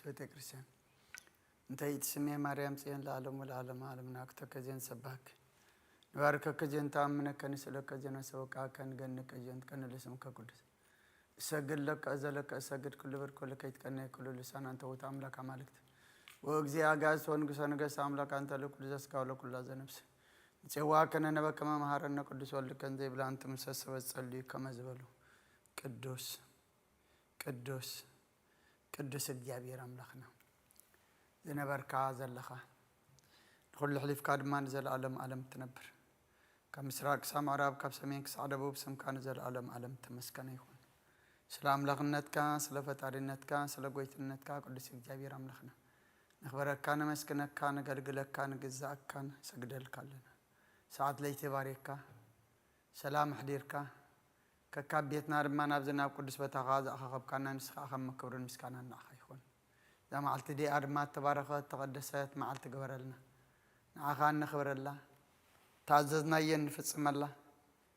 ቤተ ክርስቲያን እንተ ይትስሜ ማርያም ጽዮን ለዓለም ወለዓለመ ዓለምና ክተከዜን ሰባክ ንባርከከ ዜን ተኣምነከ ንስእለከ ዜን ወሰበቃከ ንገንቀ ዜን ትቀንል ስምከ ቅዱስ እሰግድ ለከ እዘለከ እሰግድ ኩሉ ብርኮ ለከ ይትቀነ ኩሉ ልሳን አንተ ውእቱ አምላክ አማልክት ወእግዚአ አጋእዝት ወንጉሰ ነገስት አምላክ አንተ ለኩሉ ዘስጋ ወለኩላ ዘነፍስ ንጼዋ ከነነበ ከመ መሃረነ ቅዱስ ወልድከን ዘይብላ እንተ ምሰሰበት ጸልዩ ከመ ዝበሉ ቅዱስ ቅዱስ ቅዱስ እግዚኣብሔር ኣምላኽና ዝነበርካ ዘለኻ ንኹሉ ሕሊፍካ ድማ ንዘለኣለም ኣለም ትነብር ካብ ምስራቅ ክሳብ ምዕራብ ካብ ሰሜን ክሳዕ ደቡብ ስምካ ንዘለኣለም ኣለም ተመስከነ ይኹን ስለ ኣምላኽነትካ ስለ ፈጣሪነትካ ስለ ጎይትነትካ ቅዱስ እግዚኣብሔር ኣምላኽና ነኽበረካ ነመስግነካ ነገልግለካ ንግዛእካን ሰግደልካ ኣለና ሰዓት ለይቲ ባሪካ ሰላም ኣሕዲርካ ከካብ ቤትና ድማ ናብዚ ናብ ቅዱስ ቦታኻ ዘኣኻኸብካና ንስኻ ከም ክብርን ምስጋናን ንዓኻ ይኹን። እዛ መዓልቲ እዚኣ ድማ እተባረኸት እተቐደሰት መዓልቲ ግበረልና። ንዓኻ እነኽብረላ፣ እተኣዘዝናዮ እንፍጽመላ፣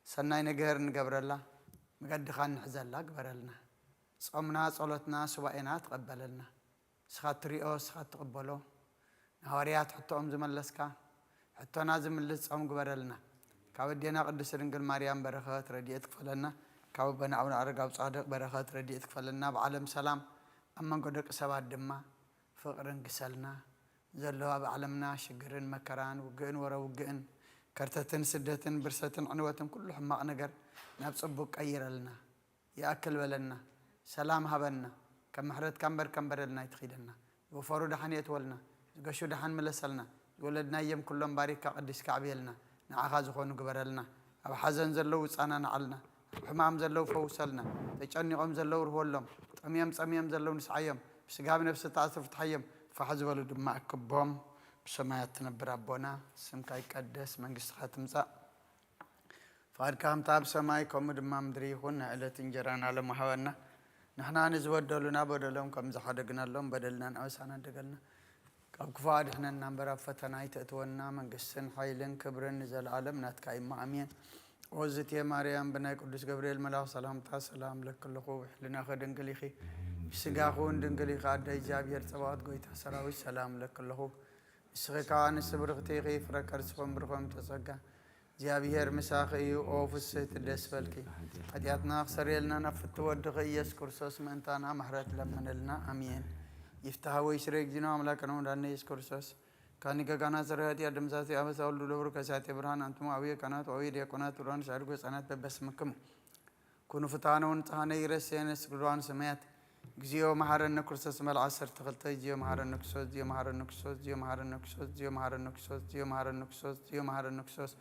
ሰናይ ነገር እንገብረላ፣ መገድኻ እንሕዘላ ግበረልና። ጾምና፣ ጸሎትና፣ ሱባኤና ተቐበለልና። ንስኻ እትሪኦ፣ ንስኻ እትቕበሎ፣ ንሃዋርያት ሕቶኦም ዝመለስካ፣ ሕቶና ዝምልስ ጾም ግበረልና። ካብ ኣዴና ቅድስት ድንግል ማርያም በረኸት ረድኤት ክፈለና፣ ካብ ኣቦና ኣቡነ ኣረጋዊ ጻድቕ በረኸት ረድኤት ክፈለና፣ ኣብ ዓለም ሰላም፣ ኣብ መንጎ ደቂ ሰባት ድማ ፍቕርን ግሰልና። ዘሎ ኣብ ዓለምና ሽግርን መከራን፣ ውግእን ወረ ውግእን፣ ከርተትን ስደትን፣ ብርሰትን ዕንወትን፣ ኩሉ ሕማቕ ነገር ናብ ጽቡቕ ቀይረልና። ይኣክል በለና፣ ሰላም ሃበና፣ ከም ምሕረትካ እምበር ከም በደልና ኣይትኺደና። ዝወፈሩ ደሓን የእትወልና፣ ዝገሹ ደሓን ምለሰልና፣ ዝወለድናዮም ኩሎም ባሪካ ቀዲስካ ኣዕብየልና፣ ንዓኻ ዝኾኑ ግበረልና። ኣብ ሓዘን ዘለዉ ጻናንዓልና፣ ኣብ ሕማም ዘለዉ ፈውሰልና፣ ተጨኒቖም ዘለዉ ርህወሎም፣ ጠምዮም ጸምዮም ዘለዉ ንስዓዮም፣ ብስጋ ብነፍሲ ተኣስሩ ፍትሓዮም፣ ፋሕ ዝበሉ ድማ ኣክቦም። ብሰማያት ትነብር ኣቦና፣ ስምካ ይቀደስ፣ መንግስትኻ ትምጻእ። ፍቓድካ ከምታ ኣብ ሰማይ ከምኡ ድማ ምድሪ ይኹን። ናይ ዕለት እንጀራና ሎሚ ሃበና። ንሕና ንዝበደሉና በደሎም ከም ዝሓደግናሎም በደልናን ኣበሳናን ደገልና። ካብ ክፉእ ኣድሕነና እምበር ኣብ ፈተና ኣይተእትወና። መንግስትን ሓይልን ክብርን ንዘለኣለም ናትካ እዩ እሞ ኣሜን። ኦዝቴ ማርያም ብናይ ቅዱስ ገብርኤል መልኣኽ ሰላምታ ሰላም ለኪ ኣለኹ። ብሕልናኺ ድንግል ኢኺ፣ ብስጋኺ እውን ድንግል ኢኺ። ኣደ እግዚኣብሔር ጸባኦት ጎይታ ሰራዊት ሰላም ለኪ ኣለኹ። ንስኺ ከኣ ኣንስቲ ብርኽቲ ኢኺ፣ ፍረ ከርስኺ እውን ብሩኽ እዩ። እምተ ጸጋ እግዚኣብሔር ምሳኺ እዩ። ኦ ፍስህቲ ደስ በልኪ፣ ሓጢኣትና ክሰርየልና ናብ ፍትው ወድኺ ኢየሱስ ክርስቶስ ምእንታና ምሕረት ለምንልና። ኣሜን። ይፍታህ ወይ ስሬ እግዚእነ አምላክነ ወመድኃኒነ ኢየሱስ ክርስቶስ ካኒ ገጋና ስሬ ኃጢአት ደምሳሴ አበሳ ወልዱ ለብሩ ከሳቴ ብርሃን አንትሙ አብየ ካህናት ወአብየ ዲያቆናት ብርሃን ሻድጎ ህፃናት በበስምክሙ ኩኑ ፍትሐነ ወንጽሐነ ኢረሴነ ስግድዋን ሰማያት። እግዚኦ መሐረነ ክርስቶስ መልዓ ዓሰርተ ክልተ። እግዚኦ መሐረነ ክርስቶስ፣ እግዚኦ መሐረነ ክርስቶስ፣ እግዚኦ መሐረነ ክርስቶስ፣ እግዚኦ መሐረነ ክርስቶስ፣ እግዚኦ መሐረነ ክርስቶስ፣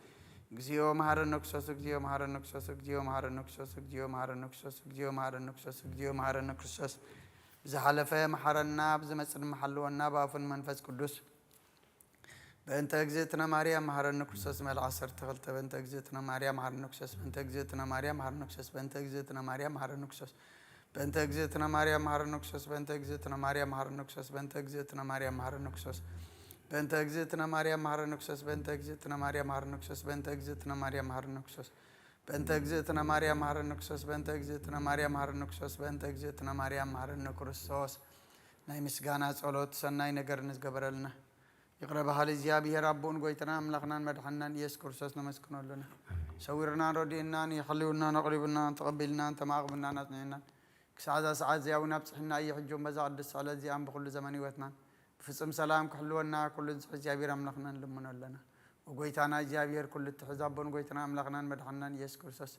እግዚኦ መሐረነ ክርስቶስ፣ እግዚኦ መሐረነ ክርስቶስ፣ እግዚኦ መሐረነ ክርስቶስ፣ እግዚኦ መሐረነ ክርስቶስ፣ እግዚኦ መሐረነ ክርስቶስ፣ እግዚኦ መሐረነ ክርስቶስ። ብዝሓለፈ መሐረና፣ ብዝመጽእ ድማ ሓልወና፣ ብኣፉን መንፈስ ቅዱስ። በእንተ እግዝእትነ ማርያም መሐረነ ክርስቶስ። መልዓ ዓሰርተ ክልተ። በእንተ እግዝእትነ ማርያም መሐረነ ክርስቶስ። በእንተ እግዝእትነ ማርያም መሐረነ ክርስቶስ። በእንተ እግዝእትነ ማርያም መሐረነ ክርስቶስ። በእንተ እግዝእትነ ማርያም መሐረነ ክርስቶስ። በእንተ እግዝእትነ ማርያም መሐረነ ክርስቶስ። በእንተ እግዝእትነ ማርያም መሐረነ ክርስቶስ። በእንተ እግዝእትነ ማርያም መሐረነ ክርስቶስ። በእንተ እግዝእትነ ማርያም መሐረነ ክርስቶስ። በእንተ እግዝእትነ ማርያም መሐረነ ክርስቶስ። በእንተ እግዝእትነ ማርያም መሐረነ ክርስቶስ። በእንተ እግዝእትነ ማርያም መሐረነ ክርስቶስ። በእንተ እግዝእትነ ማርያም መሐረነ ክርስቶስ። ናይ ምስጋና ጸሎት ሰናይ ነገር ንዝገበረልና ይቕረ በሃሊ እግዚኣብሔር ኣቦን ጐይታና ኣምላኽናን መድሓንናን ኢየሱስ ክርስቶስ ነመስግኖ ኣለና። ሰዊርናን ረዲኡናን፣ የሕልዩናን፣ ኣቕሪቡናን፣ ተቐቢልናን፣ ተማእቕብናን፣ ኣጽኒዕናን፣ ክሳዕ እዛ ሰዓት እዚኣ እውን ኣብጽሕና እዩ። ሕጂ እውን በዛ ቅድስቲ ዕለት እዚኣን ብኹሉ ዘመን ህይወትናን ብፍጹም ሰላም ክሕልወና፣ ኩሉ ዝሕዝ እግዚኣብሔር ኣምላኽና ንልምኖ ኣለና። ወጎይታና እግዚኣብሔር ኩሉ እትሕዝ ኣቦን ጐይታና ኣምላኽናን መድሓንናን ኢየሱስ ክርስቶስ፣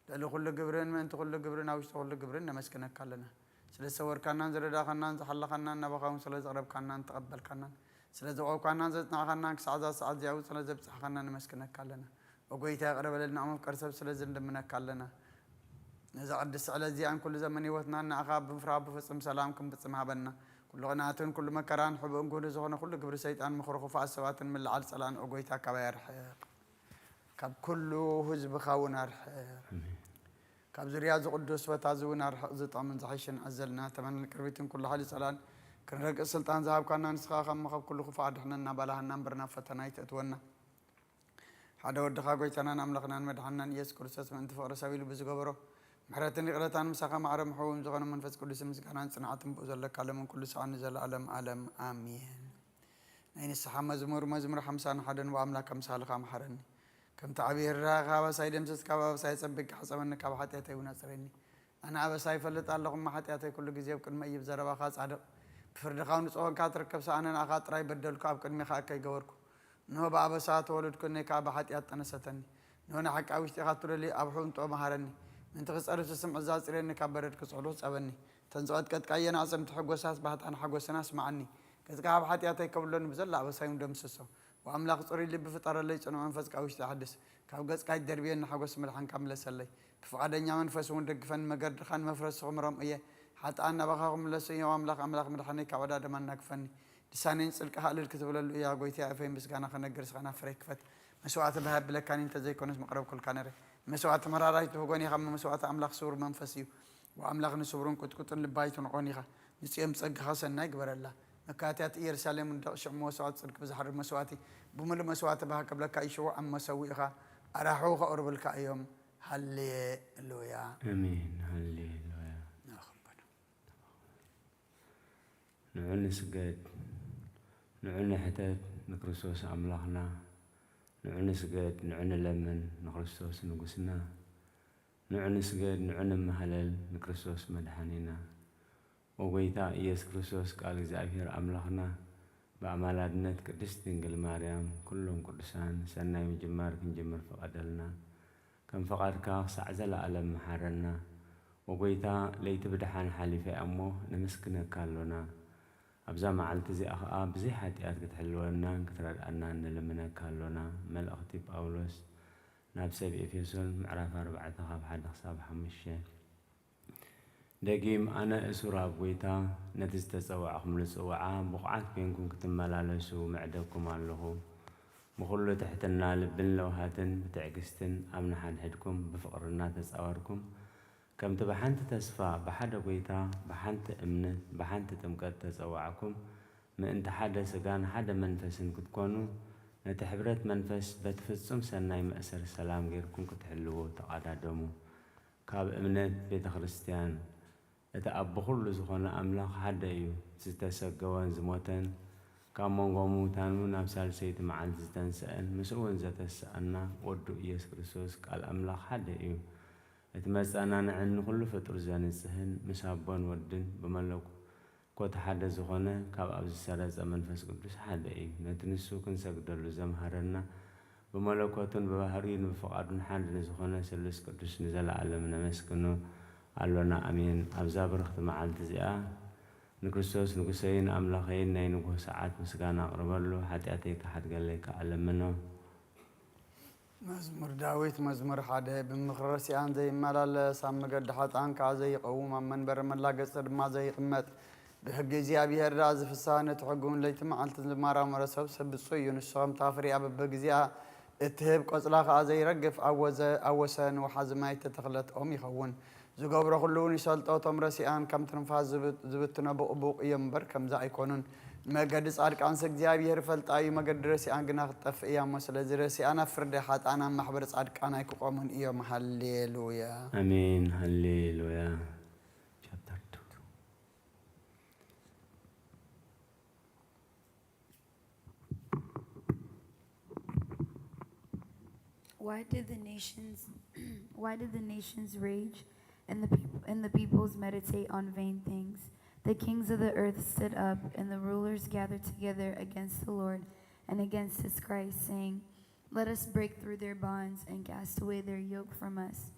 ልዕሊ ኩሉ ግብርን ምእንቲ ኩሉ ግብርን ኣብ ውሽጢ ኩሉ ግብርን ነመስግነካ ኣለና። ስለ ዝሰወርካናን ዝረዳኻናን ዝሓለኻናን ናባኻ እውን ስለ ዘቕረብካናን ተቐበልካናን ስለ ዘውዓውካናን ዘጽናዕኻናን ክሳዕ እዛ ሰዓት እዚኣ እውን ስለ ዘብጽሕኻና ነመስግነካ ኣለና። ኦ ጎይታ ይቕረ በለልና፣ ኣብ መፍቀሪ ሰብ ስለ ዝንልምነካ ኣለና። ነዛ ቅድስቲ ዕለት እዚኣን ኩሉ ዘመን ህይወትናን ንኣኻ ብምፍራህ ብፍጹም ሰላም ክንፍጽም ሃበና። ኩሉ ቅንኣትን ኩሉ መከራን ሕቡእን ግህዱ ዝኾነ ኩሉ ግብሪ ሰይጣን ምኽሪ ክፉኣት ሰባትን ምልዓል ጸላእን ኦ ጎይታ ካባይ ኣርሕቕ። ካብ ኩሉ ህዝብኻ እውን ኣርሕቕ። ኣሜን። ካብ ዙርያ እዚ ቅዱስ ቦታ እዚ እውን ኣርሕቕ ዝጠምን ዝሓይሽን ኣዘልና። ተመንን ቅርቢትን ኩሉ ሓይሊ ጸላእን ክንረግጽ ስልጣን ዝሃብካና ንስኻ ካብ መኸብ ኩሉ ክፉእ ኣድሕነና፣ ባላሃና እምበር ናብ ፈተና ኣይተእትወና። ሓደ ወድኻ ጐይታናን ኣምላኽናን መድሓንናን ኢየሱስ ክርስቶስ ምእንቲ ፍቕሪ ሰብ ኢሉ ብዝገበሮ ምሕረትን ይቕረታን ምሳኻ ማዕረ ምሕውም ዝኾነ መንፈስ ቅዱስ ምስጋናን ጽንዓትን ብኡ ዘለካ ለምን ኩሉ ሰዓት ንዘለኣለም ኣለም ኣሜን። ናይ ንስሓ መዝሙር፣ መዝሙር ሓምሳን ሓደን። ብኣምላክ ኣምሳልኻ ምሓረኒ። ከምቲ ዓብዪ ርህራኸ ካብ ኣበሳይ ደምስስ፣ ካብ ኣበሳይ ጸቢቕካ ሕጸበኒ፣ ካብ ሓጢኣተይ እውን ኣጽረኒ። ኣነ ኣበሳ ይፈልጥ ኣለኹ፣ እሞ ሓጢኣተይ ኩሉ ግዜ ኣብ ቅድመይ እዩ። ብዘረባኻ ጻድቕ፣ ብፍርድኻ ንጹህ ኮንካ ትርከብ። ኣነ ንኣኻ ጥራይ በደልኩ፣ ኣብ ቅድሜኻ እከይ ገበርኩ። እንሆ ብኣበሳ ተወለድኩ፣ እነይ ከኣ ብሓጢኣት ጠነሰተኒ። እንሆ ንሓቂ ኣብ ውሽጢኻ እትደልዩ ኣብ ሕውንጦ መሃረኒ። ምእንቲ ክጸርፍ ዝስምዕ እዛ ኣጽርየኒ፣ ካብ በረድ ክጽሕሉ ጸበኒ። እተን ዝቐጥቀጥካየን ኣዕጽምቲ ሕጎሳት ባህታን ሓጎስን ኣስምዓኒ። ገጽካ ካብ ሓጢኣተይ ከብሎኒ፣ ብዘላ ኣበሳይ እውን ደምስሶ። ወኣምላኽ ጽሩይ ልቢ ፍጠረለይ፣ ጽኑዕ መንፈስ ካብ ውሽጢ ኣሕድስ። ካብ ገጽካ ኣይትደርብየኒ፣ ሓጎስ መድሓንካ ምለሰለይ። ብፍቓደኛ መንፈስ እውን ደግፈኒ፣ መገድኻ ንመፍረስኹም ረምእየ። ሓጥኣን ናባኻ ክምለሱ እዮም፣ ኣምላኽ፣ ኣምላኽ መድሓነይ ካብ ዕዳ ደም ኣናግፈኒ። ልሳነይ ንጽድቅኻ እልል ክትብለሉ እያ፣ ጎይታየ ኣፈይ ምስጋና ክነግር፣ ስኻ ናብ ፍረይ ክፈት። መስዋእቲ ብሃ የብለካን እንተ ዘይኮነስ ምቕረብኩልካ ነይረ። መስዋእቲ መራራይ ትህጎን ኢኻ፣ እሞ መስዋእቲ ኣምላኽ ስውር መንፈስ እዩ። ወኣምላኽ ንስውሩን ቁጥቁጥን ልቢ ኣይትንቆን ኢኻ። ንጽዮን ብጸጋኻ ሰናይ ግበረላ። መካትያት ኢየሩሳሌም እውን ደቕ ሽዑ መስዋእቲ ጽድቂ ብዝሓርድ መስዋእቲ ብምሉእ መስዋእቲ ብሃ ክብለካ እዩ። ሽውዓም መሰዊእኻ ኣራሕዉ ከቕርብልካ እዮም። ሃሌሉያ። ኣሜን። ሃሌሉያ። ንኣኹም በሉ። ንዑ ንስገድ፣ ንዑ ንሕተት ንክርስቶስ ኣምላኽና። ንዑ ንስገድ፣ ንዑ ንለምን ንክርስቶስ ንጉስና። ንዑ ንስገድ፣ ንዑ ንመሃለል ንክርስቶስ መድሓኒና። ኦ ጎይታ ኢየሱስ ክርስቶስ፣ ቃል እግዚኣብሔር ኣምላኽና፣ ብኣማላድነት ቅድስት ድንግል ማርያም፣ ኩሎም ቅዱሳን፣ ሰናይ ምጅማር ክንጅምር ፍቐደልና። ከም ፍቓድካ ክሳዕ ዘለኣለም መሓረና። ኦ ጎይታ፣ ለይቲ ብደሓን ሓሊፋ እያ እሞ፣ ነመስግነካ ኣሎና። ኣብዛ መዓልቲ እዚኣ ኸኣ ብዘይ ሓጢኣት ክትሕልወናን ክትረድኣናን ንልምነካ ኣሎና። መልእኽቲ ጳውሎስ ናብ ሰብ ኤፌሶን ምዕራፍ ኣርባዕተ ካብ ሓደ ክሳብ ሓሙሽተ። ደጊም ኣነ እሱር ኣብ ጐይታ ነቲ ዝተጸዋዕኩምሉ ጽውዓ ብቑዓት ኴንኩም ክትመላለሱ ምዕደኩም ኣለኹ። ብኹሉ ትሕትና ልብን ለውሃትን ብትዕግስትን ኣብ ንሓድሕድኩም ብፍቕሪ እናተጻወርኩም፣ ከምቲ ብሓንቲ ተስፋ፣ ብሓደ ጐይታ፣ ብሓንቲ እምነት፣ ብሓንቲ ጥምቀት ተጸዋዕኩም፣ ምእንቲ ሓደ ሥጋን ሓደ መንፈስን ክትኮኑ፣ ነቲ ሕብረት መንፈስ በቲ ፍጹም ሰናይ መእሰሪ ሰላም ጌርኩም ክትሕልዉ ተቓዳደሙ። ካብ እምነት ቤተ ክርስቲያን፣ እቲ ኣብ ብኹሉ ዝኾነ ኣምላኽ ሓደ እዩ፣ ዝተሰገወን ዝሞተን፣ ካብ መንጎ ምዉታን እውን ኣብ ሳልሰይቲ መዓልቲ ዝተንስአን፣ ምስኡ እውን ዘተስኣና ወዱ ኢየሱስ ክርስቶስ ቃል ኣምላኽ ሓደ እዩ። እቲ መጸናንዕን ንኹሉ ፍጡር ዘንጽህን፣ ምስ ኣቦን ወድን ብመለኮት ሓደ ዝኾነ፣ ካብ ኣብ ዝሰረጸ መንፈስ ቅዱስ ሓደ እዩ። ነቲ ንሱ ክንሰግደሉ ዘምሃረና፣ ብመለኮቱን ብባህርዩን ብፍቓዱን ሓደ ንዝኾነ ስሉስ ቅዱስ ንዘለኣለም ነመስግኖ ኣሎና። ኣሜን። ኣብዛ ብርኽቲ መዓልቲ እዚኣ ንክርስቶስ ንጉሰይን ኣምላኸይን ናይ ንግሆ ሰዓት ምስጋና ኣቕርበሉ፣ ሓጢኣተይ ክሓድገለይ ከኣ ለምኖ። መዝሙር ዳዊት። መዝሙር ሓደ። ብምኽሪ ረሲኣን ዘይመላለስ፣ ኣብ መገዲ ሓጥኣን ከኣ ዘይቐውም፣ ኣብ መንበሪ መላገጽቲ ድማ ዘይቕመጥ፣ ብሕጊ እግዚኣብሄር ደኣ ዝፍስሃ፣ ነቲ ሕጉ እውን ለይቲ መዓልቲ ዝመራመሮ ሰብ፣ ሰብ ብጹእ እዩ። ንሱ ከምታ ፍሬኣ በበግዜኣ እትህብ፣ ቆጽላ ከኣ ዘይረግፍ፣ ኣብ ወዘ-፣ ኣብ ወሰን ወሓዚ ማይ እተተኽለት ኦም ይኸውን። ዝገብሮ ኩሉ እውን ይሰልጦ። እቶም ረሲኣን ከም ትንፋስ ዝብ-፣ ዝብትኖ ብቑቡቕ እዮም እምበር፣ ከምዚ ኣይኮኑን። መገዲ ጻድቃንስ እግዚኣብሄር ይፈልጣ እዩ፣ መገዲ ረሲኣን ግና ክትጠፍእ እያ እሞ፣ ስለዚ ረሲኣን ኣብ ፍርዲ፣ ሓጥኣን ኣብ ማሕበር ጻድቃን ኣይክቖሙን እዮም። ሃሌሉያ። ኣሜን። ሃሌሉያ። ቻፕተር ቱ። Why did the nations why did the nations rage and the people and the peoples meditate on vain things? The kings of the earth stood up and the rulers gathered together against the Lord and against his Christ, saying, "Let us break through their bonds and cast away their yoke from us."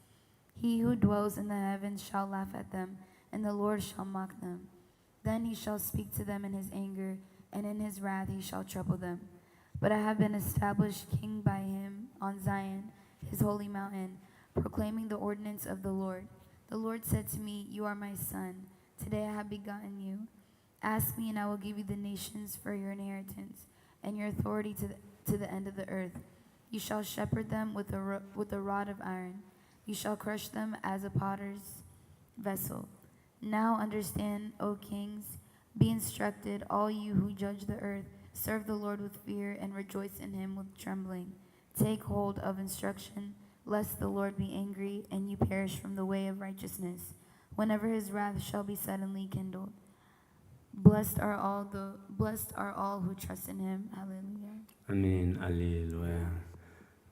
He who dwells in the heavens shall laugh at them, and the Lord shall mock them. Then he shall speak to them in his anger, and in his wrath he shall trouble them. But I have been established king by him on Zion, his holy mountain, proclaiming the ordinance of the Lord. The Lord said to me, "You are my son. Today I have begotten you. Ask me, and I will give you the nations for your inheritance, and your authority to the, to the end of the earth. You shall shepherd them with a, ro- with a rod of iron. You shall crush them as a potter's vessel." Now understand, O kings, be instructed, all you who judge the earth. Serve the Lord with fear and rejoice in him with trembling. Take hold of instruction lest the Lord be angry and you perish from the way of righteousness, whenever his wrath shall be suddenly kindled. Blessed are all the blessed are all who trust in him. Hallelujah. ኣሜን። ኣሌሉያ።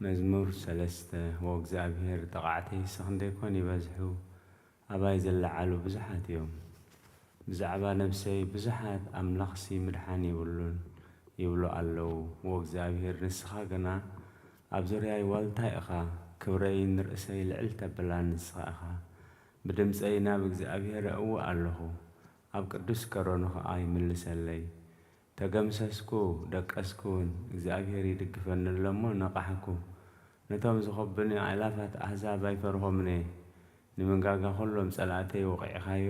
መዝሙር ሰለስተ። ወእግዚኣብሔር፣ ጠቓዕተይስ ክንደይ ኮን ይበዝሑ፣ ኣባይ ዝለዓሉ ብዙሓት እዮም። ብዛዕባ ነብሰይ ብዙሓት፣ ኣምላኽሲ ምድሓን የብሉን ይብሉ ኣለዉ። ወእግዚኣብሔር፣ ንስኻ ግና ኣብ ዙርያይ ዋልታይ ኢኻ። ክብረይ ንርእሰይ ልዕል ተብላ ንስኻ ኢኻ። ብድምፀይ ናብ እግዚኣብሔር እእዊ ኣለኹ፣ ኣብ ቅዱስ ከሮኑ ኸኣ ይምልሰለይ። ተገምሰስኩ፣ ደቀስኩ እውን፣ እግዚኣብሔር ይድግፈኒ ኣሎ እሞ ነቓሕኩ። ነቶም ዝኸቡኒ ኣእላፋት ኣህዛብ ኣይፈርሆምን እየ። ንመንጋጋ ኹሎም ጸላእተይ ወቒዕኻዮ፣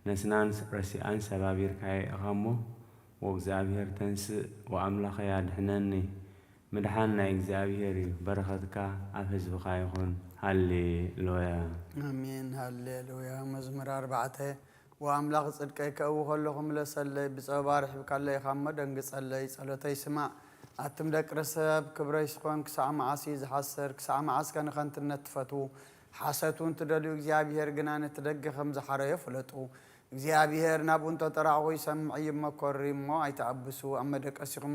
ነስናን ረሲኣን ሰባቢርካዮ ኢኻ እሞ፣ ወእግዚኣብሔር ተንስእ፣ ወኣምላኸይ ኣድሕነኒ። ምድሓን ናይ እግዚኣብሔር እዩ፣ በረኸትካ ኣብ ህዝብኻ ይኹን። ሃሌሉያ። ኣሜን። ሃሌሉያ። መዝሙር ኣርባዕተ። ወኣምላኽ ጽድቀይ ከእዊ ከለኹ ምለሰለይ፣ ብጸበባ ርሒብካለይ ኢኻ እሞ ደንግጸለይ፣ ጸሎተይ ስማዕ። ኣቱም ደቂ ርሰብ፣ ክብረይስ ኮን ክሳዕ መዓስ እዩ ዝሓስር? ክሳዕ መዓስከ ንኸንትነት ትፈትዉ? ሓሰት እውን ትደልዩ፣ እግዚኣብሄር ግና ነቲ ደገ ከም ዝሓረዮ ፍለጡ። እግዚኣብሄር ናብኡ እንተጠራዕኹ ይሰምዕ እዩ እሞ፣ ኮሪ እሞ ኣይትኣብሱ። ኣብ መደቀሲኹም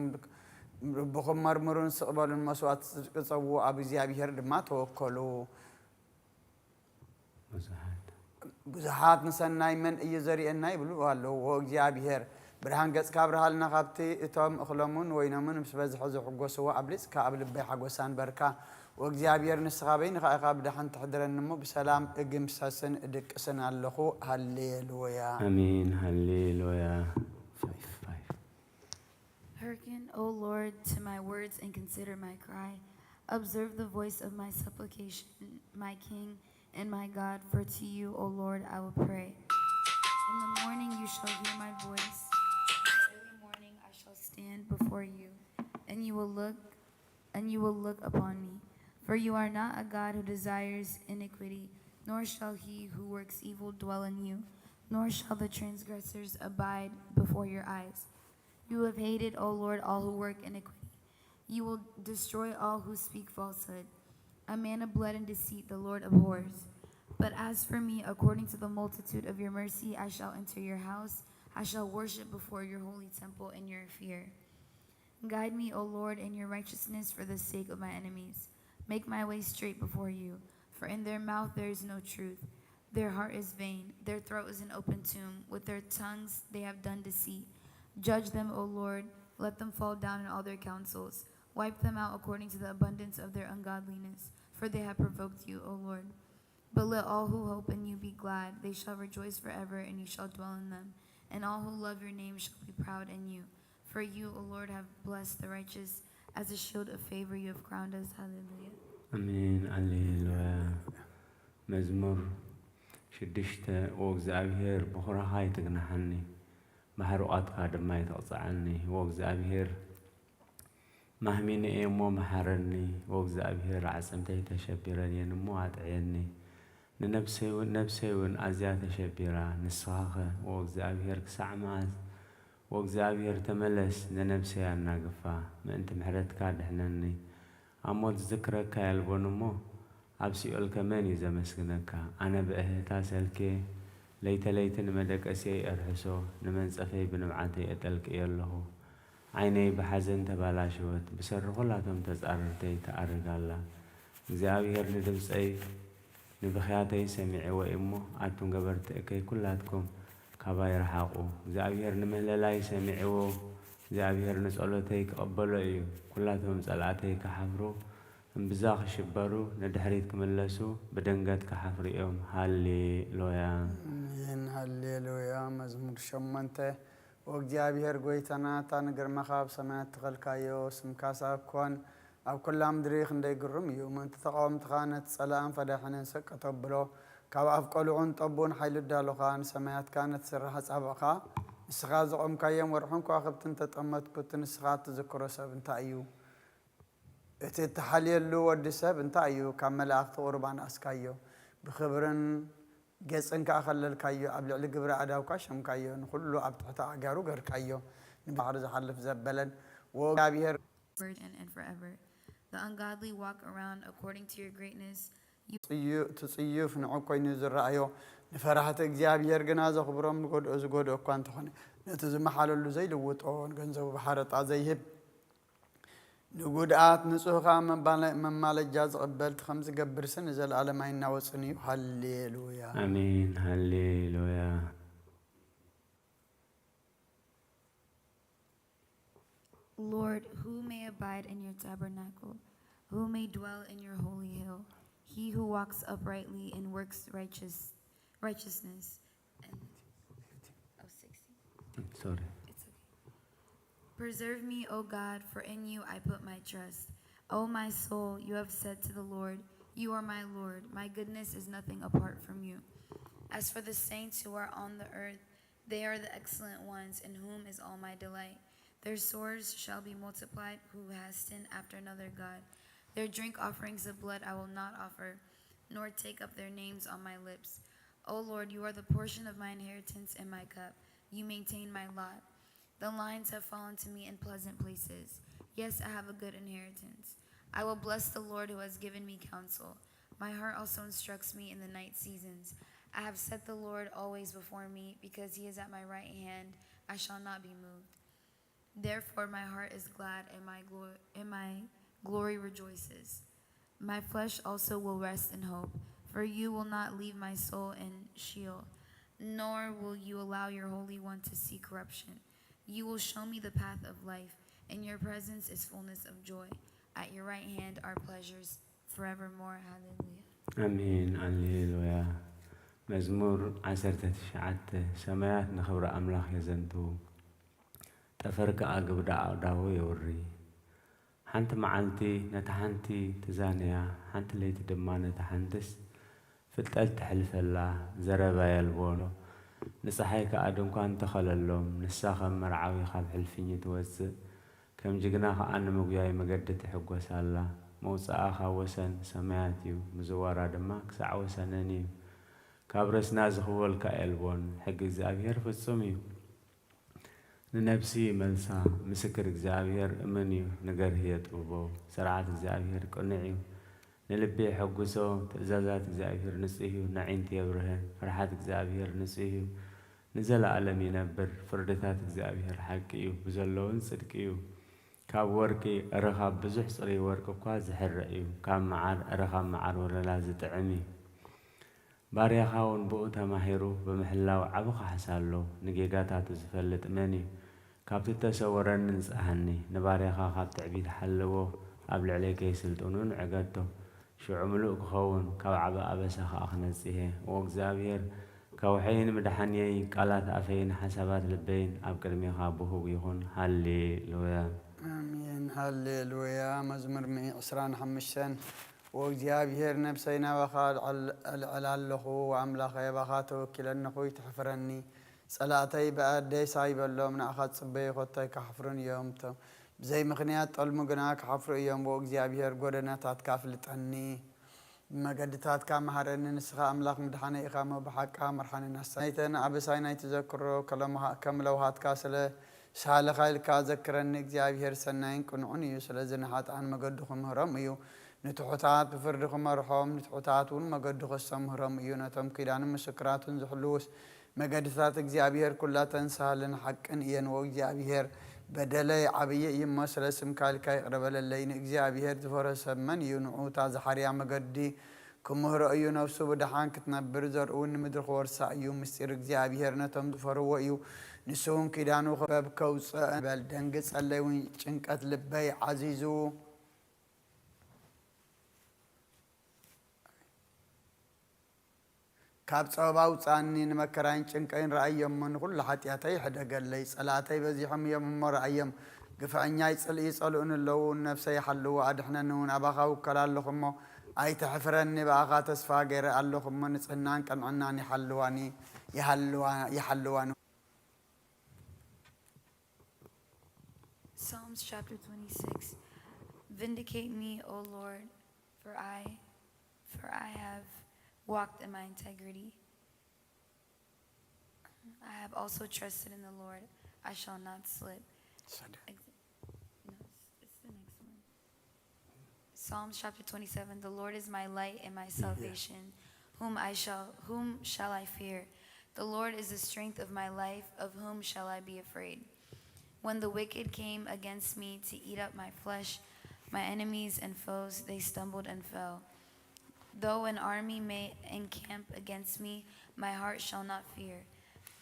ልብኹም መርምሩን ስቕ በሉን፣ መስዋእቲ ጽድቂ ጸውኡ፣ ኣብ እግዚኣብሄር ድማ ተወከሉ። ብዙሓት ብዙሓት ንሰናይ መን እዩ ዘርእየና ይብሉ ኣለዉ። ኦ እግዚኣብሄር፣ ብርሃን ገጽካ ኣብርሃልና፣ ካብቲ እቶም እኽሎምን ወይኖምን ምስ በዝሐ ዝሕጎስዎ ኣብሊጽካ ኣብ ልበይ ሓጎስ ኣንበርካ። ኦ እግዚኣብሄር፣ ንስኻ በይንኻ ኢኻ ብደሓን ተሕድረኒ እሞ፣ ብሰላም እግምሰስን እድቅስን ኣለኹ። ሃሌሉያ። ኣሜን። ሃሌሉያ። ፋይፍ ፋይፍ Hearken, O Lord, to my words and consider my cry. Observe the voice of my supplication, my King and my God, for to you, O Lord, I will pray. In the morning you shall hear my voice. In the early morning I shall stand before you, and you will look and you will look upon me. For you are not a God who desires iniquity, nor shall he who works evil dwell in you, nor shall the transgressors abide before your eyes. You have hated, O Lord, all who work iniquity. You will destroy all who speak falsehood. A man of blood and deceit the Lord abhors. But as for me, according to the multitude of your mercy, I shall enter your house. I shall worship before your holy temple in your fear. Guide me, O Lord, in your righteousness for the sake of my enemies. Make my way straight before you, for in their mouth there is no truth. Their heart is vain, their throat is an open tomb. With their tongues they have done deceit. Judge them, O Lord, let them fall down in all their counsels. Wipe them out according to the abundance of their ungodliness, for they have provoked you, O Lord. But let all who hope in you be glad. They shall rejoice forever, and you shall dwell in them. And all who love your name shall be proud in you. For you, O Lord, have blessed the righteous. As a shield of favor you have crowned us. Hallelujah. ኣሜን። ኣሌሉያ። መዝሙር ሽዱሽተ። ኦ እግዚኣብሔር፣ ብኹራኻ ኣይትግናሓኒ፣ ማሕርቓትካ ድማ ኣይትቕጽዓኒ። ኦ እግዚኣብሔር፣ ማህሚነ እየ እሞ መሓረኒ። ኦ እግዚኣብሔር፣ ኣዕጽምተይ ተሸቢረን እየን እሞ ኣጥዕየኒ። ንነብሰይ እውን ነብሰይ እውን ኣዝያ ተሸቢራ። ንስኻኸ ኦ እግዚኣብሔር፣ ክሳዕ መዓስ? ኦ እግዚኣብሔር፣ ተመለስ፣ ንነብሰይ ኣናግፋ፣ ምእንቲ ምሕረትካ ድሕነኒ። ኣብ ሞት ዝዝክረካ የልቦን እሞ፣ ኣብ ሲኦልከ መን እዩ ዘመስግነካ? ኣነ ብእህህታ ሰልክየ፣ ለይተ ለይቲ ንመደቀስየይ እርሕሶ፣ ንመንጸፈይ ብንብዓተይ እጠልቅዮ ኣለኹ። ዓይነይ ብሓዘን ተባላሸወት፣ ብሰሪ ኹላቶም ተጻረርተይ ትኣርግ ኣላ። እግዚኣብሔር ንድምጸይ ንብኽያተይ ሰሚዕዎ እዩ እሞ፣ ኣቱም ገበርቲ እከይ ኩላትኩም ካባይ ርሓቑ። እግዚኣብሔር ንምህለላይ ሰሚዕዎ፣ እግዚኣብሔር ንጸሎተይ ክቕበሎ እዩ። ኩላቶም ጸላእተይ ክሓፍሩ፣ እምብዛ ክሽበሩ፣ ንድሕሪት ክምለሱ፣ ብድንገት ክሓፍሩ እዮም። ሃሌሉያ። ኣሜን። ሃሌሉያ። መዝሙር ሸሞንተ። ኦ እግዚኣብሔር ጐይታና፣ እታ ንግርማኻ ኣብ ሰማያት ተኸልካዮ፣ ስምካስ ኣብ ኮን ኣብ ኩላ ምድሪ ክንደይ ግሩም እዩ። ምእንቲ ተቓወምትኻ ነቲ ጸላእን ፈዳሕንን ሰቅ ከተብሎ፣ ካብ ኣፍ ቀልዑን ጠቡን ሓይሊ እዳሎኻ፣ ንሰማያትካ ነቲ ስራሕ ኣጻብዕኻ። ንስኻ ዘቖምካዮም ወርሕን ከዋኽብትን ተጠመትኩ፣ እቲ ንስኻ እትዝክሮ ሰብ እንታይ እዩ? እቲ እትሓልየሉ ወዲ ሰብ እንታይ እዩ? ካብ መላእኽቲ ቁርባን ኣስካዮ፣ ብኽብርን ገጽን ከኣ ከለልካዮ፣ ኣብ ልዕሊ ግብሪ ኣእዳውካ ሸምካዮ፣ ንኹሉ ኣብ ትሕቲ ኣእጋሩ ገርካዮ፣ ንባሕሪ ዝሓልፍ ዘበለን። ወእግዚኣብሔር Word and, and forever. The ungodly walk around according to your greatness. ጽዩ- እቲ ጽዩፍ ንዑቕ ኮይኑ ዝረኣዮ፣ ንፈራህቲ እግዚኣብሔር ግና ዘኽብሮም፣ ንጎድኦ ዝጎድኦ እኳ እንተኾነ፣ ነቲ ዝመሓለሉ ዘይልውጦ፣ ንገንዘቡ ብሓረጣ ዘይህብ፣ ንጉድኣት ንጹህ ከኣ መባለ- መማለጃ ዝቕበል፣ እቲ ከም ዝገብርሲ ንዘለኣለም ኣይናወጽን እዩ። ሃሌሉያ። ኣሜን። ሃሌሉያ። Lord, who may abide in your tabernacle? Who may dwell in your holy hill? He who walks uprightly and works righteous, righteousness. And, oh, sixteen. Sorry. It's okay. Preserve me, O God, for in you I put my trust. O my soul, you have said to the Lord, "You are my Lord. My goodness is nothing apart from you." As for the saints who are on the earth, they are the excellent ones in whom is all my delight. Their sores shall be multiplied who hasten after another God. Their drink offerings of blood I will not offer, nor take up their names on my lips. O Lord, you are the portion of my inheritance and my cup. You maintain my lot. The lines have fallen to me in pleasant places. Yes, I have a good inheritance. I will bless the Lord who has given me counsel. My heart also instructs me in the night seasons. I have set the Lord always before me. Because he is at my right hand, I shall not be moved. Therefore, my heart is glad and my, glo- and my glory rejoices. My flesh also will rest in hope, for you will not leave my soul in Sheol, nor will you allow your Holy One to see corruption. You will show me the path of life. In your presence is fullness of joy. At your right hand are pleasures forevermore. Hallelujah. ኣሜን። ኣሌሉያ። መዝሙር ዓሰርተ ትሽዓተ። ሰማያት ንኽብሪ ኣምላኽ የዘንትዉ፣ ጠፈር ከኣ ግብሪ ኣእዳዉ የውሪ። ሓንቲ መዓልቲ ነታ ሓንቲ ትዛነያ፣ ሓንቲ ለይቲ ድማ ነታ ሓንትስ ፍልጠት ተሕልፈላ፣ ዘረባ የልቦን። ንጸሓይ ከኣ ድንኳን ተኸለሎም፣ ንሳ ከም መርዓዊ ካብ ሕልፍኝ ትወጽእ፣ ከም ጅግና ከኣ ንምጉያይ መገዲ ትሕጎስ ኣላ። መውጽኣ ካብ ወሰን ሰማያት እዩ፣ ምዝዋራ ድማ ክሳዕ ወሰነን እዩ። ካብ ረስና ዝኽወልካ የልቦን፣ ሕጊ እግዚኣብሔር ፍጹም እዩ። ንነብሲ መልሳ፣ ምስክር እግዚኣብሔር እምን እዩ፣ ንገርህ የጥብቦ። ስርዓት እግዚኣብሔር ቅኑዕ እዩ፣ ንልቢ የሐጉሶ። ትእዛዛት እግዚኣብሔር ንጹህ እዩ፣ ነዒንቲ የብርህ። ፍርሓት እግዚኣብሔር ንጹህ እዩ፣ ንዘለኣለም ይነብር። ፍርድታት እግዚኣብሔር ሓቂ እዩ፣ ብዘለውን ጽድቂ እዩ። ካብ ወርቂ፣ እረ ካብ ብዙሕ ጽሩይ ወርቂ እኳ ዝሕርዕ እዩ፣ ካብ መዓር፣ እረ ካብ መዓር ወለላ ዝጥዕም እዩ። ባርያኻ እውን ብኡ ተማሂሩ ብምሕላው ዓቢ ኻሕሳ ኣሎ። ንጌጋታቱ ዝፈልጥ መን እዩ? ካብቲ እተሰወረኒ ንጽሃኒ፣ ንባርያኻ ካብ ትዕቢት ሓልዎ፣ ኣብ ልዕለይ ከይስልጥኑ ንዕገቶ። ሽዑ ምሉእ ክኸውን፣ ካብ ዓቢ ኣበሳ ኸኣ ክነጽህ እየ። ኦ እግዚኣብሄር፣ ከውሐይን ምድሓንየይ፣ ቃላት ኣፈይን ሓሳባት ልበይን ኣብ ቅድሜኻ ብሁግ ይኹን። ሃሌሉያ። ኣሜን። ሃሌሉያ። መዝሙር ሚእቲ ዕስራን ሓሙሽተን። ወእግዚኣብሔር ነብሰይ ናባኻ ኣልዕል- ኣልዕል ኣለኹ፣ ኣምላኸይ ኣባኻ ተወኪለ ኣለኹ፣ ይትሕፍረኒ። ጸላእተይ ብኣደስ ኣይበሎም፣ ንኣኻ ዝጽበዩ ኸቶ ኣይክሓፍሩን እዮም። እቶም ብዘይ ምኽንያት ጠልሙ ግና ክሓፍሩ እዮም። ወእግዚኣብሔር ጐደናታትካ ኣፍልጠኒ፣ ብመገድታትካ መሃረኒ። ንስኻ ኣምላኽ ምድሓነይ ኢኻ እሞ፣ ብሓቅኻ ምርሓኒ። ናሳ ናይተን ኣበሳይ ናይ ትዘክሮ ከለምሃ- ከም ለውሃትካ ስለ ሳልኻ ኢልካ ዘክረኒ። እግዚኣብሔር ሰናይን ቅኑዕን እዩ። ስለዚ ንሓጥኣን መገዱ ክምህሮም እዩ፣ ንትሑታት ብፍርዲ ክመርሖም፣ ንትሑታት እውን መገዱ ከስተምህሮም እዩ። ነቶም ኪዳንን ምስክራቱን ዝሕልዉስ መገድታት እግዚኣብሔር ኩላተን ሳህልን ሓቅን እየን። ወእግዚኣብሔር በደለይ ዓብዪ እዩ እሞ፣ ስለ ስምካ ኢልካ ይቕረ በለለይ። ንእግዚኣብሔር ዝፈርሆ ሰብ መን እዩ? ንዑ እታ ዝሓርያ መገዲ ክምህሮ እዩ። ነፍሱ ብደሓን ክትነብር፣ ዘርኡ እውን ንምድሪ ክወርሳ እዩ። ምስጢር እግዚኣብሔር ነቶም ዝፈርዎ እዩ። ንሱ እውን ኪዳኑ ክበብ ከውፅእ በል። ደንግጸለይ እውን ጭንቀት ልበይ ዓዚዙ። ካብ ጸበባ ኣውጽኣኒ፣ ንመከራይን ጭንቀይን ረኣዮ እሞ፣ ንኹሉ ሓጢኣተይ ሕደገለይ። ጸላእተይ በዚሖም እዮም እሞ ረኣዮም፣ ግፍዐኛይ ጽልኢ ይጸልኡኒ ኣለዉ። ነፍሰይ ሓልዎ፣ ኣድሕነኒ እውን፣ ኣባኻ እውከል ኣለኹ እሞ፣ ኣይትሕፍረኒ። ብኣኻ ተስፋ ገይረ ኣለኹ እሞ፣ ንጽህናን ቅንዕናን ይሓልዋኒ፣ ይሃልዋ- ይሓልዋኒ። Psalms chapter twenty-six. Vindicate me, O Lord, for I, for I have walked in my integrity. I have also trusted in the Lord. I shall not slip. Ex- no, it's, it's the next one. Psalms chapter twenty-seven. The Lord is my light and my salvation. Whom I shall, whom shall I fear? The Lord is the strength of my life. Of whom shall I be afraid? When the wicked came against me to eat up my flesh, my enemies and foes, they stumbled and fell. Though an army may encamp against me, my heart shall not fear.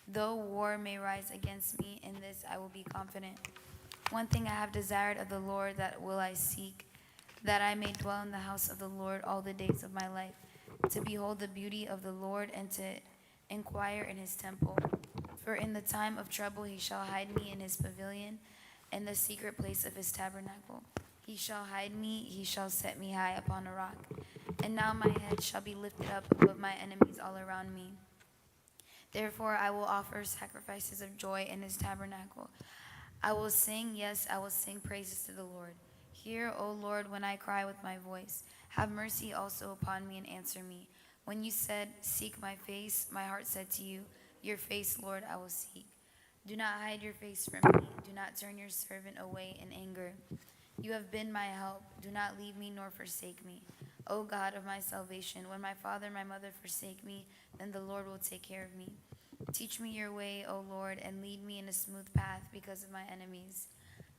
Though war may rise against me, in this I will be confident. One thing I have desired of the Lord, that will I seek, that I may dwell in the house of the Lord all the days of my life, to behold the beauty of the Lord and to inquire in his temple. For in the time of trouble he shall hide me in his pavilion, in the secret place of his tabernacle. He shall hide me, he shall set me high upon a rock. And now my head shall be lifted up above my enemies all around me. Therefore I will offer sacrifices of joy in his tabernacle. I will sing, yes, I will sing praises to the Lord. Hear, O Lord, when I cry with my voice. Have mercy also upon me and answer me. When you said, "Seek my face," my heart said to you, "Your face, Lord, I will seek." Do not hide your face from me. Do not turn your servant away in anger. You have been my help. Do not leave me nor forsake me. O God of my salvation, when my father and my mother forsake me, then the Lord will take care of me. Teach me your way, O Lord, and lead me in a smooth path because of my enemies.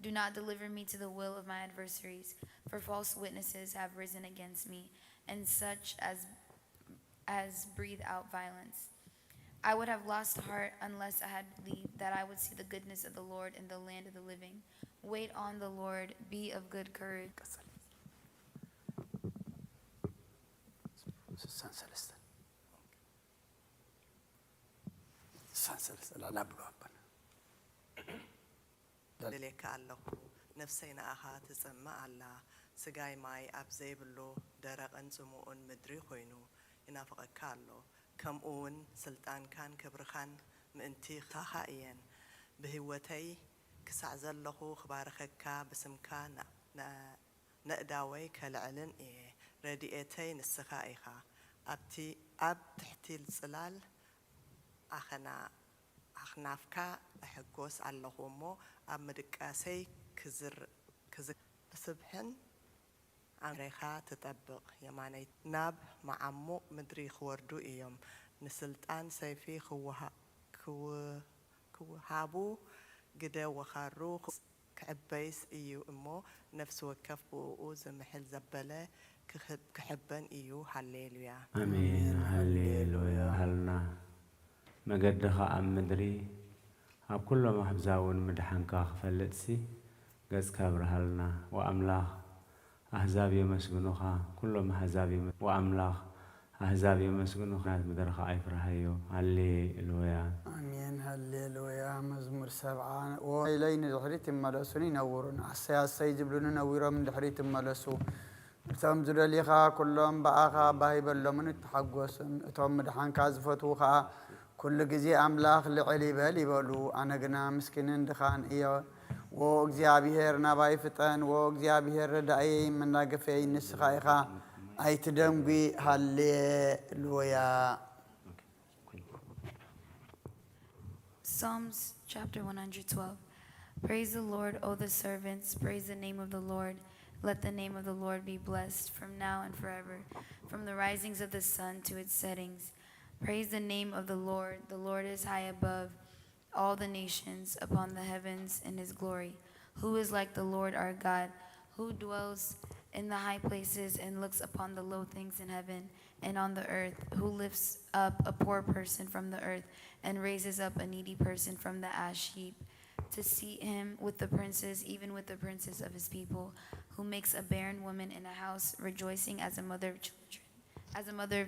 Do not deliver me to the will of my adversaries, for false witnesses have risen against me, and such as as breathe out violence. I would have lost heart unless I had believed that I would see the goodness of the Lord in the land of the living. Wait on the Lord, be of good courage. ስሳን ሰለስተን ስሳን ሰለስተን ላላ ብሎ ኣባና ደልየካ ኣለኹ፣ ነፍሰይ ንኣኻ ትጽምእ ኣላ። ስጋይ ማይ ኣብ ዘይብሉ ደረቕን ጽሙኡን ምድሪ ኮይኑ ይናፍቐካ ኣሎ። ከምኡውን ስልጣንካን ክብርኻን ምእንቲ ታኻ እየን። ብህይወተይ ክሳዕ ዘለኹ ክባርኸካ፣ ብስምካ ነእዳወይ ከልዕልን እየ። ረድኤተይ ንስኻ ኢኻ። ኣብቲ ኣብ ትሕቲ ጽላል ኣኸና ኣኽናፍካ እሕጎስ ኣለኹ እሞ፣ ኣብ ምድቃሰይ ክዝር-፣ ክዝ-፣ ብስብሕን ኣምሬኻ ትጠብቕ። የማነይ ናብ መዓሙቕ ምድሪ ክወርዱ እዮም። ንስልጣን ሰይፊ ክወሃ-፣ ክው-፣ ክውሃቡ ግደ ወኻሩ ክዕበይስ እዩ እሞ፣ ነፍሲ ወከፍ ብእኡ ዝምሕል ዘበለ ክሕበን እዩ። ሃሌሉያ። ኣሜን። ሃሌሉያ። ሃልና መገድኻ ኣብ ምድሪ ኣብ ኩሎም ኣህዛብ እውን ምድሓንካ ክፈልጥሲ ገጽካ ኣብርሃልና። ወኣምላኽ ኣህዛብ የመስግኑኻ፣ ኩሎም ኣህዛብ የመ-፣ ወኣምላኽ ኣህዛብ የመስግኑኻ፣ ምድርኻ ኣይፍርሃዮ። ሃሌሉያ። ኣሜን። ሃሌሉያ። መዝሙር ሰብዓ። ወይለይ ንድሕሪት ይመለሱን ይነውሩን፣ ኣሰይ ኣሰይ ዝብሉኒ ነዊሮም ንድሕሪት ይመለሱ። እቶም ዝደልዩኻ ኩሎም ብኣኻ ባህ ይበሎምን ይተሓጎሱን። እቶም ምድሓንካ ዝፈትዉ ኸኣ ኩሉ ግዜ ኣምላኽ ልዕል ይበል ይበሉ። ኣነ ግና ምስኪንን ድኻን እየ። ዎ እግዚኣብሄር ናባይ ፍጠን፣ ዎ እግዚኣብሄር ረዳእየይ መናገፈይ ንስኻ ኢኻ፣ ኣይትደንጒ። ሃሌሉያ። Psalms chapter one hundred twelve. Praise the Lord, O the servants, praise the name of the Lord. Let the name of the Lord be blessed from now and forever, from the risings of the sun to its settings. Praise the name of the Lord. The Lord is high above all the nations, upon the heavens in his glory. Who is like the Lord our God, who dwells in the high places and looks upon the low things in heaven and on the earth, who lifts up a poor person from the earth and raises up a needy person from the ash heap, to seat him with the princes, even with the princes of his people, who makes a barren woman in a house, rejoicing as a mother of children, as a mother,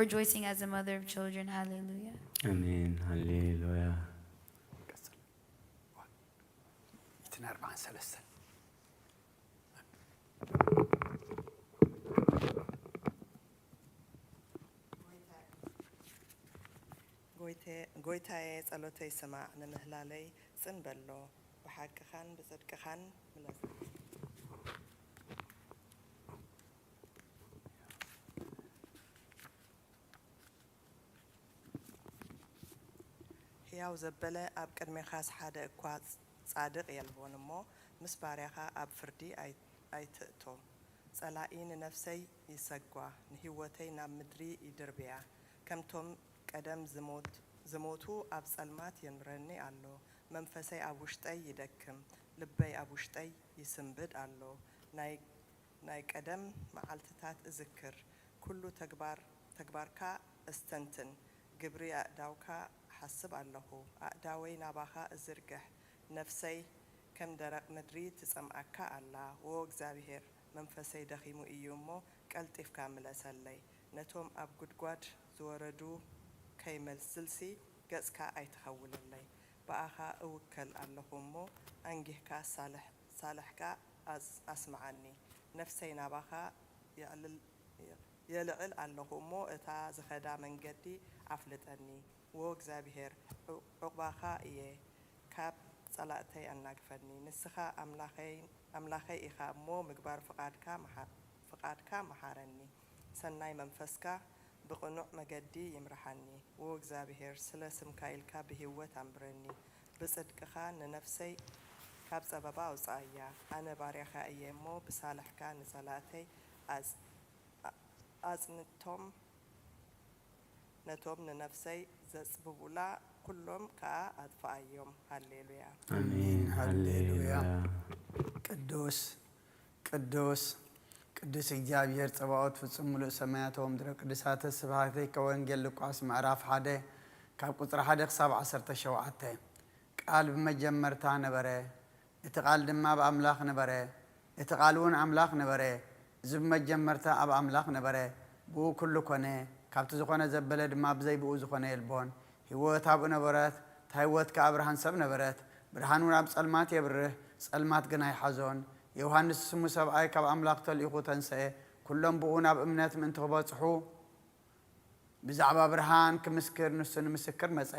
rejoicing as a mother of children. Hallelujah. ኣሜን። ሃሌሉያ። እትን ኣርባዓን ሰለስተን ጎይታየ፣ ጸሎተይ ስማዕ፣ ንምህላለይ ጽን በሎ፣ ብሓቅኻን ብጽድቅኻን ምለሶ። ሕያው ዘበለ ኣብ ቅድሜኻስ ሓደ እኳ ጻድቕ የልቦን እሞ፣ ምስ ባርያኻ ኣብ ፍርዲ ኣይ-፣ ኣይትእቶ። ጸላኢ ንነፍሰይ ይሰጓ፣ ንህይወተይ ናብ ምድሪ ይድርብያ። ከምቶም ቀደም ዝሞት-፣ ዝሞቱ ኣብ ጸልማት የንብረኒ ኣሎ። መንፈሰይ ኣብ ውሽጠይ ይደክም፣ ልበይ ኣብ ውሽጠይ ይስንብድ ኣሎ። ናይ ናይ ቀደም መዓልትታት እዝክር፣ ኩሉ ተግባር-፣ ተግባርካ እስተንትን፣ ግብሪ ኣእዳውካ እሓስብ ኣለኹ። ኣእዳወይ ናባኻ እዝርግሕ፣ ነፍሰይ ከም ደረቕ ምድሪ ትጸምኣካ ኣላ። ዎ እግዚኣብሄር፣ መንፈሰይ ደኺሙ እዩ እሞ፣ ቀልጢፍካ ምለሰለይ። ነቶም ኣብ ጉድጓድ ዝወረዱ ከይመስልሲ፣ ገጽካ ኣይትኸውለለይ። ብኣኻ እውከል ኣለኹ እሞ፣ ኣንጊህካ ሳልሕ-፣ ሳልሕካ ኣስ-፣ ኣስምዓኒ። ነፍሰይ ናባኻ የዕልል-፣ የልዕል ኣለኹ እሞ፣ እታ ዝኸዳ መንገዲ ኣፍልጠኒ። ዎ እግዚኣብሄር፣ ዑ-፣ ዑቕባኻ እየ፣ ካብ ጸላእተይ ኣናግፈኒ። ንስኻ ኣምላኸይ፣ ኣምላኸይ ኢኻ እሞ፣ ምግባር ፍቓድካ መሓ-፣ ፍቓድካ መሓረኒ። ሰናይ መንፈስካ ብቕኑዕ መገዲ ይምርሓኒ። ዎ እግዚኣብሄር፣ ስለ ስምካ ኢልካ ብህይወት ኣንብረኒ። ብጽድቅኻ ንነፍሰይ ካብ ጸበባ ኣውጽኣያ። ኣነ ባርያኻ እየ እሞ፣ ብሳልሕካ ንጸላእተይ ኣጽ-፣ ኣ-፣ ኣጽንቶም፣ ነቶም ንነፍሰይ ዘጽብቡላ ኩሎም ከኣ ኣጥፍኣዮም። ሃሌሉያ። ኣሜን። ሃሌሉያ። ሃሌሉያ። ቅዱስ፣ ቅዱስ፣ ቅዱስ እግዚኣብሔር ጸባኦት፣ ፍጹም ምሉእ ሰማያት ወምድረ ቅዱሳተ። ስብሐት ለከ። ወንጌል ሉቃስ ምዕራፍ ሓደ ካብ ቁጽሪ ሓደ ክሳብ ዓሰርተ ሸውዓተ። ቃል ብመጀመርታ ነበረ፣ እቲ ቃል ድማ ኣብ ኣምላኽ ነበረ፣ እቲ ቃል እውን ኣምላኽ ነበረ። እዚ ብመጀመርታ ኣብ ኣምላኽ ነበረ። ብኡ ኩሉ ኮነ፣ ካብቲ ዝኾነ ዘበለ ድማ ብዘይ ብኡ ዝኾነ የልቦን። ህይወት ኣብኡ ነበረት፣ እታ ህይወት ከኣ ብርሃን ሰብ ነበረት። ብርሃን እውን ኣብ ጸልማት የብርህ፣ ጸልማት ግን ኣይሓዞን። ዮሃንስ ስሙ ሰብኣይ ካብ ኣምላኽ ተልኢኹ ተንስኤ፣ ኩሎም ብኡ ናብ እምነት ምእንቲ ክበጽሑ ብዛዕባ ብርሃን ክምስክር ንሱ ንምስክር መጸ።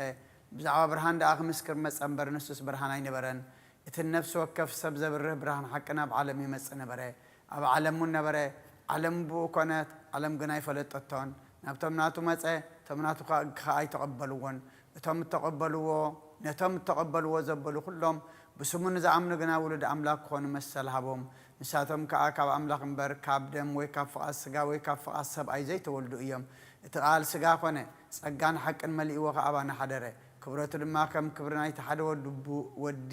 ብዛዕባ ብርሃን ደኣ ክምስክር መጸ እምበር፣ ንሱስ ብርሃን ኣይነበረን። እቲ ነፍሲ ወከፍ ሰብ ዘብርህ ብርሃን ሓቂ ናብ ዓለም ይመጽእ ነበረ። ኣብ ዓለም እውን ነበረ። ዓለም ብኡ ኮነት፣ ዓለም ግን ኣይፈለጠቶን። ናብቶም ናቱ መጸ፣ እቶም ናቱ ከኣ ኣይተቐበልዎን። እቶም እተቐበልዎ፣ ነቶም እተቐበልዎ ዘበሉ ኩሎም፣ ብስሙ ንዝኣምኑ ግና ውሉድ ኣምላኽ ክኾኑ መሰል ሃቦም። ንሳቶም ከኣ ካብ ኣምላኽ እምበር፣ ካብ ደም ወይ ካብ ፍቓድ ስጋ ወይ ካብ ፍቓድ ሰብኣይ ዘይተወልዱ እዮም። እቲ ቃል ስጋ ኾነ፣ ጸጋን ሓቅን መሊእዎ ኸኣ ኣባና ሓደረ። ክብረቱ ድማ ከም ክብሪ ናይቲ ሓደ ወዱ-፣ ወዲ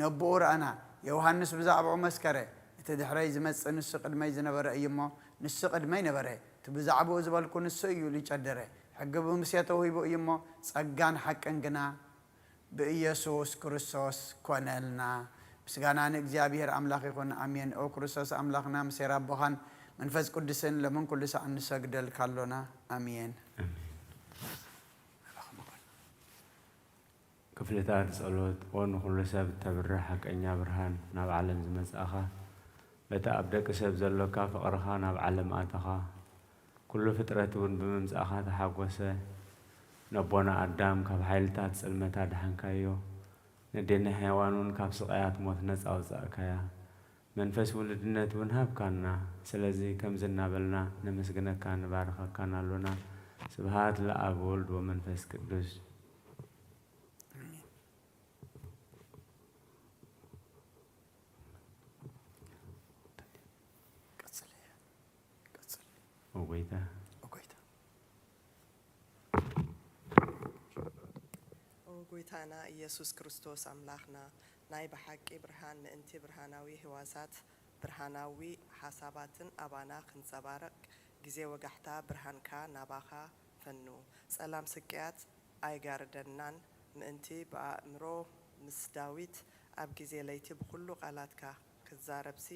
ነብኡ ረኣና። ዮሃንስ ብዛዕባኡ መስከረ፣ እቲ ድሕረይ ዝመጽእ ንሱ ቅድመይ ዝነበረ እዩ እሞ፣ ንሱ ቅድመይ ነበረ። እቲ ብዛዕባኡ ዝበልኩ ንሱ እዩ ኢሉ ጨደረ። ሕጊ ብሙሴ ተውሂቡ እዩ እሞ፣ ጸጋን ሓቅን ግና ብኢየሱስ ክርስቶስ ኮነልና። ምስጋና ንእግዚኣብሔር ኣምላኽ ይኹን፣ ኣሜን። ኦ ክርስቶስ ኣምላኽና፣ ምሴር ኣቦኻን መንፈስ ቅዱስን፣ ሎምን ኩሉ ሰዓን ንሰግደልካ ኣሎና። ኣሜን። ኣሜን። ክፍልታት ጸሎት። ኦ ንኹሉ ሰብ እተብርህ ሓቀኛ ብርሃን፣ ናብ ዓለም ዝመጻእኻ፣ በቲ ኣብ ደቂ ሰብ ዘሎካ ፍቕርኻ ናብ ዓለም ኣተኻ፣ ኩሉ ፍጥረት እውን ብምምጻእኻ ተሓጎሰ። ነቦና ኣዳም ካብ ሓይልታት ጽልመት ኣድሓንካዮ፣ ነዴና ሄዋን እውን ካብ ስቓያት ሞት ነጻ ኣውጻእካያ። መንፈስ ውሉድነት እውን ሃብካና። ስለዚ ከምዚ እናበልና ነመስግነካን ንባርኸካን ኣሎና። ስብሃት ለኣብ ወወልድ ወመንፈስ ቅዱስ። ቀጽል፣ ቀጽል። ኦ ጎይታ። ኦ ጎይታ። ኦ ጎይታና ኢየሱስ ክርስቶስ ኣምላኽና፣ ናይ ብሓቂ ብርሃን ምእንቲ ብርሃናዊ ህዋሳት፣ ብርሃናዊ ሓሳባትን ኣባና ክንጸባረቕ፣ ግዜ ወጋሕታ ብርሃንካ ናባኻ ፈኑ። ጸላም ስቅያት ኣይጋርደናን ምእንቲ ብኣእምሮ ምስ ዳዊት ኣብ ግዜ ለይቲ ብኹሉ ቃላትካ ክዛረብሲ፣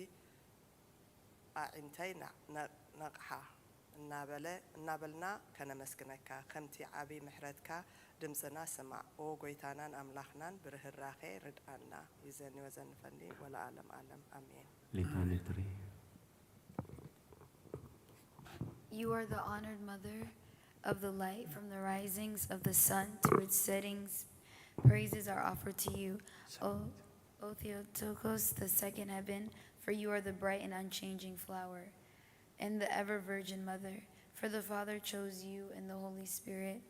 ኣዒንተይ ነ-፣ ነ-፣ ነቕሓ እናበለ፣ እናበልና ከነመስግነካ፣ ከምቲ ዓቢ ምሕረትካ ድምጽና ስማዕ። ኦ ጎይታናን ኣምላኽናን፣ ብርህራሄ ርድኣና። ይዘኒ ወዘንፈኒ ወለዓለም ዓለም። ኣሜን። ሊታኒትሪ። You are the honored mother of the light, from the risings of the sun to its settings. Praises are offered to you, O, O Theotokos, the second heaven, for you are the bright and unchanging flower, and the ever Virgin Mother. For the Father chose you, and the Holy Spirit,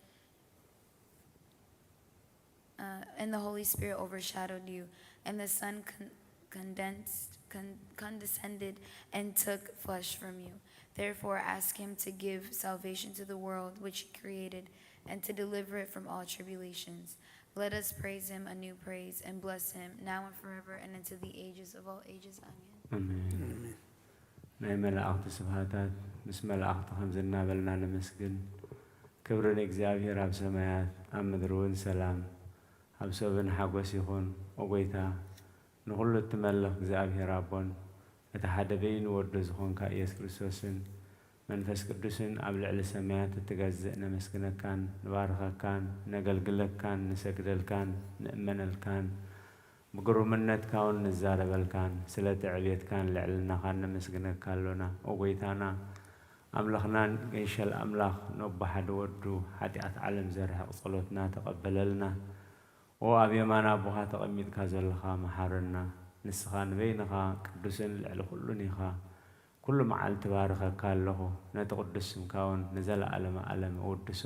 uh, and the Holy Spirit overshadowed you, and the Son con-, condensed con- condescended and took flesh from you. Therefore, ask him to give salvation to the world which he created and to deliver it from all tribulations. Let us praise him a new praise and bless him now and forever and into the ages of all ages. Amen. ኣሜን። ናይ መላእኽቲ ስብሃታት ምስ መላእኽቲ ከምዚ እናበልና ነመስግን። ክብሪ ንእግዚኣብሔር ኣብ ሰማያት፣ ኣብ ምድሪ እውን ሰላም፣ ኣብ ሰብን ሓጎስ ይኹን። ኦ ጎይታ፣ ንኹሉ እትመልኽ እግዚኣብሔር ኣቦን እቲ ሓደ በይኑ ወዱ ዝኾንካ ኢየሱስ ክርስቶስን መንፈስ ቅዱስን ኣብ ልዕሊ ሰማያት እትገዝእ ነመስግነካን ንባርኸካን ነገልግለካን ንሰግደልካን ንእመነልካን ብግሩምነትካ እውን ንዛረበልካን ስለቲ ዕብየትካን ልዕልናኻን ነመስግነካ ኣሎና። ኦ ጎይታና ኣምላኽናን ገይሸል ኣምላኽ ነቦ ሓደ ወዱ ሓጢኣት ዓለም ዘርሕቕ ጸሎትና ተቐበለልና። ኦ ኣብ የማን ኣቦኻ ተቐሚጥካ ዘለኻ መሓረና። ንስኻ ንበይንኻ ቅዱስን ልዕሊ ኩሉን ኢኻ። ኩሉ መዓልቲ ባርኸካ ኣለኹ፣ ነቲ ቅዱስ ስምካ እውን ንዘለኣለመ ኣለም እውድሶ።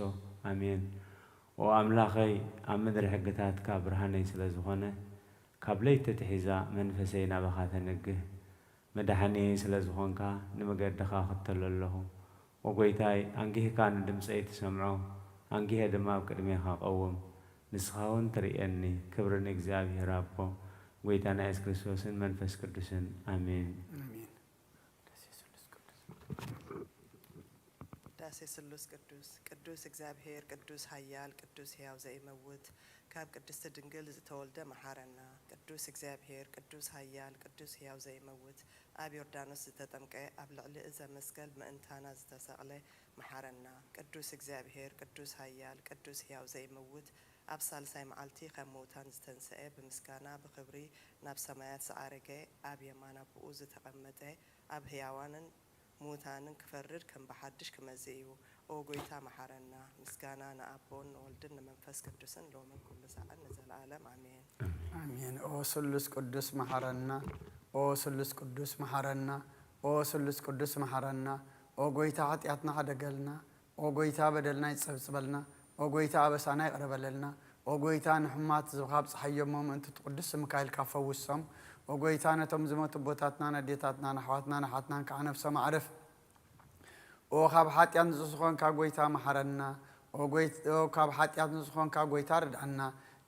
ኣሜን። ኦ ኣምላኸይ፣ ኣብ ምድሪ ሕግታትካ ብርሃነይ ስለ ዝኾነ፣ ካብ ለይቲ ኣትሒዛ መንፈሰይ ናባኻ ተንግህ። መድሓኒየይ ስለ ዝኾንካ፣ ንመገድኻ እኽተሎ ኣለኹ። ኦ ጎይታይ፣ ኣንጊህካ ንድምፀይ ትሰምዖ፣ ኣንጊሀ ድማ ኣብ ቅድሜኻ እቐውም። ንስኻ እውን ትርእየኒ። ክብሪ ንእግዚኣብሔር ኣቦ፣ ጎይታና የሱስ ክርስቶስን መንፈስ ቅዱስን። ኣሜን። ኣሜን። ዳሴ ስሉስ ቅዱስ። ቅዱስ እግዚኣብሔር፣ ቅዱስ ኃያል፣ ቅዱስ ሕያው ዘይመውት፣ ካብ ቅድስቲ ድንግል ዝተወልደ መሓረና። ቅዱስ እግዚኣብሔር፣ ቅዱስ ኃያል፣ ቅዱስ ሕያው ዘይመውት፣ ኣብ ዮርዳኖስ ዝተጠምቀ፣ ኣብ ልዕሊ እዘ መስቀል ምእንታና ዝተሰቕለ መሓረና። ቅዱስ እግዚኣብሔር፣ ቅዱስ ኃያል፣ ቅዱስ ሕያው ዘይመውት፣ ኣብ ሳልሳይ መዓልቲ ካብ ምውታን ዝተንስኤ፣ ብምስጋና ብኽብሪ ናብ ሰማያት ዝዓረገ፣ ኣብ የማን ኣቦኡ ዝተቐመጠ፣ ኣብ ሕያዋንን ምዉታንን ክፈርድ ከም ብሓድሽ ክመጽእ እዩ። ኦ ጐይታ መሓረና። ምስጋና ንኣቦን ንወልድን ንመንፈስ ቅዱስን ሎምን ኩሉ ሳዕን ንዘለኣለም ኣሜን። ኣሜን። ኦ ስሉስ ቅዱስ መሓረና። ኦ ስሉስ ቅዱስ መሓረና። ኦ ስሉስ ቅዱስ መሓረና። ኦ ጐይታ ሓጢኣትና ሕደገልና። ኦ ጐይታ በደልና ይጸብጽበልና። ኦ ጐይታ ኣበሳና ይቕረ በለልና። ኦ ጐይታ ንሕሙማት ዝብኻ ኣብጽሓዮም እሞ ምእንቲ እቲ ቅዱስ ስምካ ኢልካ ፈውሶም። ኦ ጐይታ ነቶም ዝሞቱ ኣቦታትናን ኣዴታትናን ኣሕዋትናን ኣሓትናን ከዓ ነፍሶም ኣዕርፍ። ኦ ካብ ሓጢኣት ንጹህ ዝኾንካ ጐይታ መሓረና። ኦ ጐይ- ኦ ካብ ሓጢኣት ንጹህ ዝኾንካ ጐይታ ርድኣና።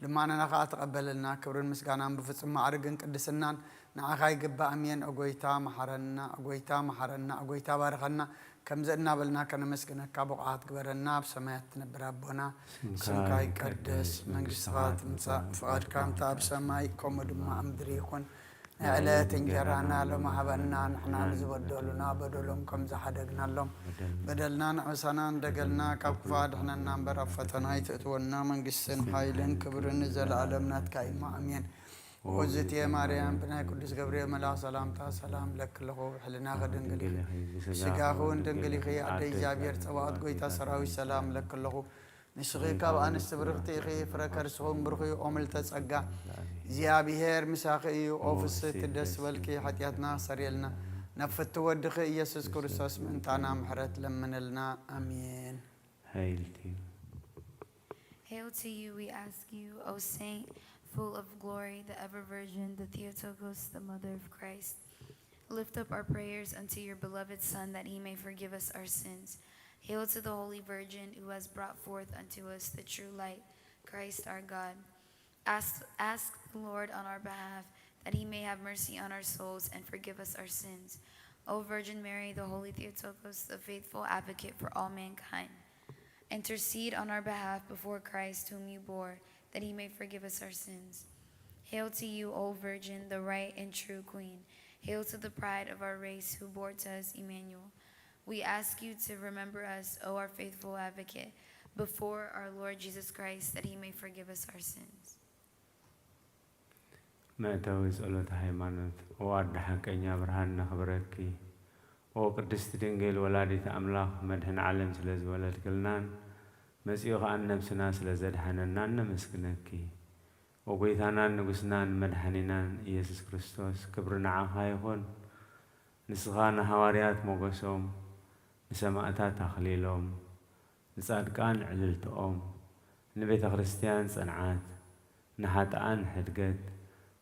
ልማናና ኸኣ ተቐበለልና። ክብርን ምስጋናን ብፍጹም ማዕርግን ቅድስናን ንዓኻ ይግባእ። ኣሜን። ኦ ጐይታ መሓረና፣ ኦ ጐይታ መሓረና፣ ኦ ጐይታ ባርኸና። ከምዚ እናበልና ከነመስግነካ ብቑዓት ግበረና። ኣብ ሰማያት ትነብር ኣቦና፣ ስምካ ይቀደስ፣ መንግስትኻ ትምጻእ፣ ፍቓድካ ከምቲ ኣብ ሰማይ ከምኡ ድማ ኣብ ምድሪ ይኹን። ንዕለት እንጀራና ሎሚ ሃበና፣ ንሕና ንዝበደሉና በደሎም ከም ዝሓደግናሎም በደልና ንዕሳና እንደገልና፣ ካብ ክፉእ ኣድሕነና እምበር ኣብ ፈተና ኣይትእትወና። መንግስትን ሓይልን ክብርን ንዘለኣለም ናትካ እዩ እሞ ኣሜን። ውእግዝእትየ ማርያም ብናይ ቅዱስ ገብርኤል መልኣኽ ሰላምታ ሰላም እብለኪ ኣለኹ። ብሕልናኺ ድንግል ኢኺ፣ ብስጋኺ እውን ድንግል ኢኺ። ኣደ እግዚኣብሔር ጸባኦት ጐይታ ሰራዊት ሰላም እብለኪ ኣለኹ። ንስኺ ካብ ኣንስቲ ብርኽቲ ኢኺ፣ ፍረ ከርስኺ እውን ብሩኽ እዩ። ኦ ምልዕተ ጸጋ እግዚኣብሔር ምሳኺ እዩ። ኦ ፍስሕቲ ደስ በልኪ፣ ሓጢኣትና ኣስተሰርየልና፣ ናብ ፍትው ወድኺ ኢየሱስ ክርስቶስ ምእንታና ምሕረት ለምንልና። ኣሜን። ሃይልቲ Hail to you, we ask you, O Saint, full of glory, the ever Virgin, the Theotokos, the Mother of Christ. Lift up our prayers unto your beloved Son, that he may forgive us our sins. Hail to the Holy Virgin, who has brought forth unto us the true light, Christ our God. Ask, ask the Lord on our behalf, that he may have mercy on our souls and forgive us our sins. O Virgin Mary, the Holy Theotokos, the faithful advocate for all mankind, intercede on our behalf before Christ, whom you bore, that he may forgive us our sins. Hail to you, O Virgin, the right and true Queen. Hail to the pride of our race, who bore to us Emmanuel. We ask you to remember us, O our faithful advocate, before our Lord Jesus Christ, that he may forgive us our sins. መእተዊ ጸሎተ ሃይማኖት። ኦ ኣደ ሓቀኛ ብርሃን ነኽብረኪ። ኦ ቅድስቲ ድንግል ወላዲት ኣምላኽ መድህን ዓለም ስለ ዝወለድክልናን መጺኡ ኸኣ ነብስና ስለ ዘድሓነናን ነመስግነኪ። ኦ ጐይታናን ንጉስናን መድሓኒናን ኢየሱስ ክርስቶስ ክብሪ ንዓኻ ይኹን። ንስኻ ንሃዋርያት ሞገሶም፣ ንሰማእታት ኣኽሊሎም፣ ንጻድቃን ዕልልትኦም፣ ንቤተ ክርስትያን ጽንዓት፣ ንሓጥኣን ሕድገት፣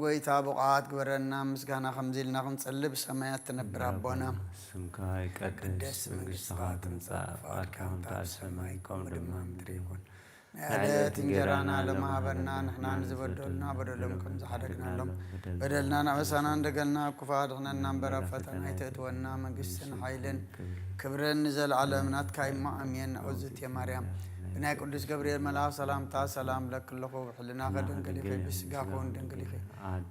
ጎይታ ብቑዓት ግበረና፣ ምስጋና ከምዚ ኢልና ክንጽሊ፣ ብሰማያት ትነብር ኣቦና፣ ስምካ ይቀደስ፣ መንግስትኻ ትምጻእ፣ ፍቓድካ ከምቲ ኣብ ሰማይ ከምኡ ድማ ምድሪ ይኹን። ናይ ዕለት እንጀራና ሎሚ ሃበና፣ ንሕና ንዝበደሉና በደሎም ከም ዝሓደግናሎም፣ በደልናን ኣበሳናን ደገልና ኣብ ክፉእ ኣድሕነና እምበር፣ ኣብ ፈተና ኣይተእትወና፣ መንግስትን ሓይልን ክብርን ንዘለኣለም ናትካ እሞ ኣሜን። ኣውዝት ማርያም፣ ብናይ ቅዱስ ገብርኤል መልኣኽ ሰላምታ ሰላም እብለኪ ኣለኹ፣ ብሕልናኺ ድንግል ኢኺ፣ ብስጋኺ እውን ድንግል ኢኺ።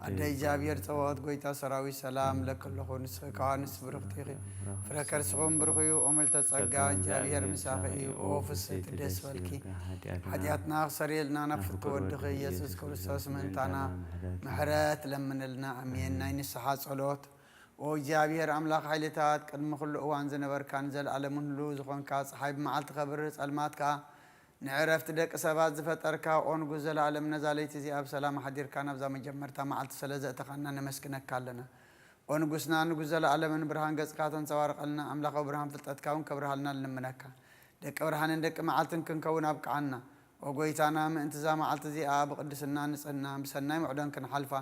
ኣደ እግዚኣብሔር ጸባኦት፣ ጎይታ ሰራዊት፣ ሰላም እብለኪ ኣለኹ፣ ንስኺ ከኣ ኣንስቲ ብርኽቲ ኢኺ፣ ፍረ ከርስኺ እውን ብሩኽ እዩ። ኦ ምልዕተ ጸጋ፣ እግዚኣብሔር ምሳኺ እዩ። ኦ ፍስሕቲ፣ ደስ በልኪ፣ ሓጢኣትና ክሰርየልና ናብ ፍትሒ ወድኺ ኢየሱስ ክርስቶስ ምእንታና ምሕረት ለምንልና። ኣሜን። ናይ ንስሓ ጸሎት። ኦ እግዚኣብሔር ኣምላኽ ሓይልታት፣ ቅድሚ ኩሉ እዋን ዝነበርካን ዘለኣለምን ህሉው ዝኾንካ፣ ጸሓይ ብመዓልቲ ከብርህ፣ ጸልማት ከኣ ንዕረፍቲ ደቂ ሰባት ዝፈጠርካ፣ ኦ ንጉስ ዘለኣለም፣ ነዛ ለይቲ እዚኣ ብሰላም ኣሕዲርካ ናብዛ መጀመርታ መዓልቲ ስለ ዘእተኻና ነመስግነካ ኣለና። ኦ ንጉስና፣ ንጉስ ዘለኣለምን ብርሃን ገጽካ ተንጸባርቐልና፣ ኣምላኻዊ ብርሃን ፍልጠትካ እውን ከብርሃልና ንልምነካ። ደቂ ብርሃንን ደቂ መዓልትን ክንከውን ኣብቅዓና። ኦ ጎይታና፣ ምእንቲ እዛ መዓልቲ እዚኣ ብቕድስና ንጽህና፣ ብሰናይ ምዕዶን ክንሓልፋ፣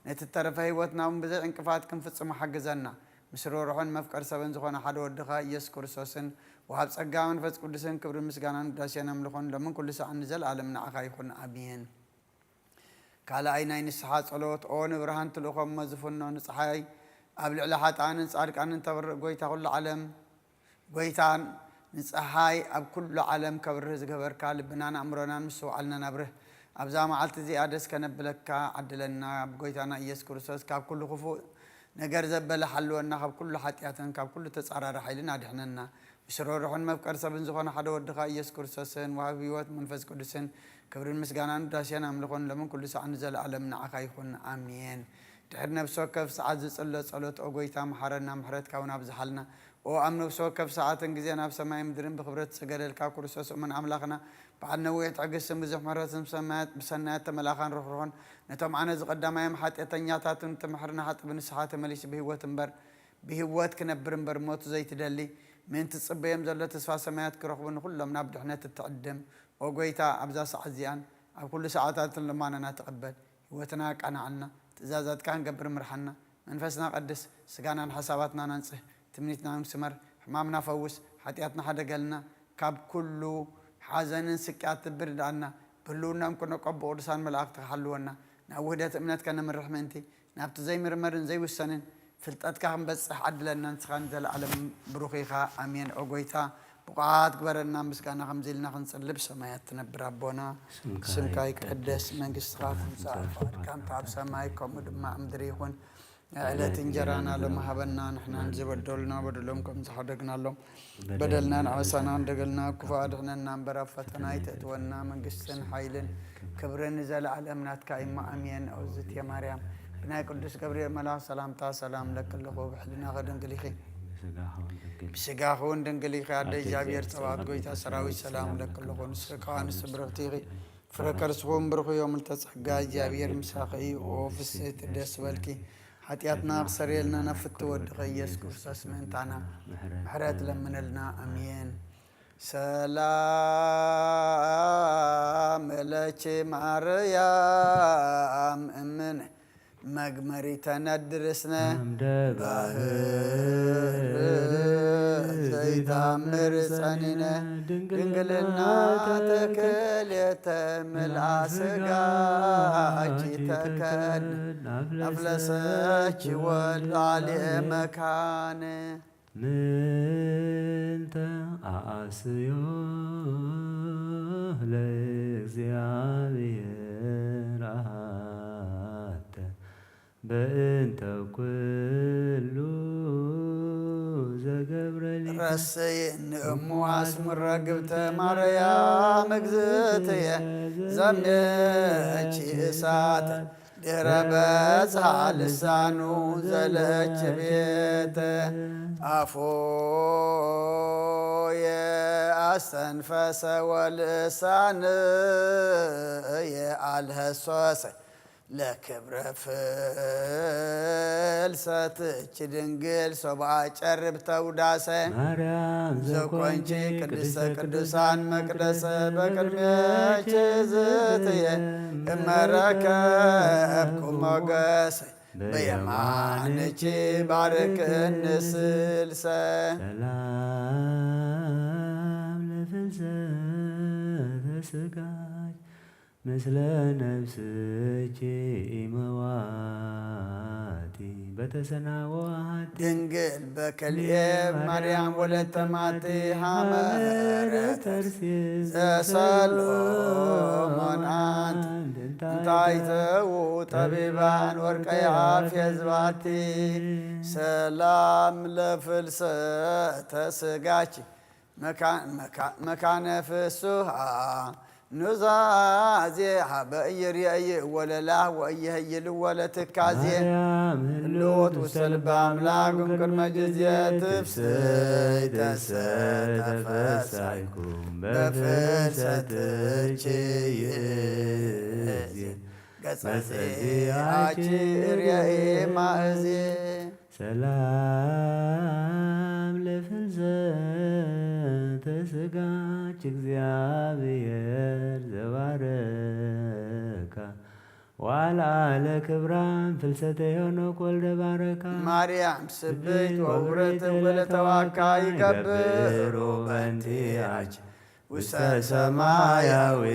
ነቲ እተረፈ ህይወትና እውን ብዘይ ዕንቅፋት ክንፍጽሞ ሓግዘና። ምስ ርህሩሕን መፍቀር ሰብን ዝኾነ ሓደ ወድኻ ኢየሱስ ክርስቶስን፣ ወሃብ ጸጋ መንፈስ ቅዱስን፣ ክብርን ምስጋናን ውዳሴን ኣምልኾን ሎምን ኩሉ ሰዓት ንዘለኣለም ንዓኻ ይኹን። ኣሜን። ካልኣይ ናይ ንስሓ ጸሎት። ኦ ንብርሃን ትልእኾ እሞ ዝፍኖ፣ ንጸሓይ ኣብ ልዕሊ ሓጥኣንን ጻድቃንን ተብርህ ጎይታ ኩሉ ዓለም፣ ጎይታ ንጸሓይ ኣብ ኩሉ ዓለም ከብርህ ዝገበርካ፣ ልብናን ኣእምሮናን ምስትውዓልናን ኣብርህ። ኣብዛ መዓልቲ እዚኣ ደስ ከነብለካ ዓድለና። ብጎይታና ኢየሱስ ክርስቶስ ካብ ኩሉ ክፉእ ነገር ዘበለ ሓልወና፣ ካብ ኩሉ ሓጢኣትን ካብ ኩሉ ተጻራሪ ሓይልን ኣድሕነና። ምስ ርህሩሕን መፍቀር ሰብን ዝኾነ ሓደ ወድኻ ኢየሱስ ክርስቶስን፣ ወሃቢ ህይወት መንፈስ ቅዱስን፣ ክብርን ምስጋናን ውዳሴን ኣምልኾን ሎምን ኩሉ ሰዓት ንዘለኣለም ንዓኻ ይኹን። ኣሜን። ድሕሪ ነፍሲ ወከፍ ሰዓት ዝጽሎ ጸሎት፣ ኦ ጎይታ፣ መሓረና፣ ምሕረትካ እውን ኣብዝሓልና። ኦ ኣብ ነፍሲ ወከፍ ሰዓትን ግዜን ኣብ ሰማይ ምድርን ብኽብረት ዝሰገደልካ ክርስቶስ እሙን ኣምላኽና፣ በዓል ነዊሕ ትዕግስትን ብዙሕ ምሕረትን፣ ብሰናያት፣ ብሰናያት ተመልኣኻን ርሕሩሕን፣ ነቶም ዓነዚ ቀዳማዮም ሓጢኣተኛታትን ትምሕርና ሓጢ ብንስሓ ተመሊሱ ብህይወት እምበር፣ ብህይወት ክነብር እምበር ሞቱ ዘይትደሊ፣ ምእንቲ ዝጽበዮም ዘሎ ተስፋ ሰማያት ክረኽቡ ንኹሎም ናብ ድሕነት እትዕድም፣ ኦ ጎይታ፣ ኣብዛ ሰዓት እዚኣን ኣብ ኩሉ ሰዓታትን ልማናና ተቐበል። ህይወትና ኣቃንዓልና፣ ትእዛዛትካ ክንገብር ምርሓና። መንፈስና ቀድስ፣ ስጋናን ሓሳባትናን ኣንጽህ፣ ትምኒትና እውን ስመር፣ ሕማምና ፈውስ፣ ሓጢኣትና ሓደገልና፣ ካብ ኩሉ ሓዘንን ስቅያትን ብርድኣና፣ ብህልውናኦም ክነቆ ብቅዱሳን መላእኽትኻ ሓልወና፣ ናብ ውህደት እምነት ከነምርሕ ምእንቲ፣ ናብቲ ዘይምርመርን ዘይውሰንን ፍልጠትካ ክንበጽሕ ዓድለና። ንስኻ ንዘለኣለም ብሩኽ ኢኻ። ኣሜን። ኦ ጎይታ፣ ብቑዓት ግበረና፣ ምስጋና ከምዚ ኢልና ክንጽሊ፣ ብሰማያት ትነብር ኣቦና፣ ስምካ ይቀደስ፣ መንግስትኻ ትምጻእ፣ ፍቓድካ ከምቲ ኣብ ሰማይ ከምኡ ድማ ኣብ ምድሪ ይኹን። ናይ ዕለት እንጀራና ሎሚ ሃበና፣ ንሕና ንዝበደሉና በደሎም ከም ዝሓደግናሎም፣ በደልናን ኣበሳናን ደገልና፣ ክፉእ ኣድሕነና እምበር፣ ኣብ ፈተና ኣይተእትወና፣ መንግስትን ሓይልን ክብርን ንዘለኣለም ናትካ እሞ፣ ኣሜን። ኣውዝት ማርያም፣ ብናይ ቅዱስ ገብርኤል መልኣኽ ሰላምታ ሰላም እብለኪ ኣለኹ፣ ብሕልናኺ ድንግል ኢኺ፣ ብስጋኺ እውን ድንግል ኢኺ። ኣደ እግዚኣብሔር ጸባኦት፣ ጎይታ ሰራዊት፣ ሰላም እብለኪ ኣለኹ፣ ንስኺ ከኣ ኣንስቲ ብርኽቲ ኢኺ፣ ፍረ ከርስኺ እውን ብሩኽ እዩ። ምልዕተ ጸጋ፣ እግዚኣብሔር ምሳኺ እዩ። ኦ ፍስሕቲ፣ ደስ በልኪ፣ ሓጢኣትና ክሰርየልና ናብ ፍትው ወድኺ ኢየሱስ ክርስቶስ ምእንታና ምሕረት ለምነልና። ኣሜን። ሰላም ለኪ ማርያም እምነ መግመሪተ ነድርስነ፣ ባህር ዘይታምር ጸኒነ፣ ድንግልና ተክልየተ ምልኣ ስጋኪ ተከን፣ ኣፍለሰኪ ወልድ ዓልየ መካን። ምንተ ኣኣስዮ ለእግዚኣብሔር ኣተ በእንተ ኩሉ ዘገብረሊ። ረስይኒ እሙ ኣስሙረ ግብተ ማርያም እግዝእትየ፣ ዘምየኪ እሳት ድህረ በጽሐ ልሳኑ ዘለኪ ቤተ፣ ኣፎየ ኣስተንፈሰ ወልሳንየ ኣልሀሶሰ። ለክብረ ፍልሰትኪ ድንግል ሶብኣ ጨርብ ተውዳሰ ማርያም ዘኮንኪ ቅድስተ ቅዱሳን መቅደሰ በቅድሜኪ ዝትየ እመረከብኩ ሞገሰ በየማንኪ ባርክኒ ስልሰ። ሰላም ለፍልሰተ ስጋኪ ምስለ ነፍስኪ ኢመዋቲ በተሰናወ አሐቲ ድንግል በከልኤ ማርያም ወለተ ማቲ ሐመረ ተርሴስ ዘሰሎሞን አንቲ እንታይ ተዉ ጠቢባን ወርቀ ያፌዝ ባቲ። ሰላም ለፍልሰተ ስጋኪ መካ- መካ- መካነ ፍስሃ ኑዛዜ ሀበ ኢይርእይ ወለላ ወኢይህይል ወለትካዜ ማርያም ህልውት ውስተ ልበ አምላክ እምቅድመ ጊዜ ትፍስሕት ተሰተፈሳይኩም በፍልሰትኪ ይእዜ ገጸ ዚአኪ ርእየ ማእዜ። ሰላም ለፍልሰተ ስጋኪ እግዚአብሔር ዘባረካ ዋልአ ለክብራም ፍልሰተ ሄኖክ ወልደ ባረካ። ማርያም ስብሕት ወውርት ወለተዋካ ይገብሩ በእንቲአኪ ውስተ ሰማያዊት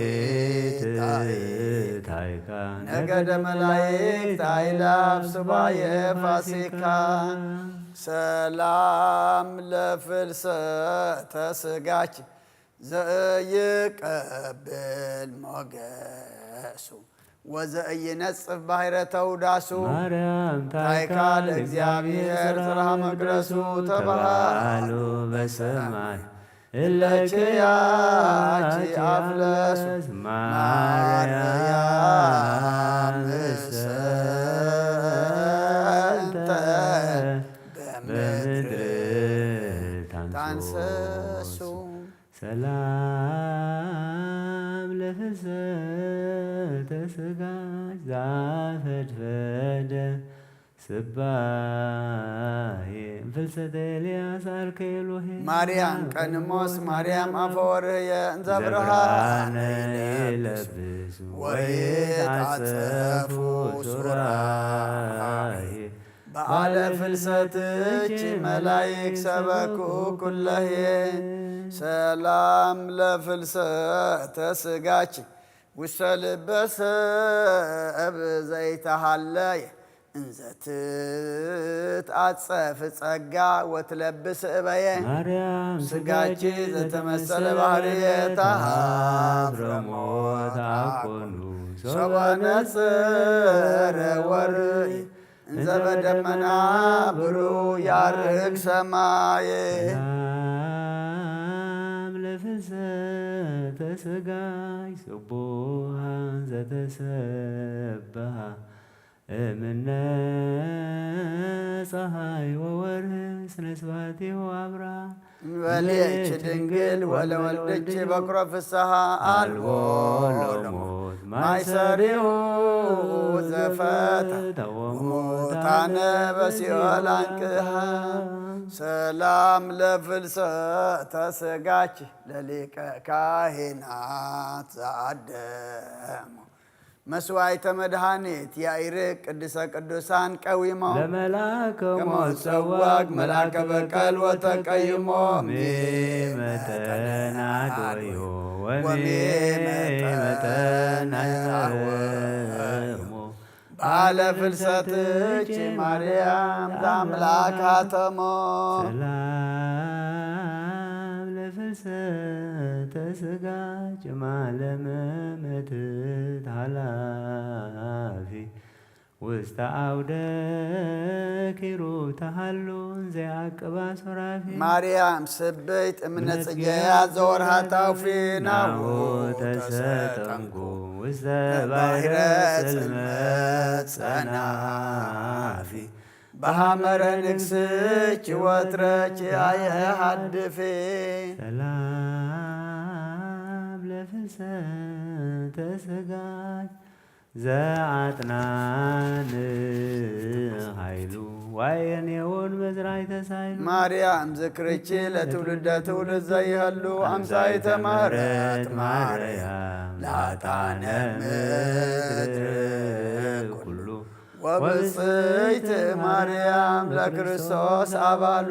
ታይካ ነገደ መላእክት አእላፍ ሱባኤ ፋሲካ። ሰላም ለፍልሰተ ስጋኪ ዘኢይቀብል ሞገሱ ወዘኢይነጽፍ ባሕረ ተውዳሱ። ማርያም ታይካ ለእግዚአብሔር ጽርሐ መቅደሱ ተባህሉ በሰማይ እለኪ ያቺ አፍለሱ ማርያም እሰንተ በምድር ታንሰሱ። ሰላም ለፍልሰተ ስጋኪ ዘአፈድፈደ ስባሄ ፍልሰተ ኤልያስ አርከ ኤሎሄ። ማርያም ቀንሞስ ማርያም አፈ ወርህየ እንዘ ብርሃነ ይለብሱ ወይትዓጸፉ ሱራሄ። በዓለ ፍልሰትኪ መላይክ ሰበኩ ኩለሄ። ሰላም ለፍልሰተ ስጋኪ ውስተ ልበ ሰብ ዘይተሃለየ እንዘ ትትዓጸፍ ጸጋ ወትለብስ እበየ። ማርያም ስጋኪ ዘተመሰለ ባህርየ ተሃብረ ሞት አኮኑ ሶበ ነጽረ ወርእይ እንዘ በደመና ብሩህ ያርግ ሰማየ። ሰላም ለፍልሰተ ስጋኪ ስቡሐ ዘተሰብሐ እምነ ፀሐይ ወወርህ ስነ ስብሐቲሁ አብራ። እንበሌኪ ድንግል ወለወልድኪ በኩረ ፍስሐ አልቦ ለሞት ማይሰሪሁ ዘፈታ ወሙታነ በሲኦል አንቅሃ። ሰላም ለፍልሰተ ስጋኪ ለሊቀ ካህናት ዘአደሞ መስዋዕተ መድኃኒት ያኢርቅ ቅድስተ ቅዱሳን ቀዊሞ ለመልአከ ሞት ሰዋግ መልአከ በቀል ወተቀይሞ ሜመጠነ አዶዮ ወሜመጠነ አወሞ ባለ ፍልሰትኪ ማርያም ለአምላክ አተሞ። ሰላም ለፍልሰተ ስጋኪ ማለመ መትት ኃላፊ ውስተ አውደ ኪሩብ ተሃሉ እንዘ ያዕቅባ ሱራፊ። ማርያም ስብሕት እምነ ጽጌያት ዘወርሃ ታውፊ ናሁ ተሰጠምኩ ውስተ ባሕረ ጽልመት ጸናፊ። በሐመረ ንግሥኪ ወትረኪ አየ ሀድፊ። ሰላም ለፍልሰተ ስጋኪ ዘኣጥናን ኃይሉ ዋየኔውን መዝራይተ ሳይሉ። ማርያም ዝክርኪ ለትውልደ ትውልድ ዘይህሉ ኣምሳይተ ምሕረት ማርያም ለአጣነ ምድር ኩሉ ወብፅዕቲ ማርያም ለክርስቶስ ኣባሉ።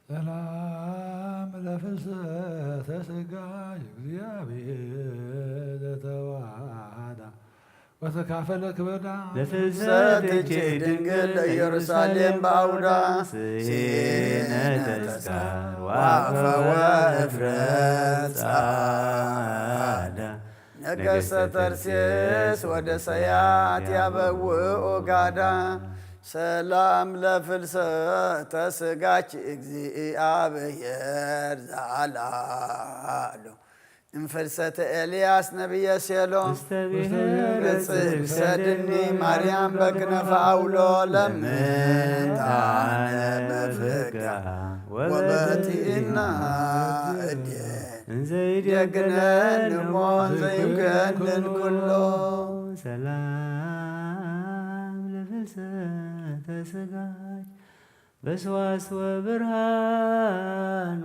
ሰላም ለፍልሰተ ሥጋ እግዚአብሔር ዘተዋሃዳ ወተካፈለ ክበዳ ለፍልሰትኪ ድንግል ለኢየሩሳሌም በአውዳ ስኢነ ተስካር ወአፈወ እፍረት ጻዳ ነገሰ ተርሴስ ወደ ሰያት ያበውኦ ጋዳ። ሰላም ለፍልሰተ ሥጋኪ እግዚአብሔር ዘአልዓሉ እምፍልሰተ ኤልያስ ነቢየ ሴሎ። እስተ ብሔር ጽግ ሰድኒ ማርያም በክነፈ አውሎ ለምንታነ በፍጋ ወበቲና እዴ እንዘይደግነን እሞ ዘይገንን ኩሎ። ሰላም ለፍልሰተ ሥጋኪ በስዋስ ወብርሃን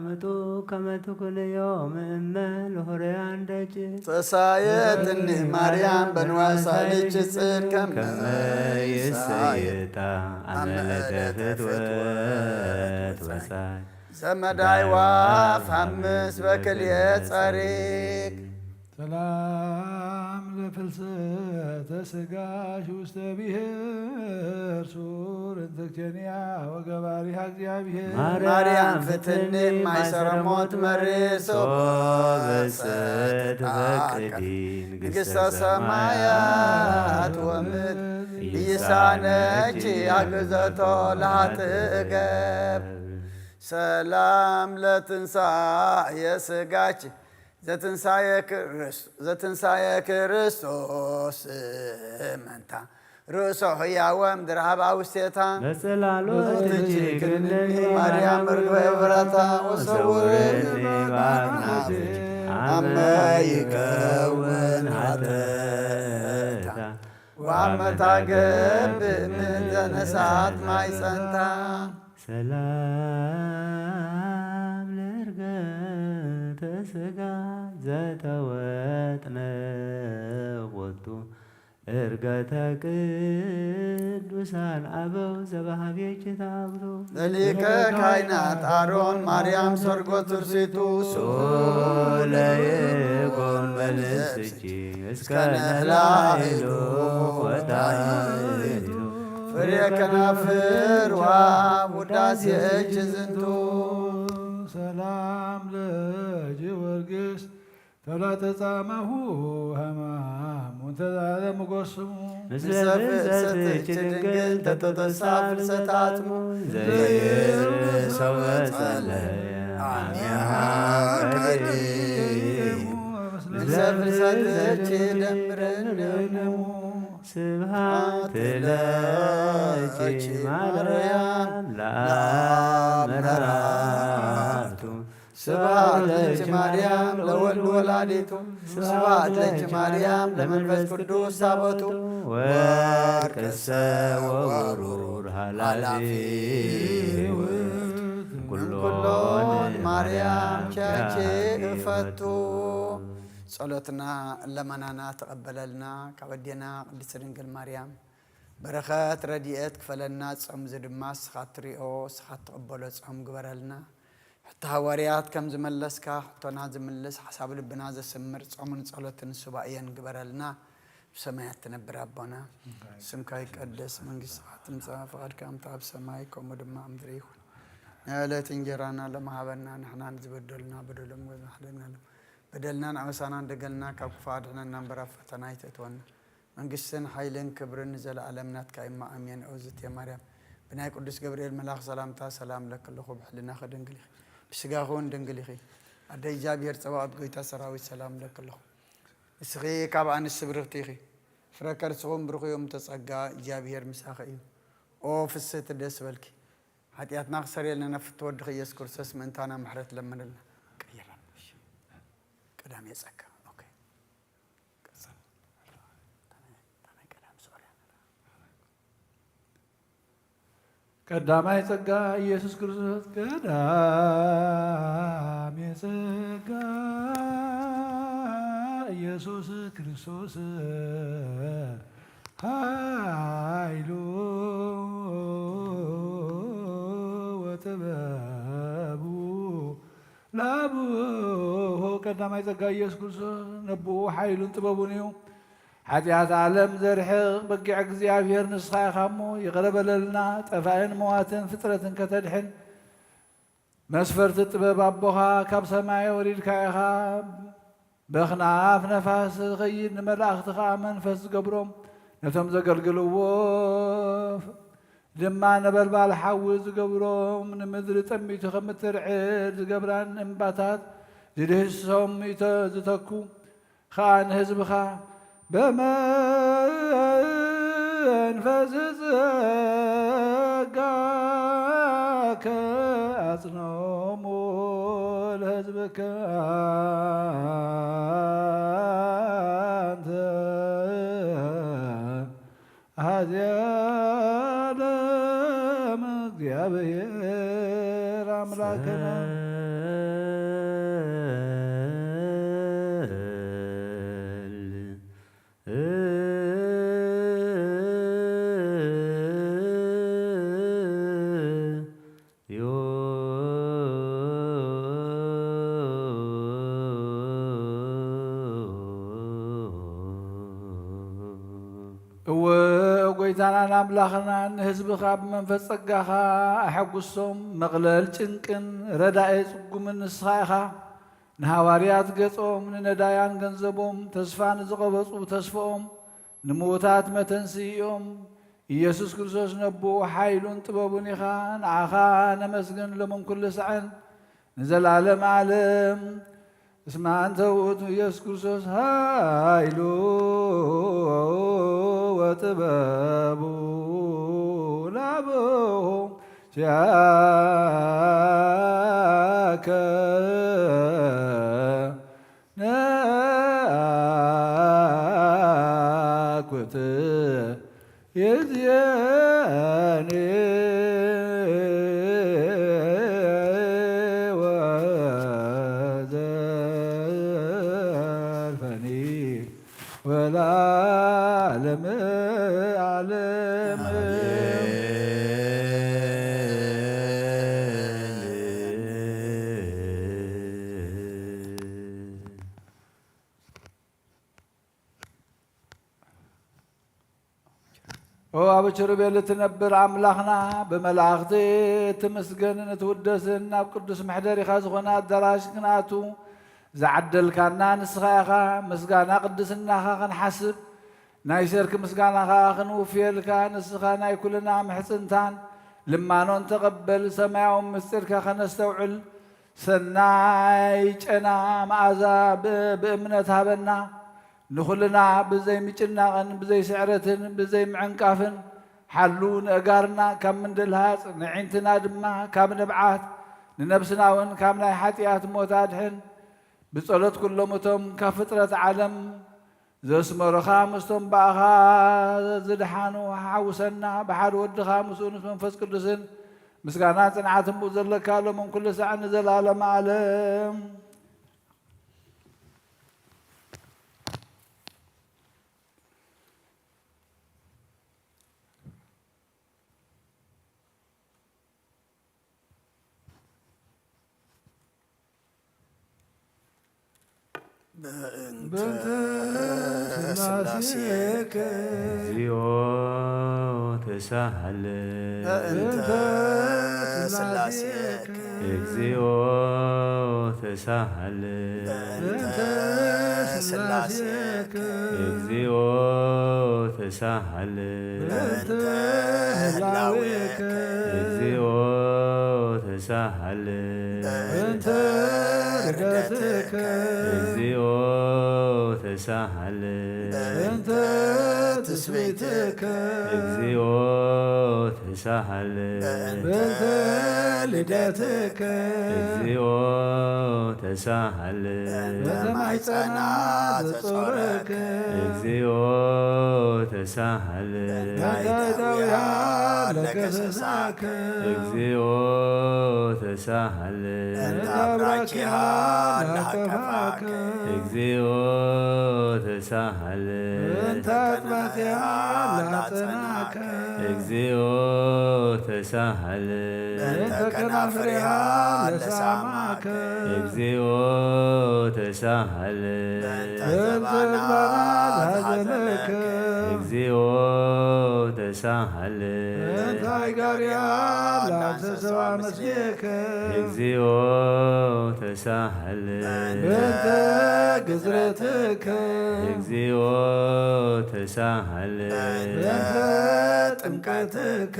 ምጡ ከመ ትኩንዮም እመ ለሆረያን ደጅ ተሳየጥኒ ማርያም በንዋሳ ልች ጽድ ከመ ከመ ይሰየጣ አመ ዕለተ ፍትወት ወጻይ ዘመዳይ ዋፍ ሐምስ በክልኤ ጸሪግ ሰላም ለፍልሰተ ሥጋሽ ውስተ ብሔር ሱር እንተ ኬንያ ወገባሪሃ እግዚአብሔር ማርያም ፍትኒ ማይሰረሞት መሪሶ ሶበ ጸትፈቅዲ ንግሥተ ሰማያት ወምድር ይሳነኪ አግዘቶ ለኃጥእ ገብ ሰላም ለትንሳኤ ሥጋኪ ዘትንሳኤ ክርስ- ዘትንሳኤ ክርስቶስ መንታ ርእሶ ሕያወም ድርሃብ አውስቴታ በጽላሎት ሞትኪ እጅ ክልኒ ክልኒ ማርያም ርግበ የፍረታ ወሰውረኒ ወሰውረኒ በአቅናትኪ አመ ይከውን ኃጢአታ ወአመ ታገብእ ምን ዘነሳት ማይጸንታ ሰላም ለእርገተ ሥጋ ዘተወጥነ ቦቱ እርገተ ቅዱሳን አበው ዘበሃቤኪ ተአብዶ ለሊቀ ካህናት አሮን ማርያም ሰርጎ ትርሲቱ ሶለየኮን መልስኪ እስከ ነህላይሎ ወታይቱ ፍሬ ከናፍር ወአብ ውዳሴ እጅ ዝንቱ ሰላም ለጊዮርጊስ ተላተ ጻማሁ ሐማሙ ተዛለ መጎስሙ ምስለ ፍልሰትኪ ድንግል ተተተሳ ፍልሰታትሙ ዘይብሰወ ጸለ አሚሃ ቀዲሙ ምስለ ፍልሰትኪ ደምረነ ስብሐት ለኪ ማርያም ለአብ መራቱ ስብሐት ለኪ ማርያም ለወልድ ወላዲቱ ስብሐት ለኪ ማርያም ለመንፈስ ቅዱስ ታቦቱ ወርቅሰ ወብሩር ኃላፊ ውእቱ ኩሎን ኩሎን ማርያም ኪያኪ ኪያኪ እፈቱ። ጸሎትና ለመናና ተቐበለልና ካብ ኣዴና ቅድስት ድንግል ማርያም በረኸት ረድኤት ክፈለና። ጾም እዚ ድማ ንስኻ ትሪኦ ንስኻ ትቕበሎ ጾም ግበረልና። ሕቲ ሃዋርያት ከም ዝመለስካ ሕቶና ዝምልስ ሓሳብ ልብና ዘስምር ጾምን ጸሎትን ሱባኤን ግበረልና። ብሰማያት ትነብር ኣቦና ስምካ ይቀደስ መንግስትኻ ትምጻእ ፈቃድካ ከምቲ ኣብ ሰማይ ከምኡ ድማ ኣብ ምድሪ ይኹን። ናይ ዕለት እንጀራና ሎም ሃበና ንሕና ንዝበደሉና በደሎም ወይም ሓደግና በደልናን ኣበሳናን ደገልና ካብ ክፉእ ኣድሕነና እምበር ኣብ ፈተና ኣይተእትወና። መንግስትን ሓይልን ክብርን ንዘለኣለም ናትካ እማ ኣሜን። እግዝእትየ ማርያም ብናይ ቅዱስ ገብርኤል መልኣኽ ሰላምታ ሰላም እለኪ ኣለኹ። ብሕልናኺ ድንግል ኢኺ፣ ብስጋኺ እውን ድንግል ኢኺ። ኣደ እግዚኣብሔር ጸባኦት ጎይታ ሰራዊት ሰላም እለኪ ኣለኹ። ንስኺ ካብ ኣንስቲ ብርኽቲ ኢኺ፣ ፍረ ከርስኹም ብሩኽ እዩ። እምተ ጸጋ እግዚኣብሔር ምሳኺ እዩ። ኦ ፍስህቲ ደስ በልኪ፣ ሓጢኣትና ክሰርየልና ናብ ፍትወ ወድኺ ኢየሱስ ክርስቶስ ምእንታና ምሕረት ለምንልና። ቀይራ ቀዳም የጸካ ኦኬ። ቀጽል። ቀዳማይ ጸጋ ኢየሱስ ክርስቶስ፣ ቀዳሜ ጸጋ ኢየሱስ ክርስቶስ ኃይሉ ወጥበቡ ላብሆ። ቀዳማይ ጸጋ ኢየሱስ ክርስቶስ ነብኡ ኃይሉን ጥበቡን እዩ። ሓጢኣት ዓለም ዘርሕቕ በጊዕ እግዚኣብሔር ንስኻ ኢኻ እሞ፣ ይቕረ በለልና፣ ጠፋእን መዋትን ፍጥረትን ከተድሕን። መስፈርቲ ጥበብ ኣቦኻ ካብ ሰማይ ወሪድካ ኢኻ። በኽናፍ ነፋስ ዝኸይድ ንመላእኽቲ ኸኣ መንፈስ ዝገብሮም፣ ነቶም ዘገልግልዎ ድማ ነበልባል ሓዊ ዝገብሮም፣ ንምድሪ ጠሚቱ ከም እትርዕድ ዝገብራን እምባታት ዝድህስሶም ይተ-፣ ዝተኩ ኸኣ ንህዝብኻ ብመንፈስ ጸጋከ ኣጽንዖሙ ለህዝብከ ኣንተ ኣሐዚ ዓለም እግዚኣብሔር ኣምላክና። እወ፣ ጐይታናን ኣምላኽናን፣ ንህዝብኻ ብመንፈስ ጸጋኻ ኣሐጉሶም። መቕለል ጭንቅን ረዳኤ ጽጉምን ንስኻ ኢኻ። ንሃዋርያት ገጾም፣ ንነዳያን ገንዘቦም፣ ተስፋ ንዝቐበጹ ተስፍኦም፣ ንምዉታት መተንስኢኦም። ኢየሱስ ክርስቶስ ነቦኡ ሓይሉን ጥበቡን ኢኻ። ንዓኻ ነመስግን ሎምን ኩሉ ሳዕን ንዘለዓለም ዓለም። እስመ ኣንተ ውእቱ ኢየሱስ ክርስቶስ ኃይሉ ወጥበቡ ላብሆ ሲያከ ነአኩት ይእዜኒ ወዘልፈኒ ወለዓለመ ዓለም። ኦ ኣብ ኪሩቤል እትነብር ኣምላኽና፣ ብመላእኽቲ እትምስገንን እትውደስን፣ ናብ ቅዱስ መሕደሪኻ ዝኾነ ኣዳራሽ ክንኣቱ ዝዓደልካና ንስኻ ኢኻ። ምስጋና ቅድስናኻ ክንሓስብ ናይ ሰርክ ምስጋና ኸኣ ክንውፍየልካ፣ ንስኻ ናይ ኩልና ምሕጽንታን ልማኖን ተቐበል። ሰማያዊ ምስጢርካ ከነስተውዕል ሰናይ ጨና መኣዛ ብ-፣ ብእምነት ሃበና። ንኹልና ብዘይ ምጭናቕን ብዘይ ስዕረትን ብዘይ ምዕንቃፍን ሓሉ። ንእጋርና ካብ ምንድልሃጽ፣ ንዒንትና ድማ ካብ ንብዓት፣ ንነብስና እውን ካብ ናይ ሓጢኣት ሞት ኣድሕን። ብጸሎት ኩሎም እቶም ካብ ፍጥረት ዓለም ዘስመሩኻ ምስቶም ብኣኻ ዝደሓኑ ሓውሰና። ብሓደ ወድኻ ምስኡ ምስ መንፈስ ቅዱስን ምስጋና ጽንዓትን ብኡ ዘለካ ሎምን ኩሉ ሳዕ ንዘለዓለመ ዓለም። በእንተ በእንተ ሥላሴከ ሥላሴከ እግዚኦ ተሳሃለ። በእንተ በእንተ ሥላሴከ ሥላሴከ እግዚኦ ተሳሃለ። በእንተ በእንተ ሥላሴከ ሥላሴከ እግዚኦ ተሳሃለ። በእንተ ህላዌከ እግዚኦ ተሳሃለ። በእንተ ርደትከ እግዚኦ ተሳሃለ። በእንተ ትስብእትከ እግዚኦ ተሳሃል። በእንተ ልደትከ እግዚኦ ተሳሃል። በእንተ ማሕፀና ዘጾረከ እግዚኦ ተሳሃል። በእንተ ደውያ ለገሰሳከ እግዚኦ ተሳሃል። በእንተ አብራኪሃ ላቀፋከ እግዚኦ ተሳሃል። በእንተ አጥባኪሃ ላጸናከ እግዚኦ ተሳሃል። በእንተ ከናፍሪሃ ለሳማከ እግዚኦ ተሳሃል። በእንተ ዘባና ላዘነከ እግዚኦ ተሳሃል። በእንተ አይጋርያ ላንሰሰዋ ምስሌከ እግዚኦ ተሳሃል። በእንተ ግዝረትከ እግዚኦ ተሳሃል። በእንተ ጥምቀትከ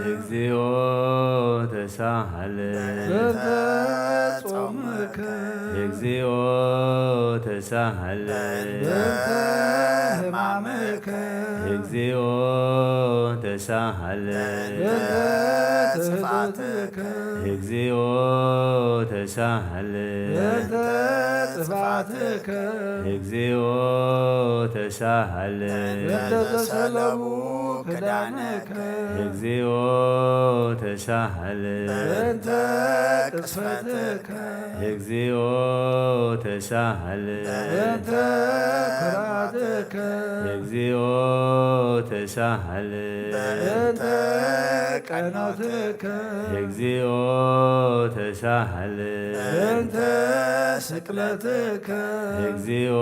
እግዚኦ ተሳሃል። በእንተ ጾምከ እግዚኦ ተሳሃል። በእንተ ሕማምከ እግዚኦ ተሳሃል። በእንተ ጽፋትከ እግዚኦ ተሳሃል። በእንተ ጽፋትከ እግዚኦ ተሳሃል። በእንተ ዘሰለቡ ክዳንከ እግዚኦ ተሳሃል። በእንተ ቅስፈትከ እግዚኦ ተሳሃል። በእንተ ኩራትከ እግዚኦ ተሳሃል። በእንተ ቀኖትከ እግዚኦ ተሳሃል። በእንተ ስቅለትከ እግዚኦ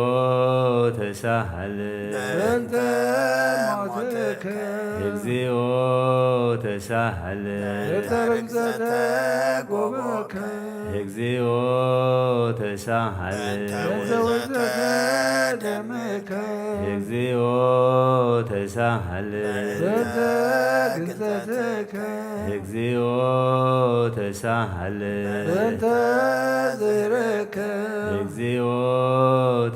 ተሳሃል። በእንተ ሞትከ እግዚኦ ተሳሃል። በእንተ ርግዘተ ጎቦከ እግዚኦ ተሳሃል። በእንተ ውዘተ ደምከ እግዚኦ ተሳሃል። በእንተ ግዘትከ እግዚኦ ተሳሃል። በእንተ ዝህርከ እግዚኦ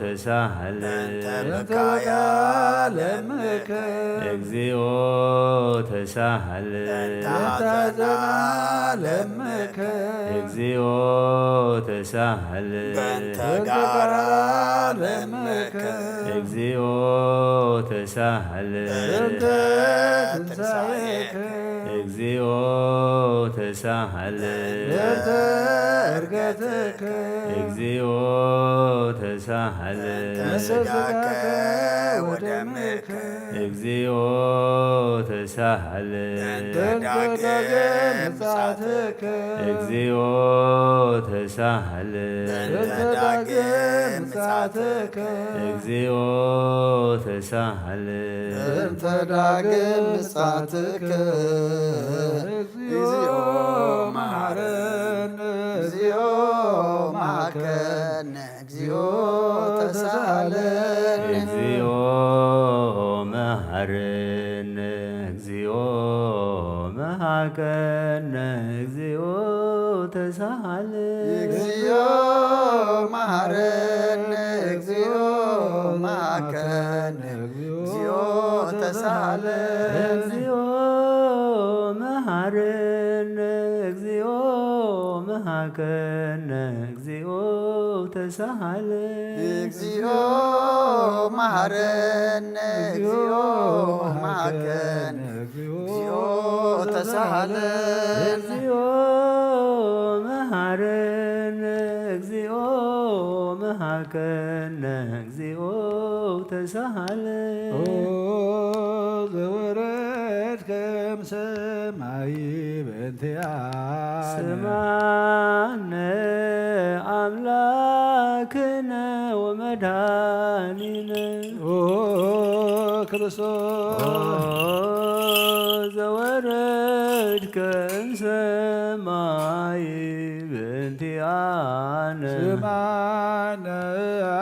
ተሳሃል። በእንተ ብካያ ለምከ እግዚኦ ተሳሃል። በእንተ ሐዘና ለምከ እግዚኦ ተሳሃል። በእንተ ጋራ ለምከ እግዚኦ ተሳሃል። በእንተ ትንሳኤከ እግዚኦ ተሳሃል። በእንተ እርገትከ እግዚኦ ተሳሃል። በእንተ ስጋከ ወደምከ እግዚኦ ተሳሃል። በእንተ ዳግም ምጽአትከ እግዚኦ ተሳሃል። በእንተ ዳግም ምጽአትከ እግዚኦ ተሳሃል። በእንተ ዳግም ምጽአትከ እግዚኦ መሐረነ እግዚኦ መሐከነ እግዚኦ ተሳሃለነ። እግዚኦ መሐረነ እግዚኦ መሐከነ እግዚኦ ተሳሃለነ። እግዚኦ መሐረነ እግዚኦ መሐከነ እግዚኦ ተሳሃለነ። እግዚኦ መሐረነ እግዚኦ መሐከነ እግዚኦ ተሳሃለነ። እግዚኦ መሐረነ እግዚኦ መሐከነ እግዚኦ ተሳሃለነ። እግዚኦ መሐረነ እግዚኦ መሐከነ እግዚኦ ተሳሃለነ። ኦ ዘወረድከ እምሰማይ በእንቲአነ። ስማነ አምላክነ ወመድኃኒነ። ኦ ክርስቶስ። ኦ ዘወረድከ እምሰማይ በእንቲአነ። ስማነ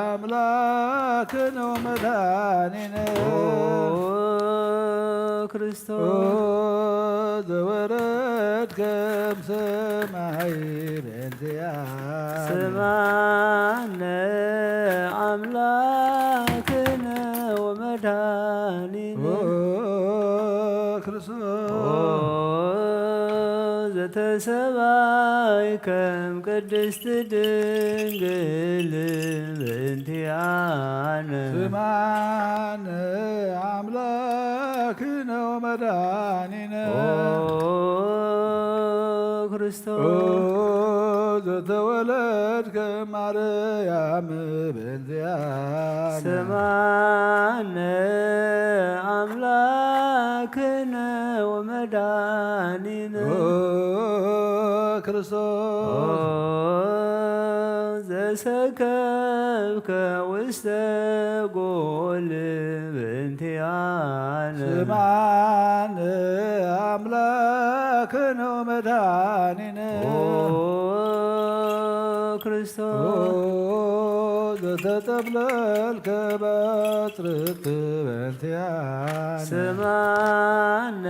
አምላክነ ወመድኃኒነ። ኦ ክርስቶስ። ኦ ዘወረድከ እምሰማይ በእንቲአነ። ስማነ አምላክነ ወመድኃኒነ። ኦ ክርስቶስ። ኦ ዘተሰባይ ከም ቅድስት ድንግል ብእንቲኣነ። ስማነ ኣምላክነ ወመድኃኒነ። ኦ ክርስቶስ። ኦ ዘተወለድከ ማርያም ብእንቲኣነ። ስማነ ኣምላክነ ወመድኃኒነ። ኦ ክርስቶስ። ኦ ዘሰከብከ ውስተ ጎል ብእንቲኣነ። ስማነ ኣምላክነ ወመድኃኒነ። ኦ ክርስቶስ። ኦ ዘተጠብለልከ በትርክ በእንቲኣነ። ስማነ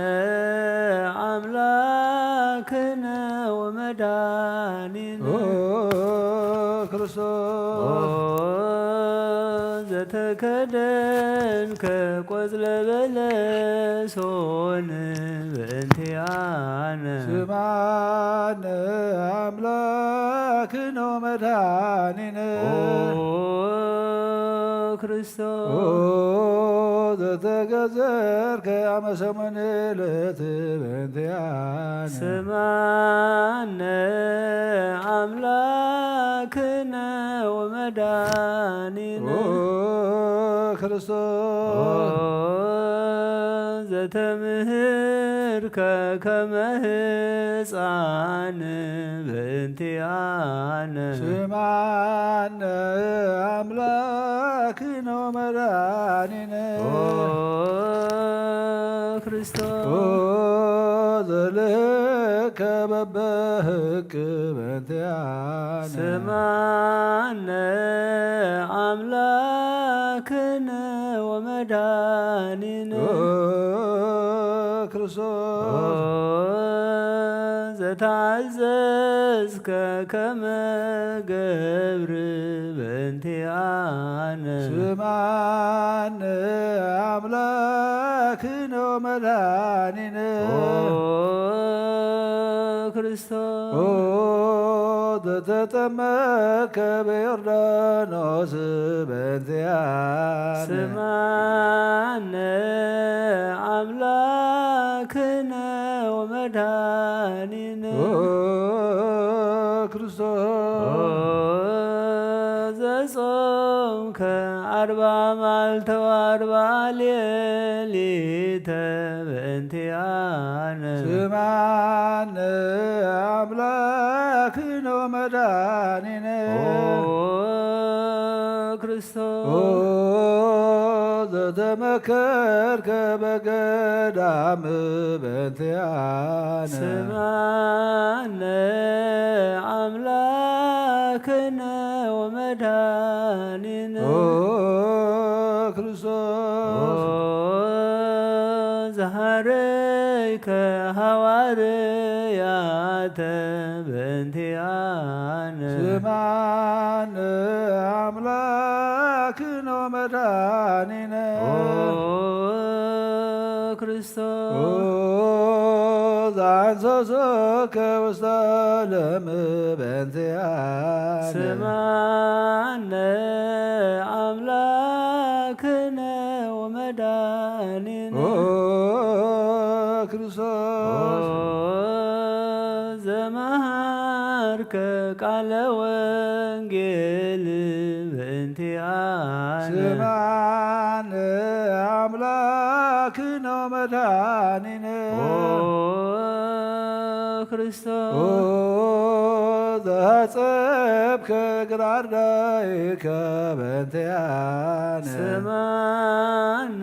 ኣምላክነ ወመድኃኒነ። ኦ ክርስቶስ። ኦ ዘተከደንከ ቆጽለ በለሶን በእንቲኣነ። ስማነ ኣምላክነ ወመድኃኒነ። ኦ ክርስቶስ። ኦ ዘተገዘርከ ኣመ ሰሙን ዕለት በእንቲኣነ። ስማነ ኣምላክነ ወመድኃኒነ። ኦ ክርስቶስ። ኦ ዘተምህርከ ከመ ህፃን በእንቲኣነ። ስማነ ኣምላክነ ወመድኃኒነ። ኦ ክርስቶስ። ኦ ዘልከ በበህቅ በእንቲኣነ። ስማነ ኣምላክነ ወመድኃኒነ። ኦ ክርስቶስ። ኦ ዘተዓዘዝከ ከመ ገብር በእንቲኣነ። ስማነ ኣምላክነ ወመድኃኒነ። ኦ ክርስቶስ። ኦ ዘተጠመከ በዮርዳኖስ በእንቲኣነ። ስማነ ኣምላክነ ወመድኃኒነ። ኦ ክርስቶስ። ኦ ዘጾምከ ኣርባ መዓልተ ወኣርባ ሌሊተ በእንቲኣነ። ስማነ ኣምላክነ ወመድኃኒነ። ኦ ክርስቶስ። ኦ ዘተመከርከ በገዳም በእንቲኣነ። ስማነ ኣምላክነ ወመድኃኒነ። ኦ ክርስቶስ። ኦ ዘሃረይከ ሃዋርያተ በእንቲኣነ። ስማነ ኣምላክነ ወመድኃኒነ። ኦ ክርስቶስ። ኦ ዘአንሰሶከ ውስተ ዓለም በእንቲኣነ። ስማነ ኣምላክነ ወመድኃኒነ። ኦ ክርስቶስ። ኦ ዘመሃርከ ቃለ ወንጌል በእንቲኣነ። ስማነ ኣምላክነ ወመድኃኒነ። ኦ ክርስቶስ። ኦ ዘሐጸብከ እግረ አርዳኢከ በእንቲኣነ። ስማነ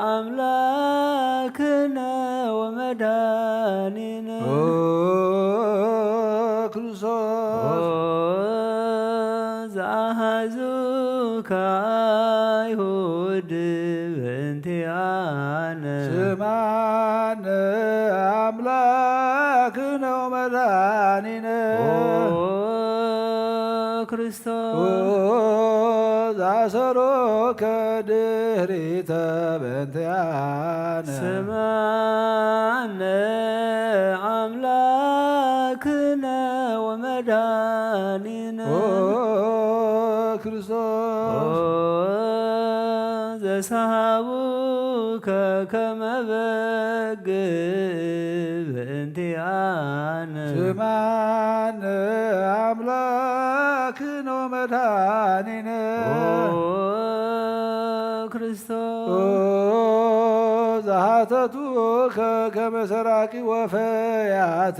ኣምላክነ ወመድኃኒነ። ኦ ክርስቶስ። ኦ ዘአሃዙከ አይሁድ በእንቲኣነ። ስማነ አምላክነ ወመድኃኒነ። ኦ ክርስቶስ። ኦ ሰሮከ ድህሪተ በእንቲአነ። ስማነ አምላክነ ወመድኃኒነ። ኦ ክርስቶስ። ኦ ዘሰሃቡከ ከመ በግ በእንቲአነ። ስማነ አምላክነ ወመድኃኒነ። ኦ ክርስቶስ። ኦ ዘሃተቱከ ከመ ሰራቂ ወፈያት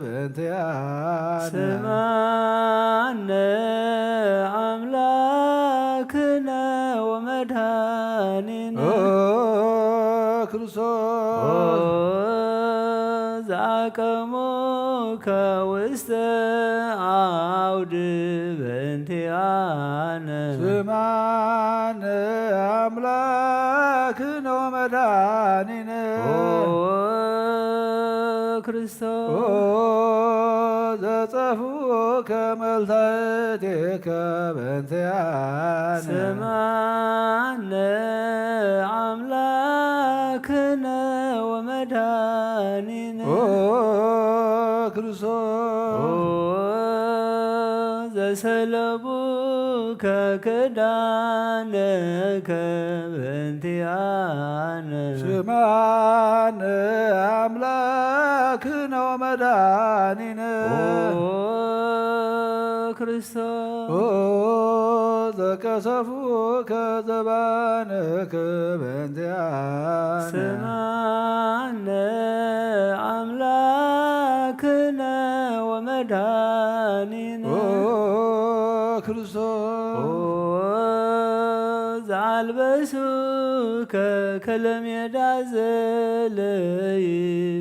በእንቲአነ። ስማነ አምላክነ ወመድኃኒነ። ኦ ክርስቶስ። ኦ ዘአቀሙከ ውስተ አውድ በእንቲአነ። ስማነ አምላክነ ወመድኃኒነ። ኦ ክርስቶስ። ኦ ዘጸፍኡከ መልታእቴከ በእንቲአነ። ስማነ አምላክነ ወመድኃኒነ። ኦ ክርስቶስ። ኦ ዘሰለቡከ ክዳነከ በእንቲአነ። ስማነ አምላክነ ወመድኃኒነ። ኦ ክርስቶስ። ኦ ዘቀሰፉከ ዘባንከ በእንቲአነ። ስማነ አምላክነ ወመድኃኒነ። ኦ ክርስቶስ። ኦ ዘአልበሱከ ከለሜዳ ዘለይ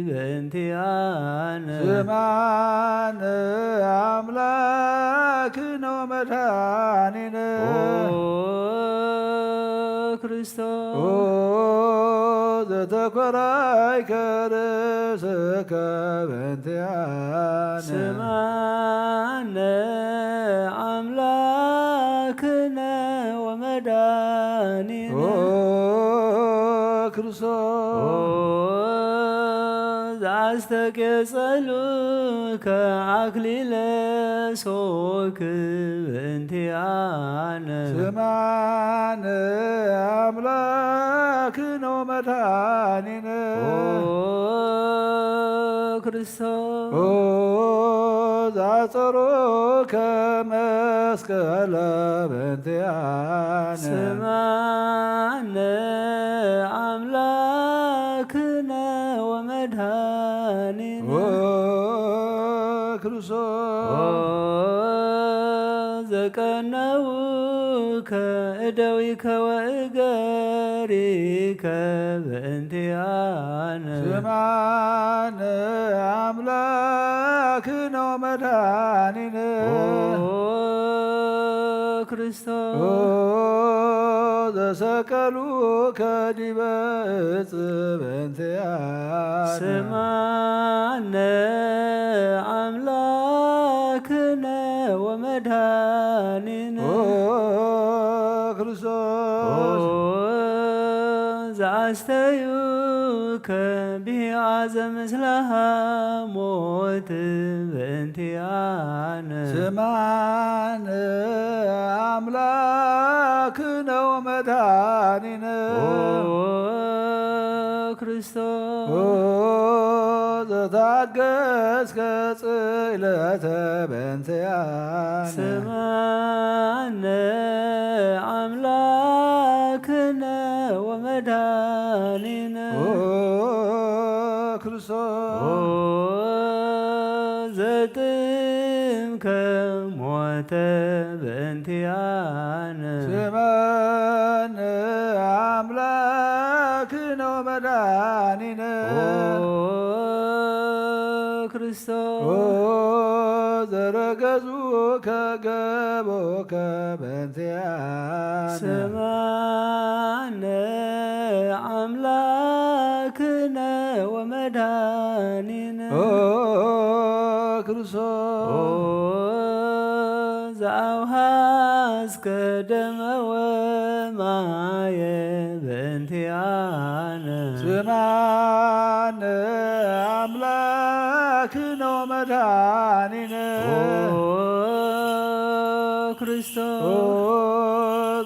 በእንቲአነ። ስማነ አምላክነ ወመድኃኒነ። ኦ ክርስቶስ። ኦ ዘተኮራይከ ርእስከ በእንቲአነ። ስማነ አምላክነ ወመድኃኒነ። ኦ ክርስቶስ። ኦ ዘአስተቄጸሉከ አክሊለ ሶክ በእንቲአነ። ስማነ አምላክነ ወመድኃኒነ። ኦ ክርስቶስ። ኦ ዘአጸሮከ መስቀለ በእንቲአነ። ስማነ አምላክነ ወመድኃኒነ። ኦ ክርስቶስ። ኦ ዘቀነውከ እደዊከ ወእገሪከ በእንቲአነ። ስማነ አምላክነ ወመድኃኒነ። ኦ ክርስቶስ። ኦ ዘሰቀሉከ ዲበ ዕፅ በእንቲአነ። ስማነ አምላክነ ወመድኃኒነ። ኦ ክርስቶስ። ኦ ዘአስተዩከ ቢአዘ ምስለ ሐሞት በእንቲአነ። ስማነ አምላክነ ወመድኃኒነ። ኦ ክርስቶስ። ኦ ዘታገስከ ጽዕለተ በእንቲአነ። ስማነ አምላክነ ወመድኃኒነ። ኦ ክርስቶስ። ኦ ዘጥምከ ሞተ በእንቲአነ። ስማነ አምላክነ ወመድኃኒነ። ኦ ክርስቶስ። ኦ ዘረገጹከ ገቦከ በእንቲአነ። ስማነ አምላክነ ወመድኃኒነ። ኦ ክርስቶስ። ኦ ዘአውሃዝከ ደመ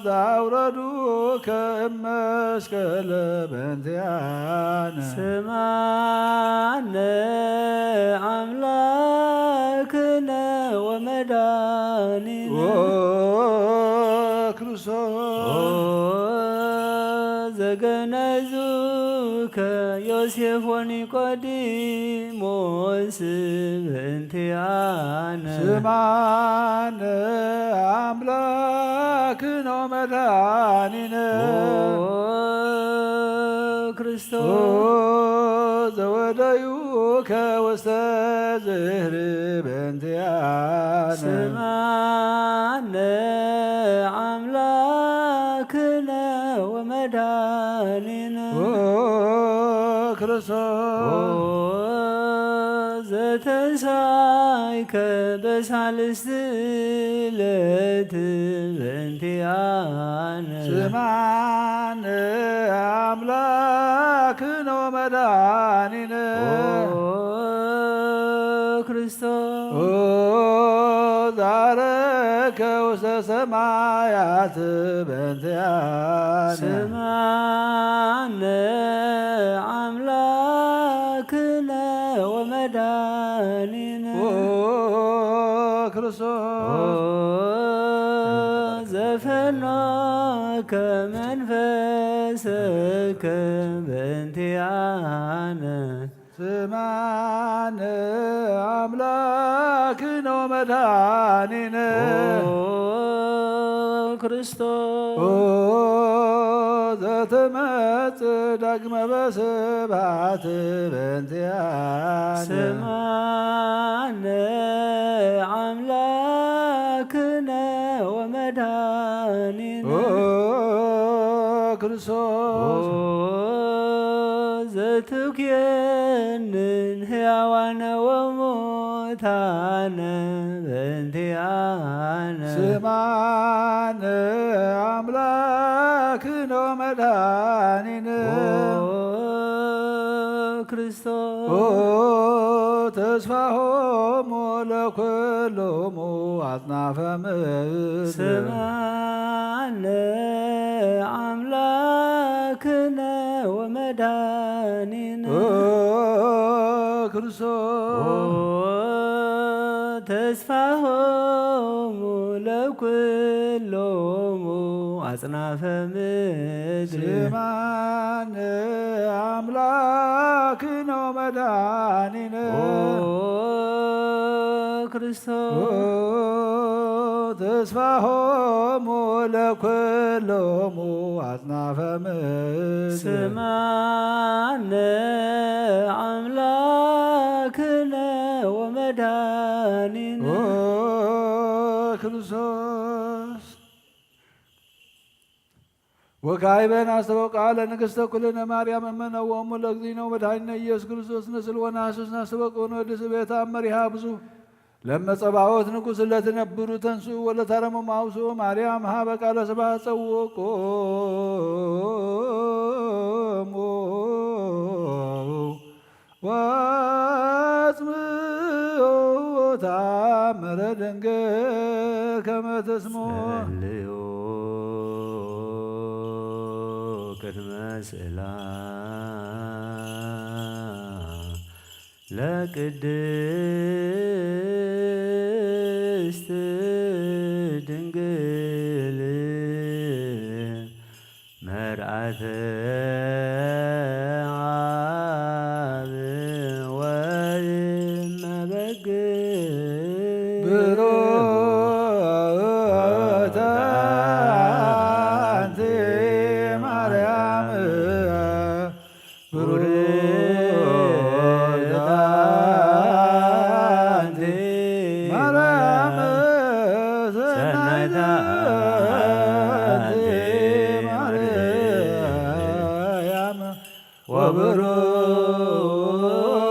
ዛውረዱከ እመስቀለ በእንቲአነ። ስምዓነ አምላክነ ወመድኃኒነ። ኦ ክርስቶስ። ኦ ዘገነዙከ ዮሴፍ ወኒቆዲሞስ በእንቲአነ። ስምዓነ አምላክነ ወመድኃኒነ። ኦ ክርስቶስ። ኦ ዘወደዩከ ውስተ ዝህሪ በእንቲአነ። ስምዓነ አምላክነ ወመድኃኒነ። ኦ ክርስቶስ። ኦ ዘተንሳይከ በሳልስት ዕለት በእንቲአነ። ስምዓነ አምላክነ ወመድኃኒነ። ኦ ክርስቶስ። ኦ ዛረከ ውስተ ሰማያት በእንቲአነ። ስምዓነ አምላክነ ወመድኃኒነ። ኦ ክርስቶስ። ኦ ዘፈኖከ መንፈስከ በእንቲአነ። ስምዓነ አምላክነ ወመድኃኒነ። ኦ ክርስቶስ። ኦ ዘትመጽእ ዳግመ በስብሐት በእንቲአነ። ስምዓነ አምላክነ ወመድኃኒነ። ኦ ክርስቶስ። ኦ ዘትኩየንን ሕያዋነ ወሙታነ በእንቲአነ። ስምዓነ አምላክነ ወመድኃኒነ። ኦ ክርስቶስ። ኦ ተስፋሆሙ ለኩሎሙ አጽናፈ ምድር። ስምዓነ አምላክነ ወመድኃኒነ። ኦ ክርስቶስ። ኦ ተስፋሆሙ ለኩሎሙ አጽናፈ ምድር። ስምዓነ አምላክነ ወመድኃኒነ። ኦ ክርስቶስ። ኦ ተስፋሆሙ ለኩሎሙ አጽናፈ ምድር። ስምዓነ አምላክነ ወመድኃኒነ። ኦ ክርስቶስ። ወካዕበ ናስተበቃ ለንግሥተ ኩልነ ማርያም እመ ነወሙ ለእግዚእነ ወመድኃኒነ ኢየሱስ ክርስቶስ ንስል ወናስስ ናስተበቅ ወንወድስ ቤታ መሪሃ ብዙ ለመጸባዖት ንጉሥ ለትነብሩ ተንስኡ ወለታረሙ ማውስኡ ማርያም ሃበ ቃለ ስብሐት ጸውቆሙ ወአጽምዑ ተአምረ ድንግል ከመ ትስምዖ። ጸልዩ ቅድመ ስእላ ለቅድስት ድንግል መርዓተ አብ ወእመ በግ ብሩክተ አንቲ ማርያም ብሩክተ አንቲ ማርያም ሰናይተ አንቲ ማርያም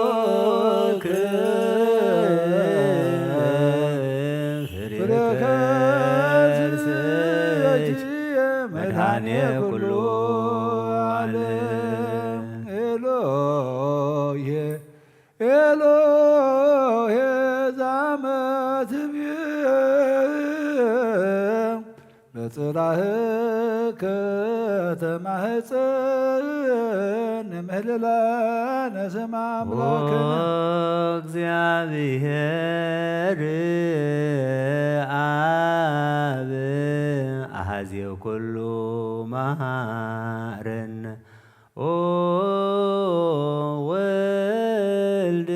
ወብሩክ ፍሬ ከርስኪ መድኃኔ ኩሉ ዓለም። ኤሎሄ ኤሎሄ ዛመ ትቤ ጽላህከ ተማህፀን ምህልላነ ስም ኣምላክነ። እግዚአብሔር አብ አሐዜ ኩሉ መሐረነ። ኦ ወልድ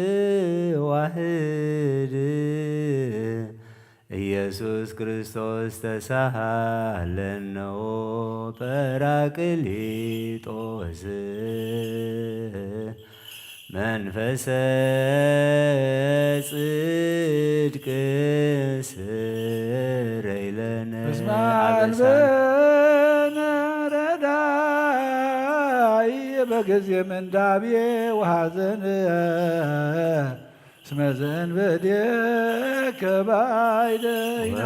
ዋህድ ኢየሱስ ክርስቶስ ተሳሃለነ። ኦ ጳራቅሊጦስ መንፈሰ ጽድቅ ስረይለነ እስመ አበሳነ። አልበነ ረዳኢ በጊዜ ምንዳቤ ወሐዘን እስመ ዘእንበዴከ ባይደይና።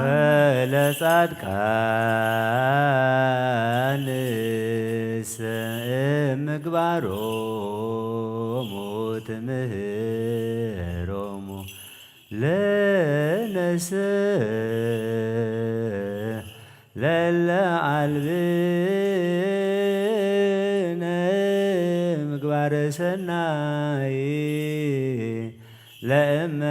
ወለጻድቃንስ እምግባሮሙ ትምህሮሙ ለነሰ ለለ አልብነ ምግባረ ሰናይ ለእመ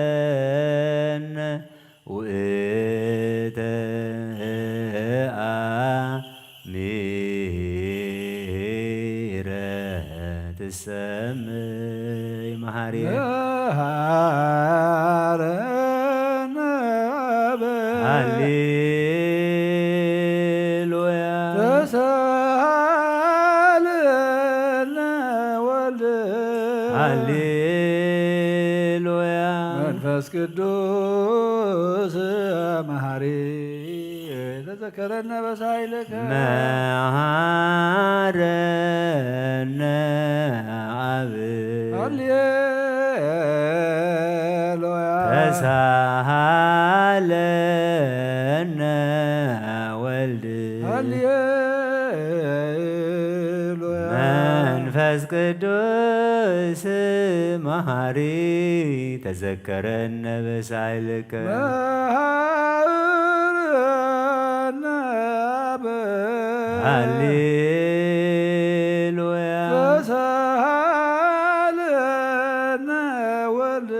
መሃርከነ ውእተ አሚረ ትሰምይ መሃሪ። መሃረነ አብ ሃሌሉያ ተሳሃለነ ወልድ ሃሌሉያ መንፈስ ቅዱስ መሃሪ ተዘከረነ በሳይልከ መሃረነ አብ ሃሌሉያ ተሳሃለነ ወልድ ሃሌሉያ መንፈስ ቅዱስ መሃሪ ተዘከረነ በሳይልከ መሃረነ አብ ሃሌሉያ ተሳሃለነ ወልድ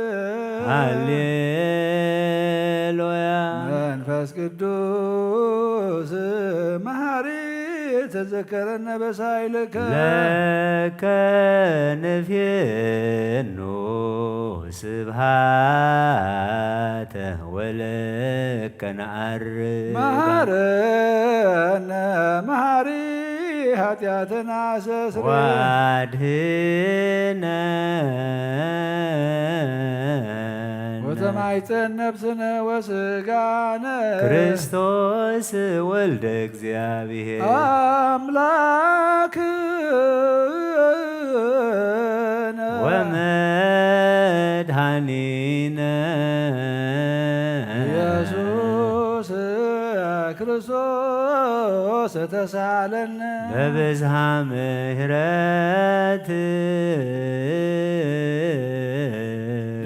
ሃሌሉያ መንፈስ ቅዱስ መሃሪ ተዘከረነ በሳይልከ ለከ ንፌኑ ስብሃተ ወለከ ነዐርግ መሃረነ መሃሪ ኃጢአትና አስተስርይ ወአድህነነ ወተማይፀን ነፍስነ ወስጋነ ክርስቶስ ወልደ እግዚአብሔር አምላክነ ወመድኃኒነ ኢየሱስ ክርስቶስ ተሳለነ በብዝሃ ምሕረት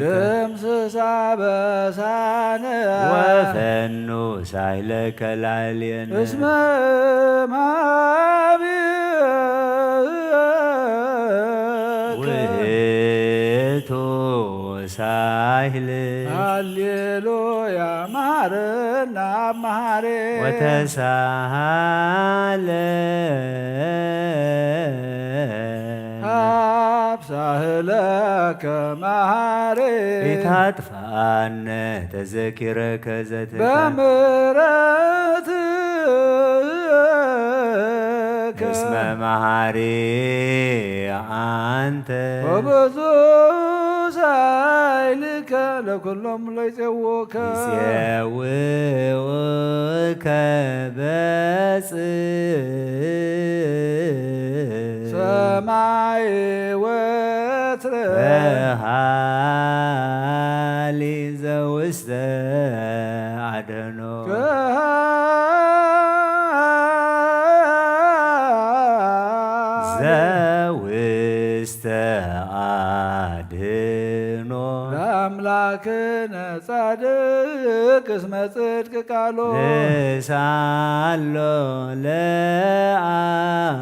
ደምስስ አበሳነ ወፈኑ ሳይለከ ላዕሌነ እስመ ማቤከ ውእቱ ሳይል ሃሌሉያ መሃረና አብ መሃሬ ወተሳሃለ አብሳህለከ መሃሬ ኢታጥፋነ ተዘኪረከ ዘትካ በምሕረትከ እስመ መሃሪ አንተ ወብዙ ሳይልከ ለኩሎም ለይጼውከ ይጼውኡከ በጽ ሰማይ ወትረ በሃሊ ዘውስተ አድህኖ ዘውስተ አድህኖ አምላክነ ጻድቅ እስመ ጽድቅ ቃሎ። ንሳሎ ለአብ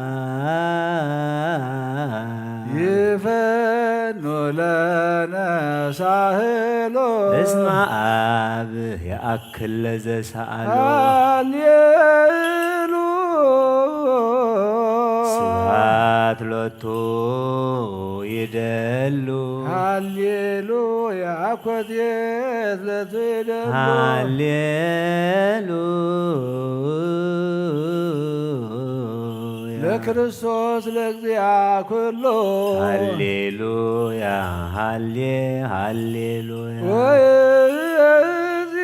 ይፈኑ ለነ ሳህሎ። እስመ አብ የአክል ለዘሰአሎ። ሃሌሉ ስብሐት ሎቱ ይደሉ። ሃሌሉያ ኮቴት ለትደሉ። ሃሌሉያ ለክርስቶስ ለእግዚአ ኩሉ። ሃሌሉያ ሃሌ ሃሌሉያ። ወእግዚእነ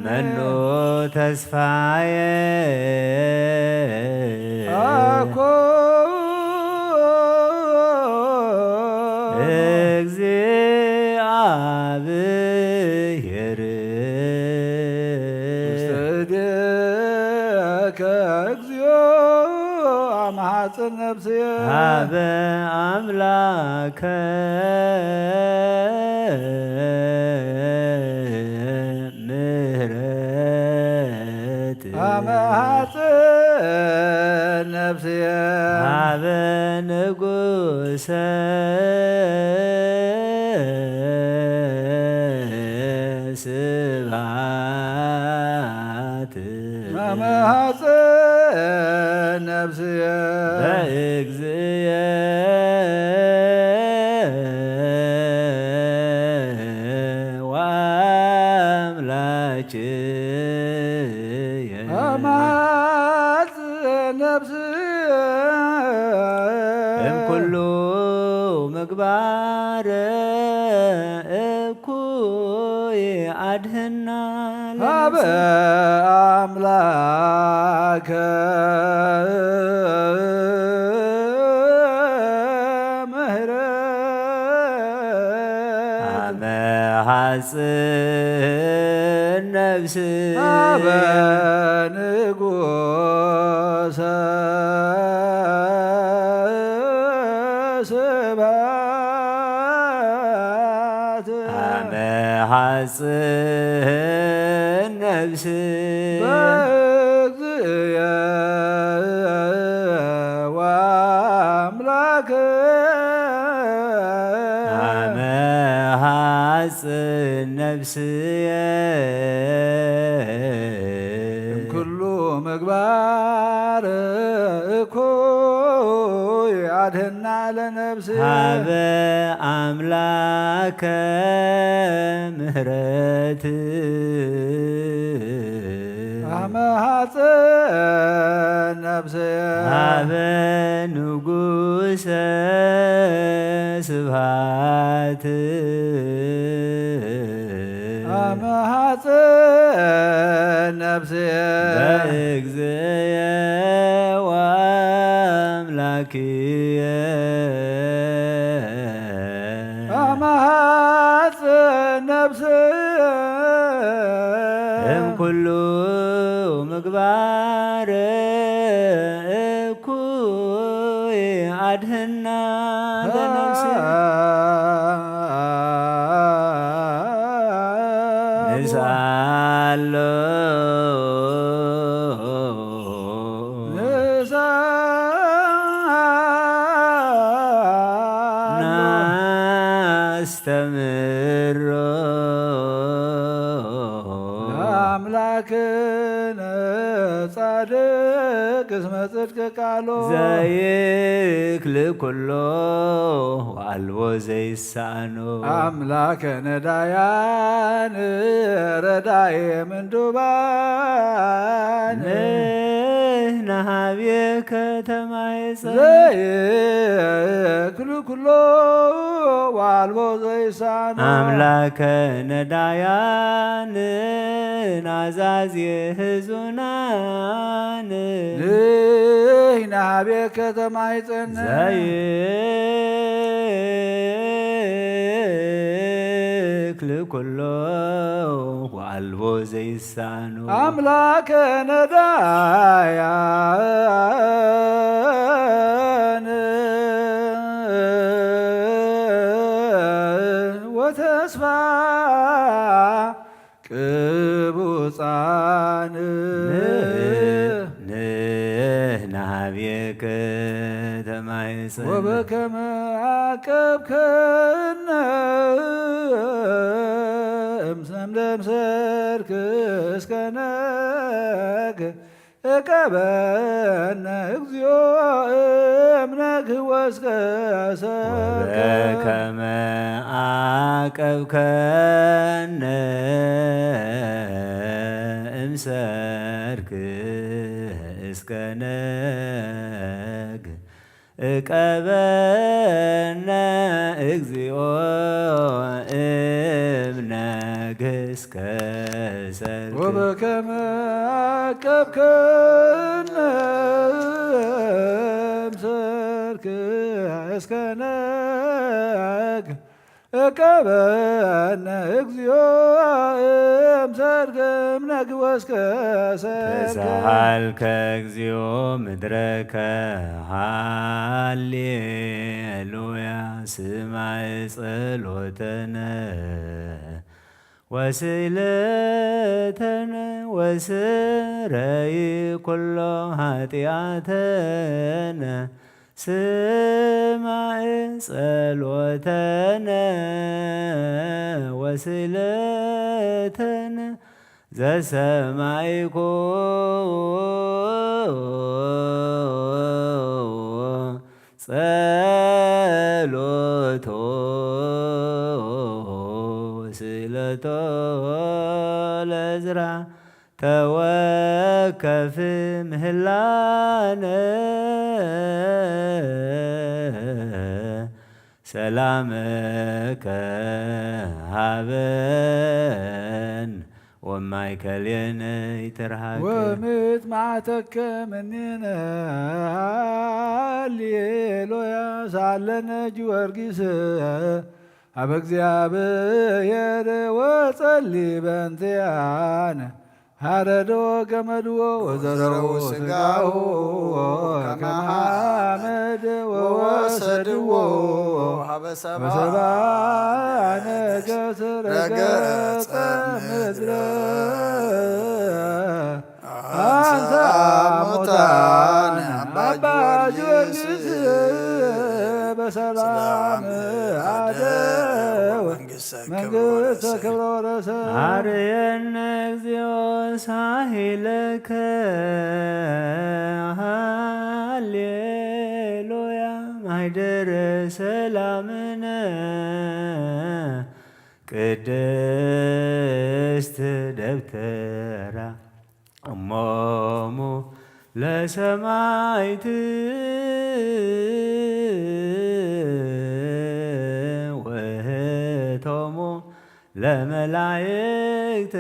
መኑ ተስፋዬ አኮ እግዚአብሔር ውስተ እዴከ እግዚኦ አምሐጽን ነፍስየ። ሀበ አምላከ ምህረት አመ ሐጽን ነፍስየ። ሀበ ንጉሰ ስብሐት። አመ ሐጽን ነፍስየ። በእግዚእየ ወአምላክየ። አመ ሐጽን ነፍስየ። እምኩሉ ምግባር እኩይ አድህና ሀበ ለነፍስየ። አምላከ ምህረት አመ ሐጽን ነፍስ ሀበ ንጉሰ ስብሐት። አመ ሐጽን ነፍስ በእግዚእየ ወአምላክ። አመ ሐጽን ነፍስየ። እምኩሉ ምግባር እኩይ አድህና ለነፍስ። ሀበ አምላከ ምህረት። አመ ሐጽን ነፍስየ። ሀበ ንጉሰ ስብሐት። አመ ሐጽን ነፍስየ። በእግዚእየ ወአምላክየ። አመ ሐጽን ነፍስየ። እምኩሉ ምግባር እኩይ አድህና ለነፍስየ። ንስአሎ ንስአሎ ናስተምሮ ለአምላክነ ጻድቅ እስመ ጽድቅ ቃሎ። ዘይክል ኩሎ ወአልቦ ዘይሳኖ። አምላከ ነዳያን ረዳኤ ምንዱባን። ንሕነ ሀቤከ ተማይጸን። ዘይክል ኩሎ ወአልቦ ዘይሳኖ። አምላከ ነዳያን አዛዜ ህዙናን። ንሕነ ሀቤከ ተማይጸን። ዘይክል ኩሎ ወአልቦ ዘይሳኖ። አምላከ ነዳያን ቅቡፃን ንህና ሀቤከ ተማይፀን ወበከመ አቀብከነ እምሰምደም ሰርክ እስከ ነግ እቀበነ እግዚኦ እምነክ ወስከ ሰብከ ወበከመ አቀብከነ እምሰርክ እስከ ነግ እቀበነ እግዚኦ እምነግ እስከ ሰርክ ወበከመ አቀብከነ እምሰርክ እስከ ነግ እቀበነ እግዚኦ እምሰርክ እምነግ ወስከ ሰርክ ተሰሃልከ እግዚኦ ምድረከ ሃሌሉያ ስማዕ ጸሎተነ ወስእለተነ ወስረይ ኩሎ ኃጢአተነ ስማዕ ጸሎተነ ወስእለተነ ዘሰማይኮ ጸሎቶ ስእለቶ ለዝራ ተወከፍ ምህላነ ሰላመከ ሃበን ወማእከሌነ ይትርሃቅ ወምጽማዕተከ ምኔነ ሃሌሉያ ሳለነ ጊዮርጊስ ኣብ እግዚኣብሔር ወጸሊ በንቲያነ ሃረዶ ገመድዎ ወዘረው ስጋሁ ከመ ሓመድ ወወሰድዎ ሀበ ሰባ ወሰባ ነገስ ረገጸ ምድረ አንሳ ሙታን አባ ጊዮርጊስ በሰላም አደወ መንግስተ ክብሮ ወረሰ። አርየነ እግዚኦ ሳሂለከ ሃሌሉያ ማይደረ ሰላምነ ቅድስት ደብተራ እሞሙ ለሰማይት ወህቶሙ ለመላእክት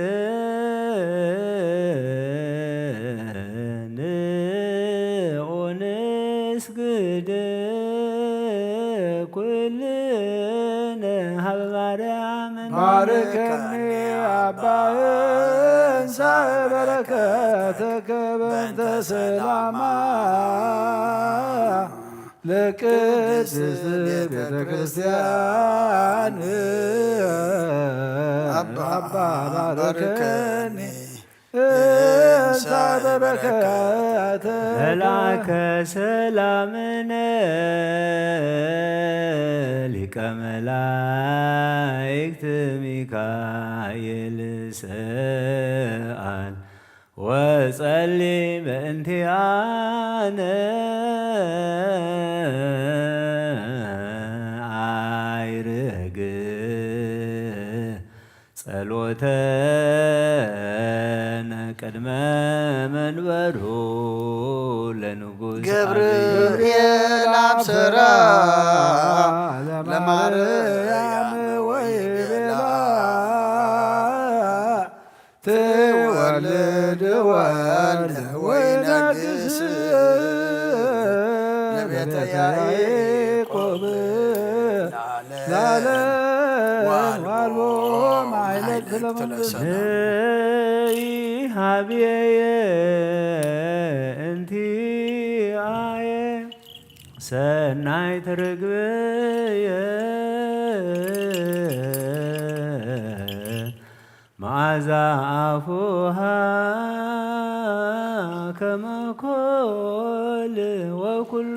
ንዑ ንስግድ ኩልነ ሀበ ማርያም ባርከኒ አባ እንሳ በረከተከ በእንተ ሰላማ ለቅድስት ቤተ ክርስቲያን አባ ባርከኒ እንሳ በረከተ መልአከ ሰላምነ ሊቀ መላእክት ሚካኤል ሰአል ወጸሊ በእንቲአነ አይርግ ጸሎተነ ቅድመ መንበሩ ለንጉስ ገብርኤል አብሰራ ለማርያም ወይ ቤላ ትወልድ ወልድ ወይ ነግስ ለቤተ ያዕቆብ ለዓለም ዋልቦ ማይለቅ ለመንግስት ይሃብየ እንቲአየ ሰናይት ርግብየ ዛአፉሃ ከመ ኮል ወኩሉ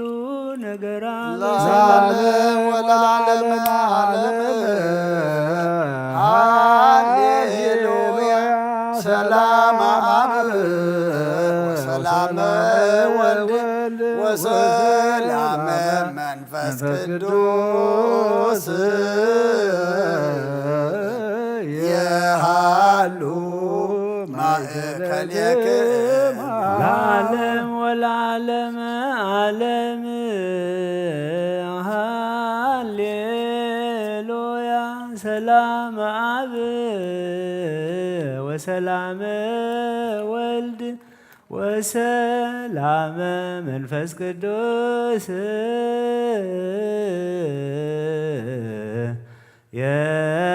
ነገራ ለዓለም ወለዓለመ ዓለም። ሃሌሉያ። ሰላም አብ ወሰላም ወልድ ወሰላም መንፈስ ቅዱስ የሃሉ ማእከሌክሙ። ለዓለም ወለዓለመ ዓለም። ሃሌሉያ። ሰላም አብ ወሰላም ወልድ ወሰላም መንፈስ ቅዱስ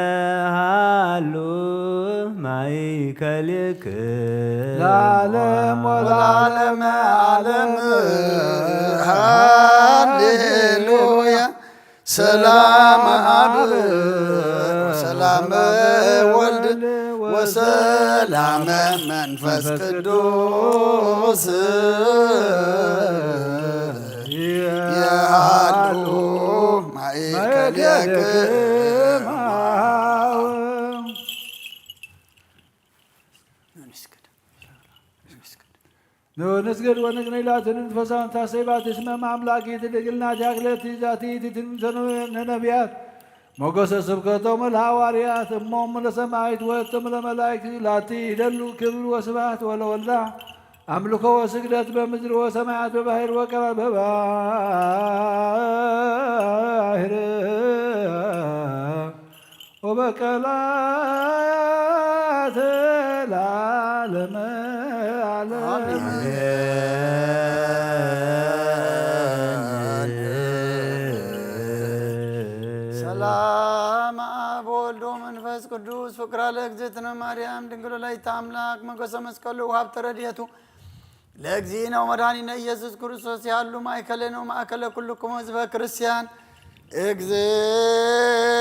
የሃሉ ማእከሌክሙ። ለዓለም ወለዓለመ ዓለም። ሃሌሉያ። ሰላም አብ ወሰላም ወልድ ወሰላም መንፈስ ቅዱስ የሃሉ ማእከሌክሙ። ንስግድ ወንቅኒ ላትን ፈሳንታ ሰይባት እስመ ማምላኪት ድግልናት ያክለት ዛቲ ትትንሰኑ ነነቢያት ሞገሰ ስብከቶም ለሐዋርያት እሞም ለሰማይት ወጥም ለመላይክት ላቲ ይደሉ ክብር ወስብሐት ወለወልዳ አምልኮ ወስግደት በምድር ወሰማያት በባህር ወቀላ በባህር ወበቀላት ለዓለመ ዓለም። ሰላም አብ ወልድ ወመንፈስ ቅዱስ ፍቅራ ለእግዝእትነ ማርያም ድንግል ወላዲተ አምላክ ሞገሰ መስቀሉ ወሀብተ ረድኤቱ ለእግዚእነ ወመድኃኒነ ኢየሱስ ክርስቶስ ያሉ ማእከለነ ወማእከለ ኩልክሙ ህዝበ ክርስቲያን። እግዝእ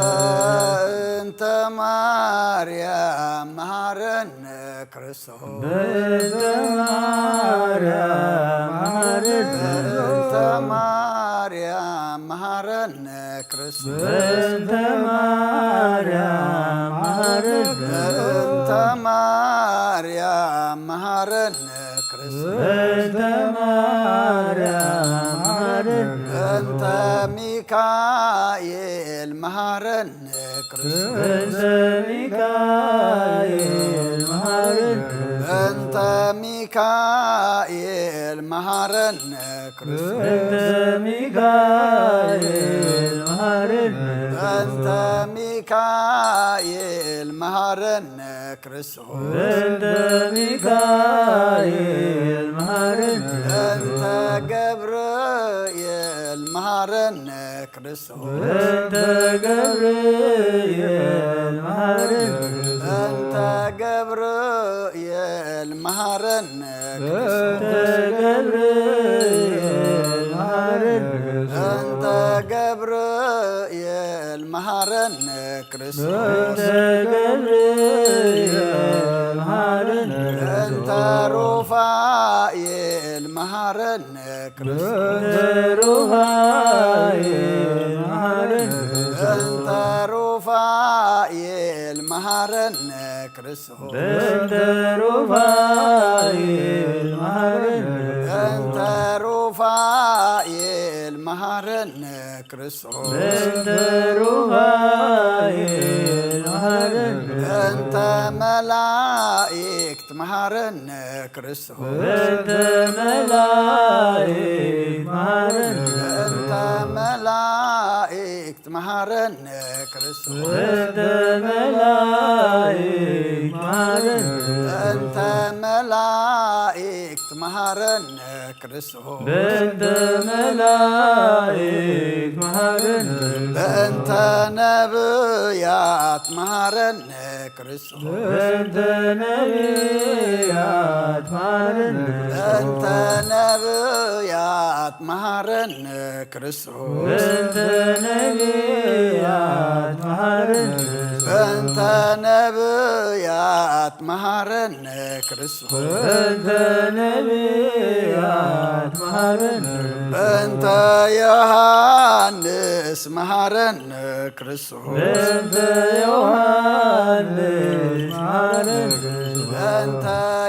በእንተ ማርያም መሐረነ ክርስቶስ። በእንተ ማርያም መሐረነ። በእንተ ማርያም መሐረነ ክርስቶስ። በእንተ ማርያም መሐረነ። በእንተ ማርያም መሐረነ ክርስቶስ። በእንተ ማርያም መሐረነ። በእንተ ሚካኤል መሐረነ ክርስቶስ። በእንተ ሚካኤል መሐረነ። በእንተ ሚካኤል መሐረነ ክርስቶስ። በእንተ ሚካኤል መሐረነ። በእንተ ሚካኤል መሐረነ ክርስቶስ። በእንተ ሚካኤል መሐረነ። በእንተ ገብርኤል መሐረነ ክርስቶስ። በእንተ ገብርኤል መሐረነ። በእንተ ገብርኤል መሐረነ ክርስቶስ። በእንተ ገብርኤል መሐረነ። በእንተ ገብርኤል መሐረነ ክርስቶስ። በእንተ ገብርኤል መሐረነ። በእንተ ሩፋኤል መሐረነ ክርስቶስ። በእንተ ሩፋኤል መሐረነ። በእንተ ሩፋኤል መሐረነ ክርስቶስ። በእንተ ሩፋኤል መሐረነ። በእንተ ሩፋኤል መሐረነ ክርስቶስ። በእንተ ሩፋኤል መሐረነ። በእንተ መላእክት መሐረነ ክርስቶስ። በእንተ መላእክት መሐረነ። በእንተ መላእክት መሐረነ ክርስቶስ። በእንተ መላእክት መሐረነ። በእንተ መላእክት መሐረነ ክርስቶስ። በእንተ መላእክት መሐረነ። በእንተ ነብያት መሐረነ ክርስቶስ። በእንተ ነብያት መሐረነ። በእንተ ነብያት መሐረነ ክርስቶስ። በእንተ ነብያት መሐረነ። በእንተ ነብያት መሐረነ ክርስቶስ። በእንተ ነብያት መሐረነ። በእንተ ዮሐንስ መሐረነ ክርስቶስ። በእንተ ዮሐንስ መሐረነ። በእንተ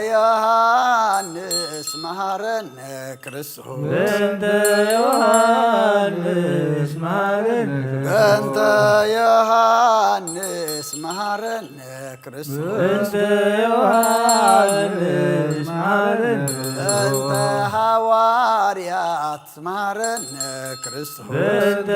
ዮሐንስ መሐረነ ክርስቶስ። በእንተ ዮሐንስ መሐረነ። በእንተ ዮሐንስ መሐረነ ክርስቶስ። በእንተ ዮሐንስ መሐረነ። በእንተ ሐዋርያት መሐረነ ክርስቶስ። በእንተ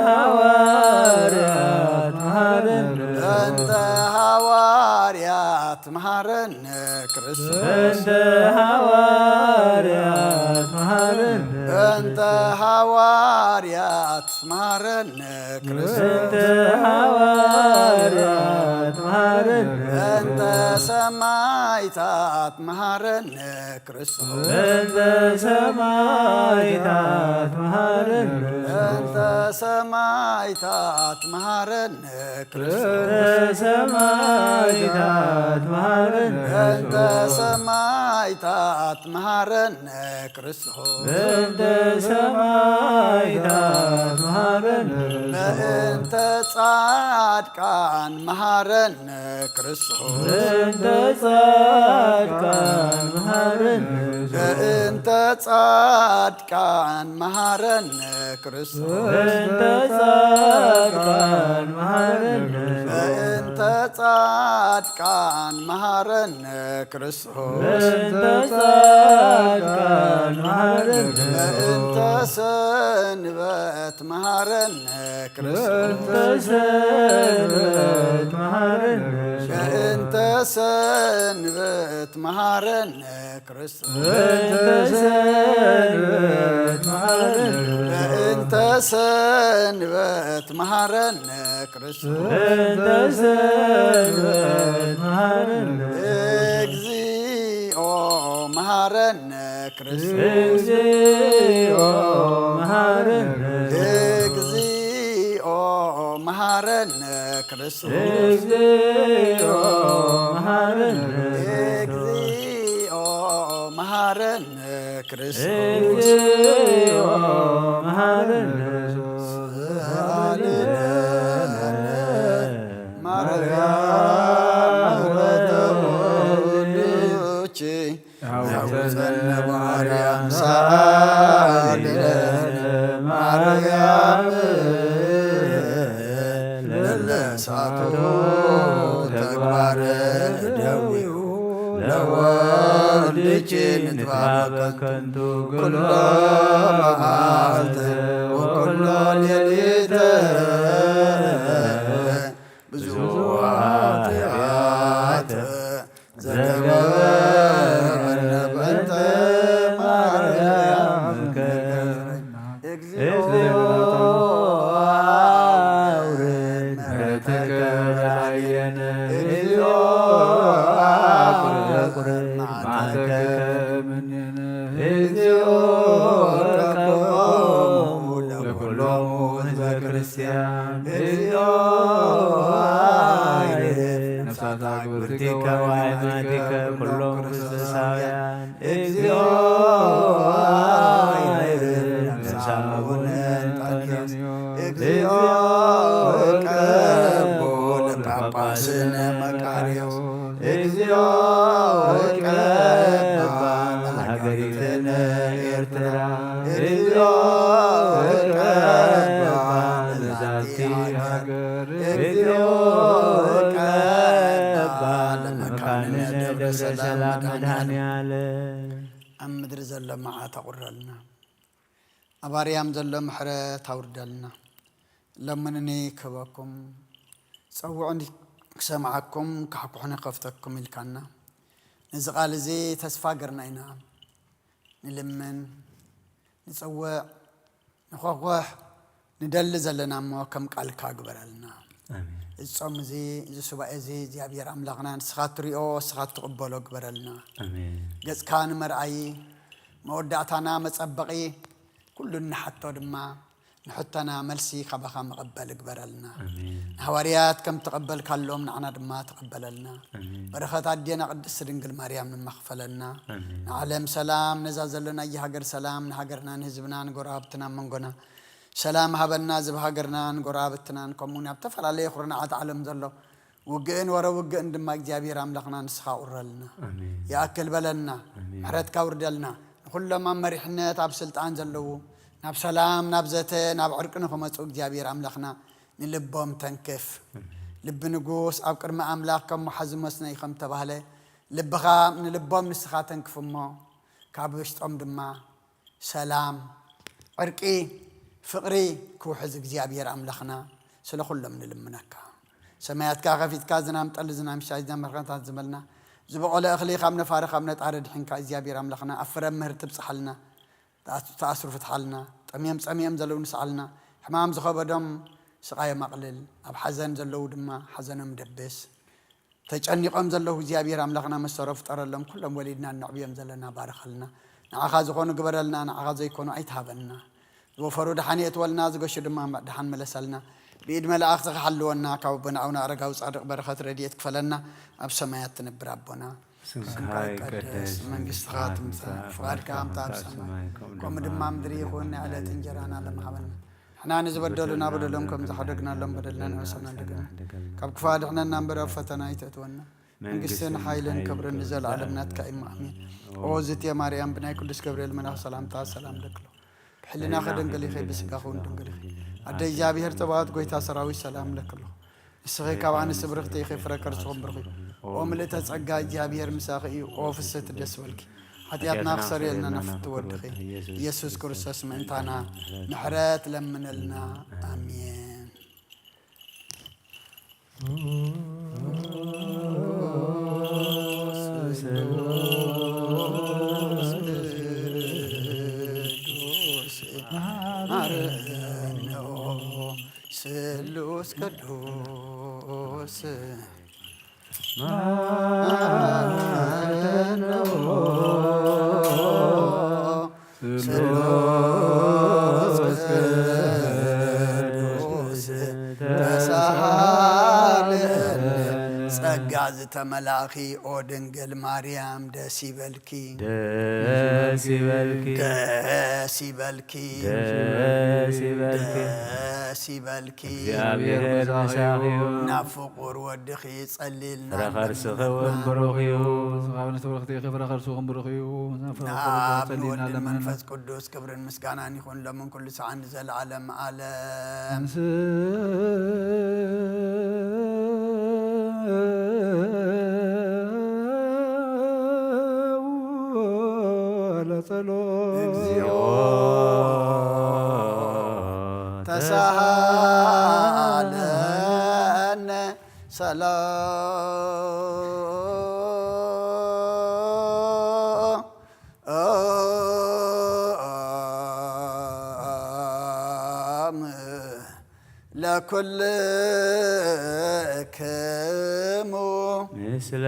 ሐዋርያት መሐረነ። በእንተ ሐዋርያት መሐረነ ክርስቶስ። በእንተ ሐዋርያት መሐረነ። በእንተ ሐዋርያት መሐረነ ክርስቶስ። በእንተ ሐዋርያት መሐረነ። በእንተ ሰማዕታት መሐረነ ክርስቶስ። በእንተ ሰማዕታት መሐረነ። በእንተ ሰማዕታት መሐረነ ክርስቶስ። በእንተ ሰማዕታት መሐረነ። በእንተ ሰማዕታት መሐረነ ክርስቶስ። በእንተ ሰማዕታት መሐረነ። በእንተ ጻድቃን መሐረነ ክርስቶስ በእንተ ጻድቃን መሃረነ። በእንተ ጻድቃን መሃረነ ክርስቶስ። በእንተ ጻድቃን መሃረነ። በእንተ ጻድቃን መሃረነ ክርስቶስ። በእንተ ጻድቃን መሃረነ። በእንተ ሰንበት መሃረነ ክርስቶስ። በእንተ ሰንበት መሃረነ። በእንተ ሰንበት መሃረነ ክርስቶስ። በእንተ ሰንበት መሃረነ። በእንተ ሰንበት መሃረነ ክርስቶስ። በእንተ ሰንበት መሃረነ። እግዚኦ መሃረነ ክርስቶስ። እግዚኦ መሃረነ። እግዚኦ መሃረነ ክርስቶስ። እግዚኦ መሃረነ። እግዚኦ መሃረነ ክርስቶስ። እግዚኦ መሃረነ። ሰአሊ ለነ ማርያም ምሕረተ ወልድኪ ያውፀነ ማርያም ሳልነ ማርያም ለለሳቱ ተግባረ ደዊው ለወልድኪ ንትባበ ከንቱ ኩሎ መዓልተ ወኩሎ ሌሊተ ብዙ ኃጢአት ዘገበርነ በእንተ ማርያም እግዚኦ አውርድ ምሕረትከ በላዕሌነ። እግዚኦ አቁርር መዓተከ እምኔነ። እግዚኦ እቀቦሙ ለኩሎሙ ህዝበ ክርስቲያን። እግዚኦ አይርፍ ነፍሳት አግብርቲከ ወአይማቲከ ኩሎም ክርስቶሳውያን። እግዚኦ አይርፍ ነፍሳት አቡነ እንጠንዮስ። እግዚኦ እቀቦ ለጳጳስነ መቃርዮስ። እግዚኦ እቀባ ለሃገሪትነ ኤርትራ። እግዚኦ እቀባ ለዛቲ ሃገር። እግዚኦ እቀባ ለመካንነ ደብረ ሰላም መድኃኔዓለም። ኣብ ምድሪ ዘሎ መዓት ኣቑረልና። ኣብ ኣርያም ዘሎ ምሕረት ኣውርደልና። ለምኑኒ ክህበኩም፣ ጸውዑኒ ክሰምዓኩም፣ ካሕኩሑኒ ክኸፍተኩም ኢልካና። ነዚ ቃል እዚ ተስፋ ገርና ኢና ንልምን፣ ንጸውዕ፣ ንኾኾሕ፣ ንደሊ ዘለና እሞ ከም ቃልካ ግበረልና። ኣሜን። እዚ ጾም እዚ፣ እዚ ሱባኤ እዚ እግዚኣብሔር ኣምላኽና ንስኻ ትሪኦ፣ ንስኻ ትቕበሎ ግበረልና። ኣሜን። ገጽካ ንመርኣዪ፣ መወዳእታና መጸበቒ፣ ኩሉ እንሓቶ ድማ ንሕቶና መልሲ ካባኻ መቐበል ግበረልና። ኣሜን። ንሃዋርያት ከም ተቐበልካሎም ንዓና ድማ ተቐበለልና። ኣሜን። በረኸት ኣዴና ቅድስቲ ድንግል ማርያም ድማ ክፈለና። ኣሜን። ንዓለም ሰላም፣ ነዛ ዘለናያ ሃገር ሰላም፣ ንሃገርና፣ ንህዝብና፣ ንጎረባብትና፣ መንጎና ሰላም ሃበና። እዚ ሃገርና፣ ንጎረባብትናን፣ ከምኡውን ኣብ ዝተፈላለየ ኩርናዓት ዓለም ዘሎ ውግእን ወረ ውግእን ድማ እግዚኣብሔር ኣምላኽና ንስኻ ቁረልና። ኣሜን። ይኣክል በለና። ኣሜን። ምሕረትካ ውርደልና። ንኹሎም ኣብ መሪሕነት፣ ኣብ ስልጣን ዘለዉ ናብ ሰላም፣ ናብ ዘተ፣ ናብ ዕርቂ ንኽመጹ እግዚኣብሔር ኣምላኽና ንልቦም ተንክፍ። ኣሜን። ልቢ ንጉስ ኣብ ቅድሚ ኣምላኽ ከም ወሓዚ መስኖ እዩ ከም ተባህለ፣ ልብኻ ንልቦም ንስኻ ተንክፍ እሞ፣ ካብ ውሽጦም ድማ ሰላም፣ ዕርቂ፣ ፍቕሪ ክውሕዝ እግዚኣብሔር ኣምላኽና ስለ ኩሎም ንልምነካ። ሰማያትካ ከፊትካ ዝናም ጠሊ፣ ዝናም ሻይ፣ ዝናም በረኸታት ዝበልና፣ ዝበቖለ እኽሊ ካብ ነፋሪ ካብ ነጣሪ ድሒንካ እግዚኣብሔር ኣምላኽና ኣብ ፍረ ምህርቲ ብጽሓልና፣ ተኣስ-፣ ተኣስሩ ፍትሓልና፣ ጠምዮም ጸሚኦም ዘለዉ ንስዓልና፣ ሕማም ዝኸበዶም ስቓዮም ኣቕልል፣ ኣብ ሓዘን ዘለዉ ድማ ሓዘኖም ደብስ። ተጨኒቖም ዘለዉ እግዚኣብሔር ኣምላኽና መሰሮ ፍጠረሎም። ኩሎም ወሊድና እነዕብዮም ዘለና ባርኸልና። ንዓኻ ዝኾኑ ግበረልና፣ ንዓኻ ዘይኮኑ ኣይትሃበና። ዝወፈሩ ደሓን የእትወልና፣ ዝገሹ ድማ ደሓን መለሰልና። ብኢድ መላእኽትኻ ሓልወና፣ ካብ ኣቦና ኣቡነ ኣረጋዊ ጻድቕ በረኸት ረድኤት ክፈለና። ኣብ ሰማያት ትነብር ኣቦና፣ ስምካ ይቀደስ፣ መንግስትኻ ትምጻእ፣ ፍቓድካ ከምቲ ኣብ ሰማይ ከምኡ ድማ ኣብ ምድሪ ይኹን። ናይ ዕለት እንጀራና ሎሚ ሃበና። ንሕና ንዝበደሉና በደሎም ከም ዝሓደግናሎም በደልና ንሕሰና ንደግም። ካብ ክፉእ ኣድሕነና እምበር ኣብ ፈተና ኣይተእትወና። መንግስትን ሓይልን ክብርን ንዘለዓለም ናትካ እዩ። ኣሜን። ኦ ዝትየ ማርያም፣ ብናይ ቅዱስ ገብርኤል መልኣኽ ሰላምታ ሰላም ለክሎ። ብሕልናኺ ድንግል ኢኺ፣ ብስጋኺ እውን ድንግል ኢኺ። ኣደ እግዚኣብሔር ጸባኦት፣ ጎይታ ሰራዊት፣ ሰላም ለክሎ። ንስኺ ካብ ኣንስቲ ብርኽቲ ኢኺ፣ ፍረ ከርስኹም ብሩኽ እዩ። ኦ ምልእተ ጸጋ፣ እግዚኣብሔር ምሳኺ እዩ። ኦ ፍስሕቲ፣ ደስ በልኪ። ሓጢኣትና ክሰርየልና ናፍቲ ወድኺ ኢየሱስ ክርስቶስ ምእንታና ምሕረት ለምነልና። ኣሜን። ስሉስ ቅዱስ መሐረነ ስሉስ ቅዱስ ተሳሃለነ። ጸጋ ዝተመላእኺ ኦ ድንግል ማርያም ደስ ይበልኪ። ደስ ይበልኪ። ደስ ይበልኪ። ደስ ይበልኪ። ደስ ይበልኪ። እግዚኣብሔር ምሳኺ እዩ። ናብ ፍቑር ወድኺ ጸሊልና ፍረ ከርስኺ እውን ብሩኽ እዩ። ስጋውን ትብርኽቲ ኢኺ፣ ፍረ ከርስኹም ብሩኽ እዩ። ናብ ንወልድን ለምንና። መንፈስ ቅዱስ ክብርን ምስጋናን ይኹን ሎምን ኩሉ ሰዓን ንዘለዓለም ዓለም። ለጸሎት። እግዚኦ ተሳሃለነ ሰላም ለኩልክሙ። ምስለ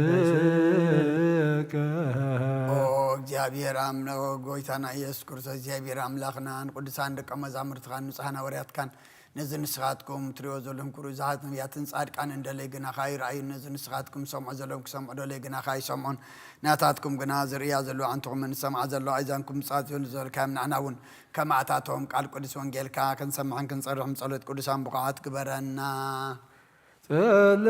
መንፈስከ። ኦ እግዚኣብሔር ኣምነ-፣ ጎይታና ኢየሱስ ክርስቶስ፣ እግዚኣብሔር ኣምላኽና፣ ንቅዱሳን ደቀ መዛሙርትኻን ንጹሓን ሃዋርያትካን፣ ነዚ ንስኻትኩም ትሪኦ ዘለኹም ክብሩ ብዙሓት ነቢያትን ጻድቃንን ደለይ ግናኻ ይረኣዩ። ነዚ ንስኻትኩም ሰምዖ ዘለኹም ክሰምዑ ደለይ ግናኻ ይሰምዑን። ናታትኩም ግና ዝርእያ ዘለዋ ኣዕንትኹምን ዝሰምዓ ዘለዋ ኣእዛንኩም ብጻት ይኹን ዝበልካዮም ንሕና እውን ከማዕታቶም ቃል ቅዱስ ወንጌልካ ክንሰምዕን ክንጸርሕን ብጸሎት ቅዱሳን ብቑዓት ግበረና። ጸልእ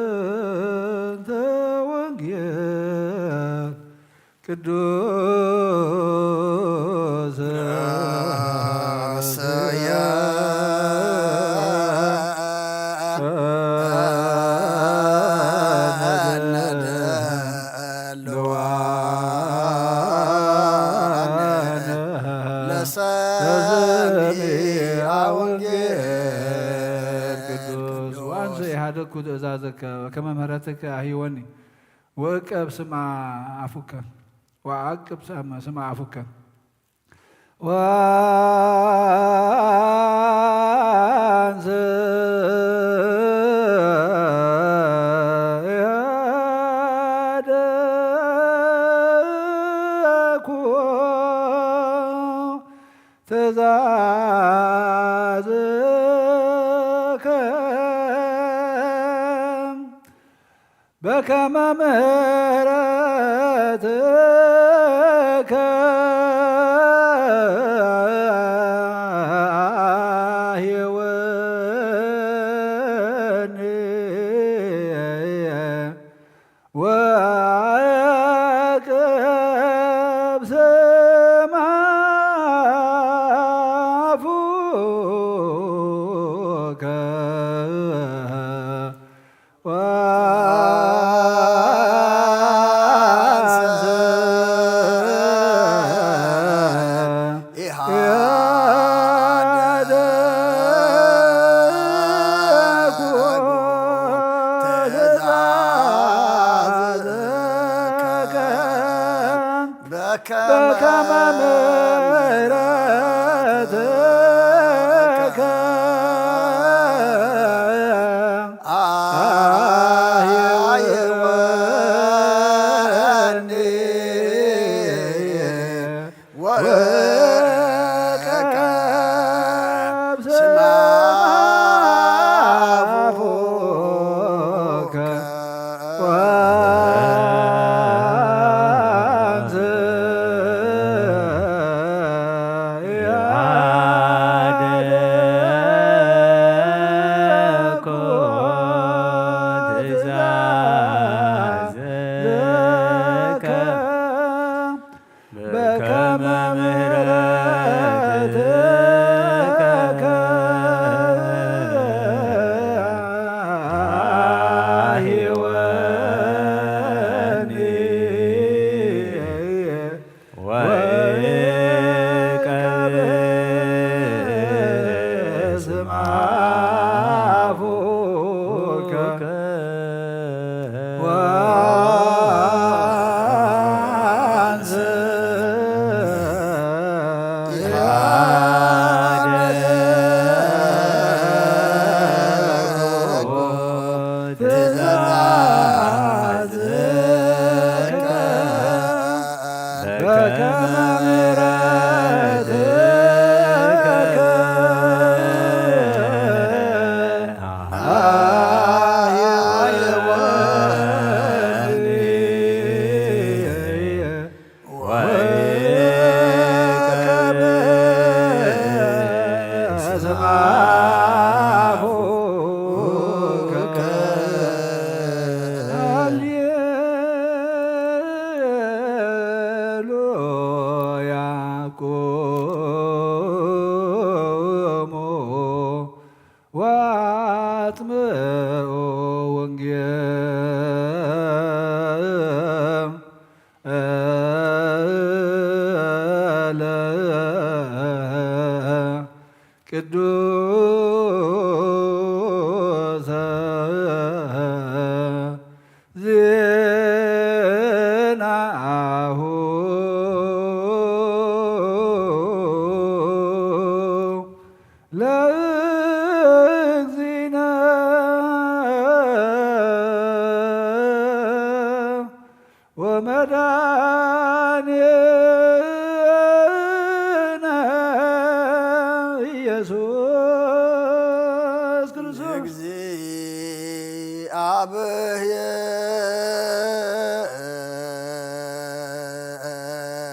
በእንተ ወንጌል ቅዱስ ለሰሚዐ ወንጌል ቅዱስ። ወአንሰ ኢሃደግኩ ትእዛዘከ ከመ ምህረትከ አህይወኒ ወእቀብ ስምዐ አፉከ። ወአቅብ ስምዐ አፉከ። ወአንሰ ኢሃደግኩ ትእዛዝከ በከመ ምሕረትከ አህይወኒ ወአቅብ ስምዐ አፉከ። ወአንሰ ኢሃደ አፉከ ወአንስ ትእዛዝከ በከመ ምሕረትከ አሕይወኒ። ወይከብእ ስም አፉከ። ሃሌሉያ። ቁሙ ወአጽምዑ ወንጌል እለ ቅዱሰ ዜናሁ ለእግዚእነ ወመድኃኒነ ኢየሱስ ክርስቶስ።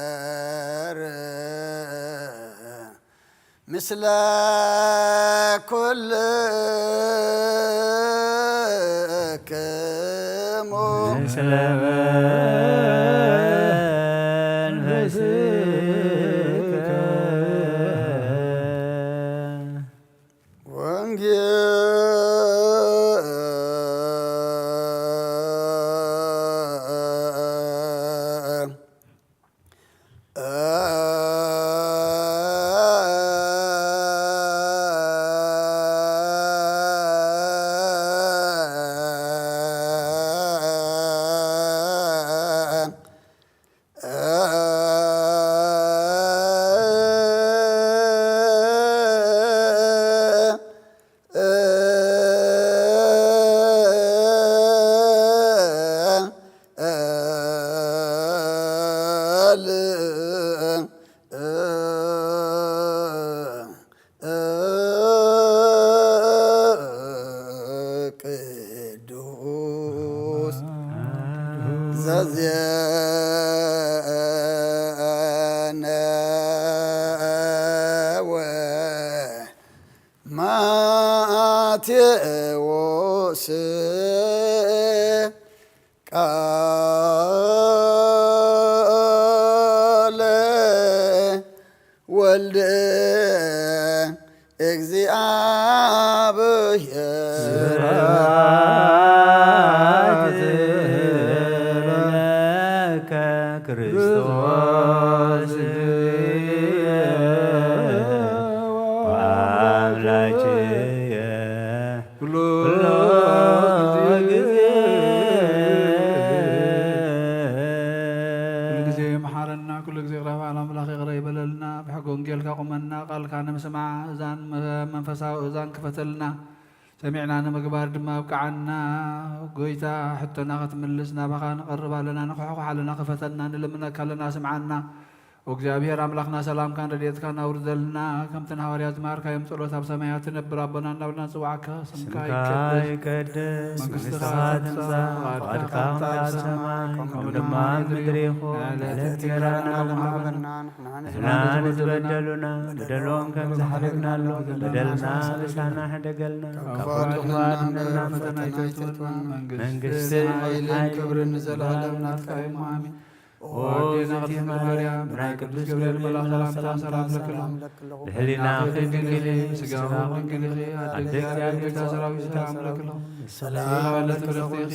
እግዚአብሔር ምስለ ኩልክሙ። ምስለ መንፈስከ። ወንጌል ቅዱስ ዘዜነወ ማቴዎስ ቃለ ወልድ እግዚአብሔር። ስብሐት ለከ ክርስቶስ ወአምላክየ ኩሎ ጊዜ። ኩሉ ጊዜ መሓረና፣ ኩሉ ጊዜ ቅረ በል ኣምላኽ ይቕረ ይበለልና። ብሕጊ ወንጌልካ ቁመና፣ ቃልካ ንምስማዕ እዛን መንፈሳዊ እዛን ክፈተልና፣ ሰሚዕና ንምግባር ድማ ኣብቅዓና። ጎይታ፣ ሕቶና ክትምልስ ናባኻ ንቐርብ ኣለና፣ ንኹሕኩሕ ኣለና፣ ክፈተልና፣ ንልምነካ ኣለና፣ ስምዓና። ኦ እግዚኣብሔር ኣምላኽና፣ ሰላምካን ረድኤትካን ኣውርደልና። ከምቲ ንሃዋርያት ዝመሃርካዮም ጸሎት፣ ኣብ ሰማያት ትነብር ኣቦና፣ እናበልና ንጽውዓካ። ስምካ ስምካ ይቀደስ፣ ይቀደስ፣ መንግስትኻ መንግስትኻ ትምጻእ፣ ትምጻእ፣ ፍቓድካ ፍቓድካ ትምጻእ፣ ከም ኣብ ሰማይ፣ ከምኡ ከምኡ ድማ ድማ ኣብ ምድሪ ይኹን። ይኹን። ዕለት ዕለት እንጀራና እንጀራና ሃበና፣ ሃበና፣ ንሕና ንሕና ንዝበደሉና፣ ንዝበደሉና፣ በደሎም ከም ዝሓለፍናሎም፣ በደልና ምሳና ሕደገልና፣ ካብ ካብ ክፉ ክፉ ኣድነና፣ ኣድነና፣ እምበር ፈተና ፈተና ኣይተእትወና፣ ኣይተእትወና። መንግስትን መንግስትን ሓይልን ሓይልን ክብርን ንዘለኣለም ናትካ እዩ፣ ኣሜን። ኦ ኣዴና ቅድስት ማርያም፣ ብናይ ቅዱስ ገብርኤል መልኣኽ ሰላምታ ሰላም ለክሎ። ብሕሊናኺ ድንግል ኢኺ፣ ብስጋኺ ድንግል ኢኺ፣ ኣደ እግዚኣብሔር፣ ቤታ ሰራዊት ሰላም ለክሎ። ሰላም ለኪ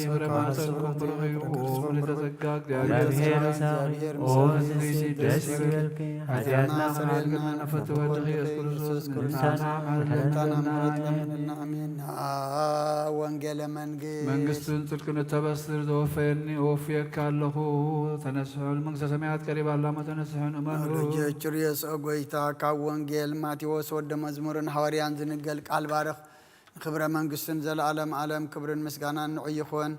ፍሬ ማህፀንኪ ብሩክ እዩ። ኦ ምልዕተ ጸጋ፣ እግዚኣብሔር ምሳኪ። ኦ ንጽሕቲ ደስ ይበልኪ፣ ኃጢአትና ሰረየልና፣ ንፈትወ ወድኺ ኢየሱስ ክርስቶስ ምሳና ምሕረትና ምሕረትና ለምንና። ኣሜን። ወንጌለ መንግስት። መንግስትን ጽድቅን እተበስር ዘወፈየኒ እወፍየካ ኣለኹ። ተነስሑ፣ መንግስተ ሰማያት ቀሪባ ኣላ፣ ተነስሑ፣ እመኑ። ርጀችር የስኦ ጎይታ ካብ ወንጌል ማቴዎስ ወደ መዝሙርን ሃዋርያን ዝንገል ቃል ባርኽ። ንክብረ መንግስትን ዘለዓለም ዓለም ክብርን ምስጋናን ንዑ ይኹን።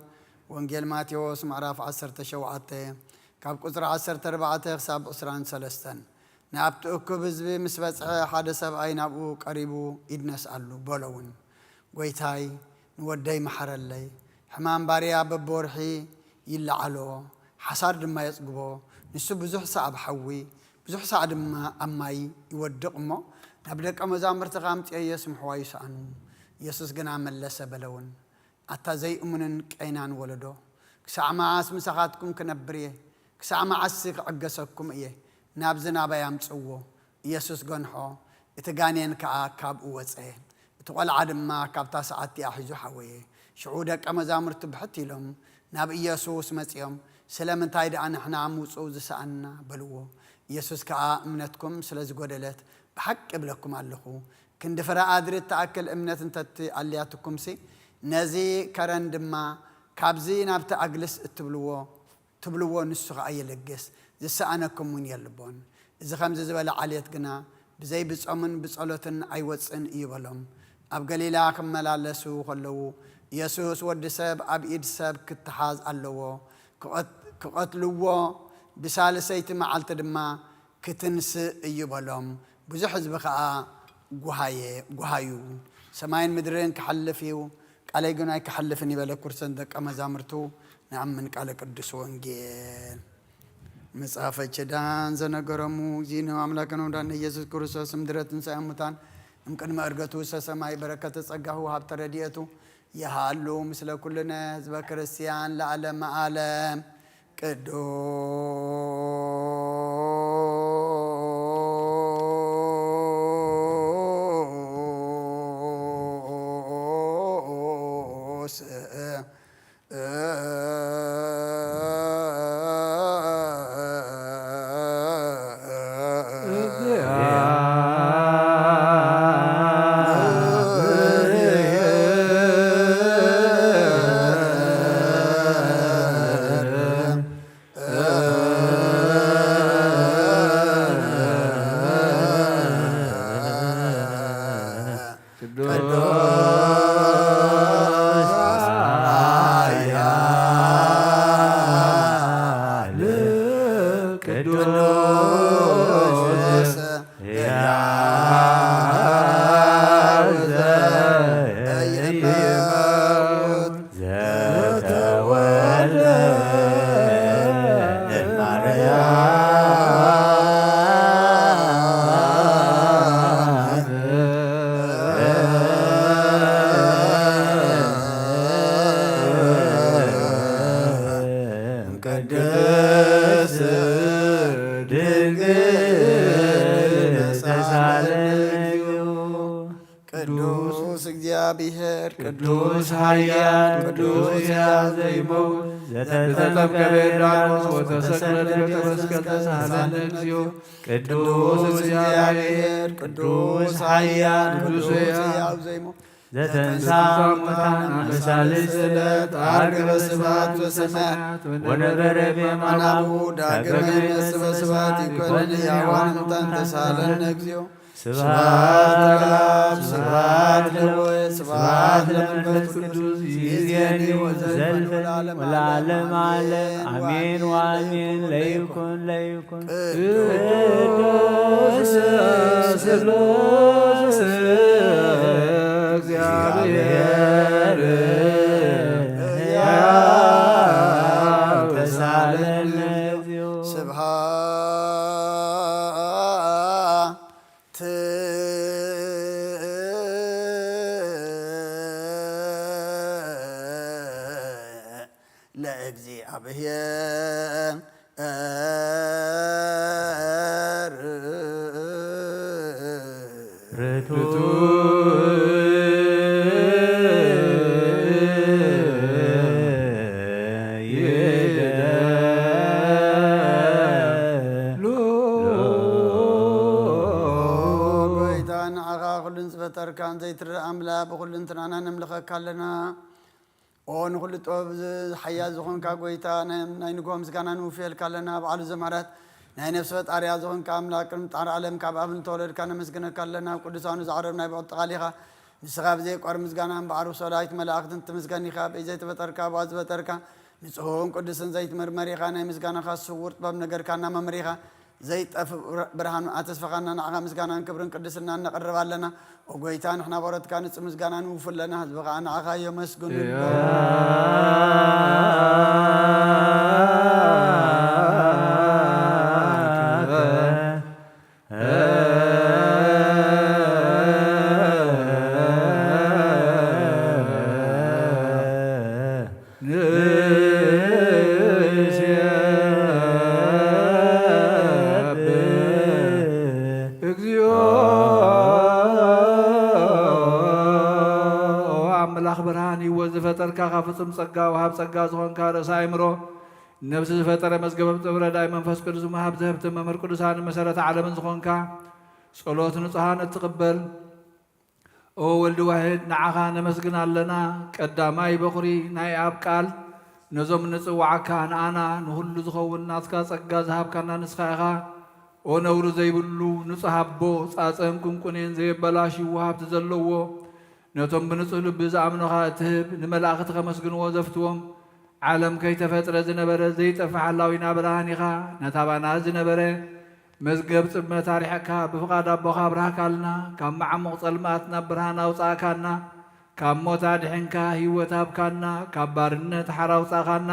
ወንጌል ማቴዎስ ምዕራፍ ዓሰርተ ሸውዓተ ካብ ቁጽሪ ዓሰርተ ኣርባዕተ ክሳብ ዕስራን ሰለስተን። ናብቲ እኩብ ህዝቢ ምስ በጽሐ ሓደ ሰብኣይ ናብኡ ቀሪቡ ይድነስኣሉ በሎ እውን፣ "ጐይታይ፣ ንወደይ መሓረለይ። ሕማም ባርያ በብወርሒ ይለዓሎ፣ ሓሳር ድማ የጽግቦ። ንሱ ብዙሕ ሳዕ ኣብ ሓዊ፣ ብዙሕ ሳዕ ድማ ኣብ ማይ ይወድቕ እሞ፣ ናብ ደቀ መዛሙርትኻ ኣምጽኤዮስ ምሕዋዩ ሰኣኑ።" ኢየሱስ ግና መለሰ በለውን፣ "ኣታ ዘይእሙንን ቀይናን ወለዶ፣ ክሳዕ መዓስ ምሳኻትኩም ክነብር እየ? ክሳዕ መዓስሲ ክዕገሰኩም እየ? ናብዚ ናባይ ኣምጽእዎ።" ኢየሱስ ገንሖ፣ እቲ ጋኔን ከኣ ካብኡ ወጸ። እቲ ቈልዓ ድማ ካብታ ሰዓት እቲኣ ሒዙ ሓወየ። ሽዑ ደቀ መዛሙርቱ ብሕት ኢሎም ናብ ኢየሱስ መጺኦም፣ "ስለምንታይ ደኣ ንሕና ምውጽኡ ዝሰኣንና?" በልዎ። ኢየሱስ ከኣ፣ "እምነትኩም ስለ ዝጐደለት ብሓቂ እብለኩም ኣለኹ፣ ክንዲ ፍረ ኣድሪ እትኣክል እምነት እንተትኣልያትኩምሲ፣ ነዚ ከረን ድማ፣ 'ካብዚ ናብቲ ኣግልስ' እትብልዎ፣ ትብልዎ፣ ንሱ ኸኣ ይልግስ፣ ዝሰኣነኩም እውን የልቦን። እዚ ኸምዚ ዝበለ ዓሌት ግና ብዘይ ብጾምን ብጸሎትን ኣይወጽእን እዩ" በሎም። ኣብ ገሊላ ክመላለሱ ኸለዉ፣ ኢየሱስ፣ "ወዲ ሰብ ኣብ ኢድ ሰብ ክተሓዝ ኣለዎ፣ ክቐት-፣ ክቐትልዎ፣ ብሳልሰይቲ መዓልቲ ድማ ክትንስእ እዩ" በሎም። ብዙሕ ህዝቢ ኸኣ ጓሃየ-፣ ጓሃዩ። "ሰማይን ምድርን ክሓልፍ እዩ፣ ቃለይ ግን ኣይክሓልፍን" እዩ በለ። ኩርሰን ደቀ መዛሙርቱ ንኣምን ቃለ ቅዱስ ወንጌል። መጽሐፈ ኪዳን ዘነገረሙ እግዚእነ አምላክነ ወመድኃኒነ ኢየሱስ ክርስቶስ እምድረ ትንሣኤ ሙታን እምቅድመ ዕርገቱ ውስተ ሰማይ በረከተ ጸጋሁ ሀብተ ረድኤቱ ይሃሉ ምስለ ኩልነ ህዝበ ክርስቲያን ለዓለመ ዓለም። ቅዱስ ቅዱስ ኃያል ቅዱስ ሕያው ዘይመውት ዘተወልደ እማርያም ቅድስት ድንግል ተሳለዩ። ቅዱስ እግዚአብሔር፣ ቅዱስ ኃያል፣ ቅዱስ ሕያው ዘይመውት፣ ዘተጠምቀ በዮርዳኖስ ወተሰቅለ በመስቀል ተሳሃለነ እግዚኦ። ቅዱስ እግዚአብሔር፣ ቅዱስ ኃያል፣ ቅዱስ ሕያው ዘይመውት፣ ዘተንሥአ እሙታን በሳልስት ዕለት ዐርገ በስብሐት በሰማያት ወነበረ በየማነ አቡሁ ዳግመ ይመጽእ በስብሐት ይኮንን ሕያዋን እሙታን ተሳሃለነ እግዚኦ። ስብሐት ለአብ፣ ስብሐት ለወልድ፣ ስብሐት ለመንፈስ ቅዱስ፣ ይእዜኒ ወዘልፈኒ ወለዓለመ ዓለም። አሜን ወአሜን። ለይኩን፣ ለይኩን። ቅዱስ ስሉስ እግዚአብሔር ሕያው ተሳለነ። ስብሐት ለእግዚአብሔር ርቱዕ ይደሉ። ጎይታ ንዓኻ ኩሉን ዝፈጠርካን ዘይትረእ ኣምላኽ ብኹልንትናና ነምልኸካ ኣለና። ኦ ንኹሉ ጥበብ ሓያል ዝኾንካ ጎይታ፣ ናይ ናይ ንግሆ ምስጋና ንውፍየልካ ኣለና። በዓሉ ዘማርያት ናይ ነፍሲ ፈጣሪያ ዝኾንካ ኣምላኽ፣ ቅድሚ ጣር ዓለም ካብ ኣብ እንተወለድካ ነመስግነካ ኣለና። ኣብ ቅዱሳኑ ዝዓረብ ናይ ብቕጥቓል ኢኻ። ንስኻ ብዘይቋር ምስጋና እምበኣር፣ ሰላይት መላእኽትን ትምስገን ኢኻ። ብዘይተፈጠርካ፣ ብኣ ዝፈጠርካ፣ ንጹህን ቅዱስን ዘይትምርመር ኢኻ። ናይ ምስጋናኻ ስውር ጥበብ ነገርካና መምህር ኢኻ። ዘይጠፍእ ብርሃን ኣተስፈኻና። ንዓኻ ምስጋናን ክብርን ቅድስናን ነቕርብ ኣለና። ኦ ጎይታ፣ ንሕና በረትካ ንጽ ምስጋና ንውፉ ኣለና። ህዝቢ ኸዓ ንዓኻ የመስግኑ። ንሴብሕ እግዚኦ። ኦ ኣምላኽ ብርሃን ህይወት ዝፈጠርካ፣ ካብ ፍጹም ጸጋ ወሃብ ጸጋ ዝኾንካ ርእሰ ኣእምሮ ነብሲ ዝፈጠረ መዝገበ ጥበብ ረዳኢ መንፈስ ቅዱስ መሃብ ዘህብቲ መምህር ቅዱሳን መሰረተ ዓለምን ዝኾንካ ጸሎት ንጹሃን እትቕበል ኦ ወልድ ዋሕድ ንዓኻ ነመስግን ኣለና። ቀዳማይ በኹሪ ናይ ኣብ ቃል ነዞም ንጽዋዓካ ንኣና ንኹሉ ዝኸውን ናትካ ጸጋ ዝሃብካና ንስኻ ኢኻ። ኦ ነውሪ ዘይብሉ ንጹህ ኣቦ ጻጸን ቁንቁኔን ዘየበላሽዎ ሃብቲ ዘለዎ ነቶም ብንጹህ ልቢ ዝኣምኑኻ እትህብ ንመላእኽቲ ከመስግንዎ ዘፍትዎም ዓለም ከይተፈጥረ ዝነበረ ዘይጠፍእ ሓላዊና ብርሃን ኢኻ። ነታ ባና ዝነበረ መዝገብ ጽልመት ኣርሒቕካ ብፍቓድ ኣቦኻ ኣብርሃካልና። ካብ መዓሙቕ ጸልማት ናብ ብርሃን ኣውጻእካና። ካብ ሞት ኣድሒንካ ህይወት ሃብካና። ካብ ባርነት ሓራ ኣውጻእካና።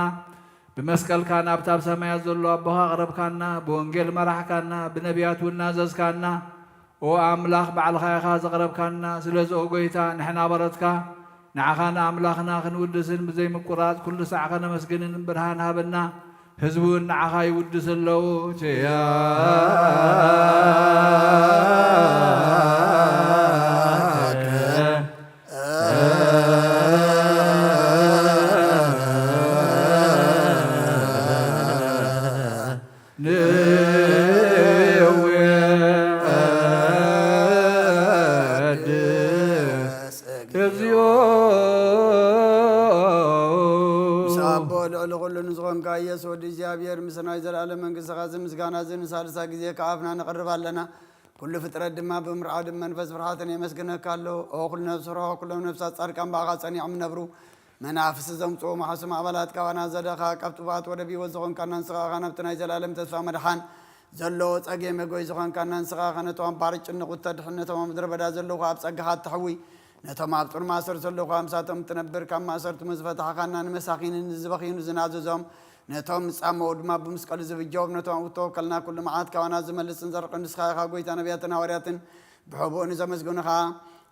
ብመስቀልካ ናብታ ኣብ ሰማያት ዘሎ ኣቦኻ ኣቕረብካና። ብወንጌል መራሕካና። ብነቢያት እውን ናዘዝካና። ኦ ኣምላኽ ባዕልኻ ኢኻ ዘቕረብካና። ስለዚ ኦ ጎይታ ንሕና በረትካ ንዓኻ ንኣምላኽና ክንውድስን ብዘይምቁራጽ ኩሉ ሳዕ ከነመስግንን ብርሃን ሃበና። ህዝቢ እውን ንዓኻ ይውድስ ኣለዉ። ቸያከ ንዌ ወድስ እግዚኦ። ምስ ኣቦ ልዕሊ ኩሉ ንዝኾንካ ኢየሱስ ወዲ እግዚኣብሔር ምስ ናይ ዘለኣለም መንግስትኻ እዚ ምስጋና እዚ ንሳልሳ ግዜ ካብ ኣፍና ነቕርብ ኣለና። ኩሉ ፍጥረት ድማ ብምርዓድ መንፈስ ፍርሃትን የመስግነካ ኣሎ። ኦ ኩሉ ነፍሲ ርሆ፣ ኩሎም ነፍሳት ጻድቃን ብኣኻ ጸኒዖም ነብሩ። መናፍስቲ ዘምጽኡ መሓሱ ማዕበላት ካባና ዘለኻ፣ ካብ ጥፋኣት ወደብ ህይወት ዝኾንካና ንስኻ ኢኻ። ናብቲ ናይ ዘለኣለም ተስፋ መድሓን ዘለዎ ጸገም መጎይ ዝኾንካና ንስኻ ኢኻ። ነቶም ኣብ ባሕሪ ጭንቕ እተድሕን፣ ነቶም ኣብ ምድረ በዳ ዘለዉ ኣብ ጸጋኻ እተሕዊ፣ ነቶም ኣብ ጽኑዕ ማእሰርቲ ዘለዉ ምሳቶም እትነብር፣ ካብ ማእሰርቲ ምስ ፈታሕካና፣ ንመሳኺንን ንዝበኽዩን ዝናዘዞም፣ ነቶም ዝጻመዉ ድማ ብመስቀሉ ዝብጀዎም፣ ነቶም ኣብ እተወከልና ኩሉ መዓት ካባና ዝመልስን ዘርቕን ንስኻ ኢኻ። ጎይታ ነቢያትን ሃዋርያትን ብሕቡእ ንዘመስግኑኻ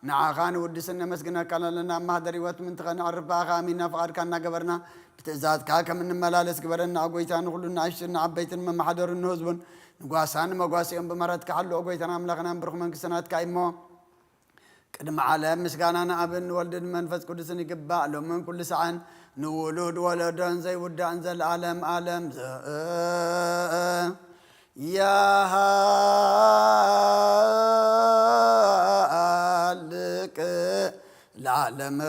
ንዓኻ ንውድስን ነመስግነካን ኣለና። ኣብ ማህደር ህይወት ምእንቲ ኸነዕርፍ ብኣኻ ኣሚንና ፍቓድካ እናገበርና ብትእዛዝካ ከም እንመላለስ ግበረና። ኦ ጎይታ ንኹሉ ንኣሽቱን ንዓበይትን መመሓደሩን ንህዝቡን ንጓሳን ንመጓሲኦም ብምህረትካ ሓልዎ። ጎይታና ኣምላኽና ብሩኽ መንግስቲ ናትካ እዩ እሞ ቅድሚ ዓለም ምስጋና ንኣብን ንወልድን መንፈስ ቅዱስን ይግባእ፣ ሎምን ኩሉ ሰዓን ንውሉድ ወለዶን ዘይውዳእን ዘለዓለም ዓለም ዘ-፣ ያሃልቅ ለዓለመ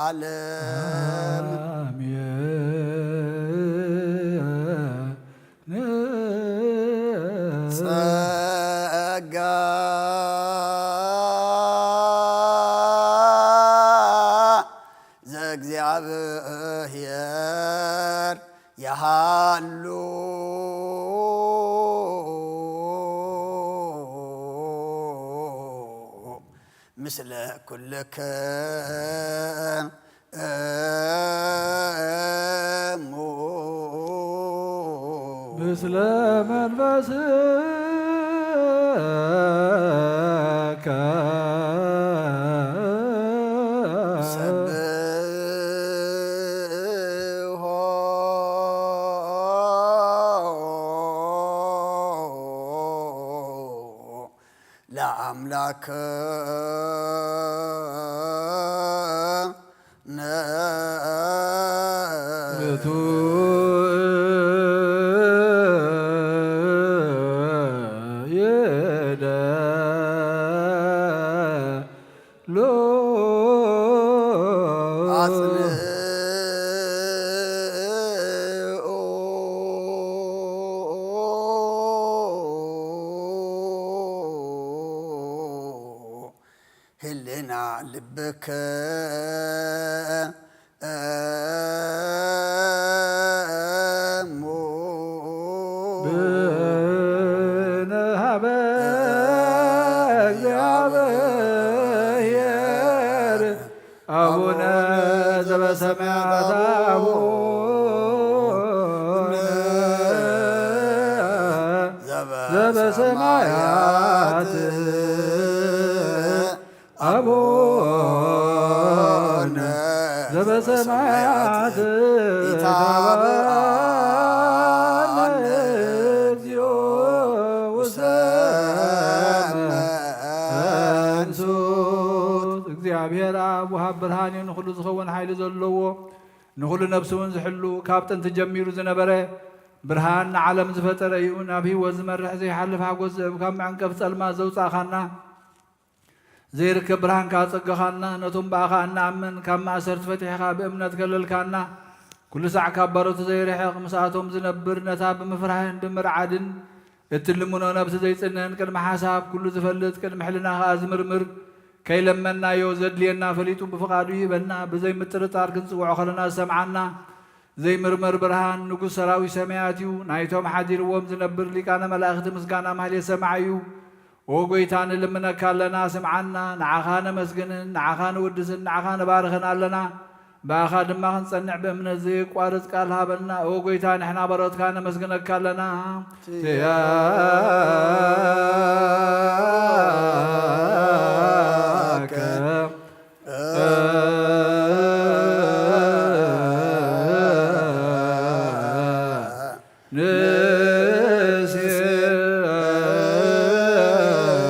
ዓለም። አሜን። ጸጋ ዘእግዚኣብሔር የሃሉ ምስለ ኩልክም እሙ ምስለ መንፈስከ ሰብሖ ኣከነ ርቱ ይደ ሎ ኣጽንኦ ህልና ልብከ እሞ ብንሃበ እግዚኣብሔር ኣቡነ ዘበሰማያት ኣቡነ ዘበሰማያት ኣቡነ ዘበሰማያት ይትሃበአነ እግዚኦ ውስተ መንሱት። እግዚኣብሔር ኣብ ወሃብ ብርሃን እዩ፣ ንኹሉ ዝኸውን ሓይሊ ዘለዎ፣ ንኹሉ ነፍሲ እውን ዝሕሉ፣ ካብ ጥንቲ ጀሚሩ ዝነበረ፣ ብርሃን ንዓለም ዝፈጠረ እዩ። ናብ ህይወት ዝመርሕ ዘይሓልፍ ሓጎስ ዘእብ፣ ካብ መዕንቀፍ ጸልማት ዘውጻእኻና፣ ዘይርከብ ብርሃን ካጸገኻና፣ ነቶም ብኣኻ እንኣምን ካብ ማእሰርቲ ፈቲሕኻ ብእምነት ከለልካና፣ ኩሉ ሳዕ ካብ ባሮት ዘይርሕቕ፣ ምስኣቶም ዝነብር፣ ነታ ብምፍራህን ብምርዓድን እትልምኖ ነብሲ ዘይጽንህን፣ ቅድሚ ሓሳብ ኩሉ ዝፈልጥ፣ ቅድሚ ሕልና ኸኣ ዝምርምር፣ ከይለመንናዮ ዘድልየና ፈሊጡ ብፍቓዱ ይህበና፣ ብዘይ ምጥርጣር ክንጽውዖ ከለና ዝሰምዓና፣ ዘይምርመር ብርሃን ንጉስ ሰራዊት ሰማያት እዩ። ናይቶም ሓዲርዎም ዝነብር ሊቃነ መላእኽቲ ምስጋና ማህሌት ሰማዒ እዩ። ኦ ጐይታ፣ ንልምነካ ኣለና፣ ስምዓና። ንዓኻ ነመስግንን ንዓኻ ንውድስን ንዓኻ ንባርኽን ኣለና። ብኣኻ ድማ ክንጸንዕ ብእምነት ዘየቋርጽ ቃል ሃበና። ኦ ጐይታ፣ ንሕና ባሮትካ ነመስግነካ ኣለና። ትያከ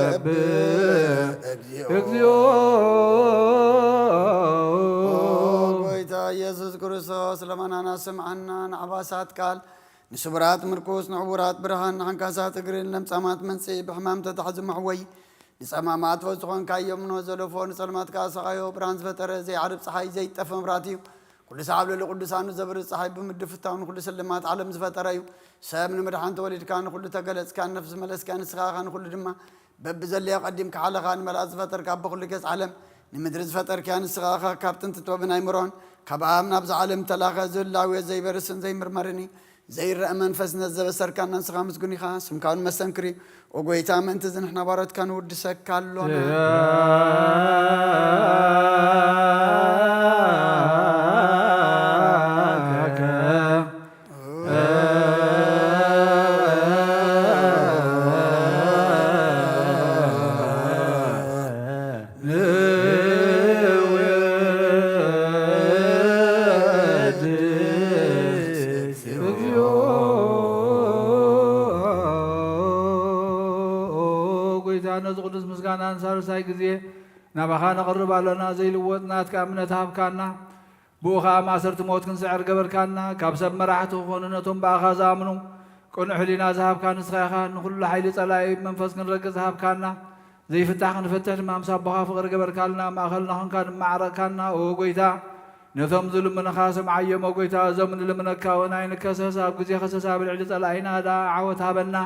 ንሴብሕ እግዚኦ። ጐይታ ኢየሱስ ክርስቶስ ለመናና ስምዓና፣ ንዓባሳት ቃል ንስቡራት ምርኩስ፣ ንዕውራት ብርሃን፣ ንሓንካሳት እግርን ለምጻማት መንጽኢ፣ ብሕማም ተታሕዙ መሕወይ፣ ንጸማማት ፈውሲ ኾንካዮም፣ ንወዘለፎ ንጸልማት ከኣ ሰቓዮ። ብርሃን ዝፈጠረ ዘይዓርብ ጸሓይ፣ ዘይጠፍ መብራት እዩ። ኩሉ ሰዓብ ልዕሊ ቅዱሳኑ ዘብርህ ጸሓይ ብምድፍታው ንኹሉ ስልማት ዓለም ዝፈጠረ እዩ። ሰብ ንምድሓን ተወሊድካ ንኹሉ ተገለጽካ፣ ነፍሲ መለስካ ንስኻ ኢኻ ንኹሉ ድማ። በብዘለዮ ቀዲምካ ሓለኻ ንመላእክት ዝፈጠርካ፣ በኹሉ ገጽ ዓለም ንምድሪ ዝፈጠርክያ ንስኻ ኢኻ። ካብ ጥንቲ ጥበብን ኣይምሮን ካብ ኣብ ናብዛ ዓለም ተላኸ፣ ዝህላዌ ዘይበርስን ዘይምርመርን እዩ። ዘይረአ መንፈስ ነዘበሰርካና ንስኻ ምስጉን ኢኻ። ስምካ እውን መሰንክር እዩ። ኦ ጐይታ፣ ምእንቲ እዚ ንሕና ባሮትካ ንውድሰካ ኣሎና። ንውድስ እግዚኦ። ኦ ጐይታ፣ ነዚ ቅዱስ ምስጋና ንሳልሳይ ግዜ ናባኻ ነቕርብ ኣለና። ዘይልወጥ ናትካ እምነት ሃብካና። ብኡ ኸኣ ማእሰርቲ ሞት ክንስዕር ገበርካና። ካብ ሰብ መራሕቲ ክኾኑ ነቶም ብኣኻ ዝኣምኑ ቅኑዕ ህሊና ዝሃብካ ንስኻ ኢኻ። ንኹሉ ሓይሊ ጸላኢ ብመንፈስ ክንረግጽ ሃብካና። ዘይፍታሕ ክንፈትሕ ድማ ምስ ኣቦኻ ፍቕሪ ገበርካልና። ማእኸልና ኾንካ ድማ ዓረቕካና። ኦ ጐይታ፣ ነቶም ዝልምኑኻ ስምዓዮም። ኦ ጐይታ፣ እዞም ንልምነካ እውን ኣይንከሰስ። ኣብ ግዜ ከሰሳ ብልዕሊ ጸላኢና ደኣ ዓወት ሃበና።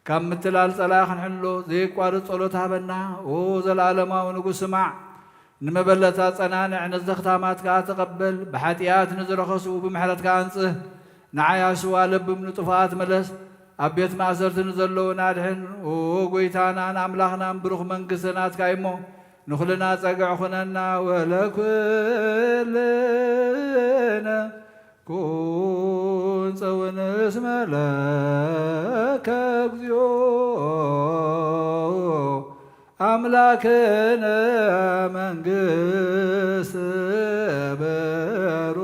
ካብ ምትላል ጸላኢ ክንሕሎ ዘየቋርጽ ጸሎት ሃበና። ኦ ዘለኣለማዊ ንጉስ፣ ስማዕ። ንመበለታት ጸናንዕ፣ ነዘኽታማት ከኣ ተቐበል። ብሓጢኣት ንዝረኸሱ ብምሕረትካ ኣንጽህ። ንዓያሱ ኣለብም፣ ንጥፉኣት ምለስ። ኣብ ቤት ማእሰርቲ ንዘለዉን ኣድሕን። ኦ ጐይታናን ኣምላኽናን፣ ብሩኽ መንግስቲ ናትካ እዩሞ፣ ንኹልና ጸግዒ ኩነና። ወለኩልነ ኩን ጸወን እስመ ለከ እግዚኦ ኣምላክነ መንግስት በሩ።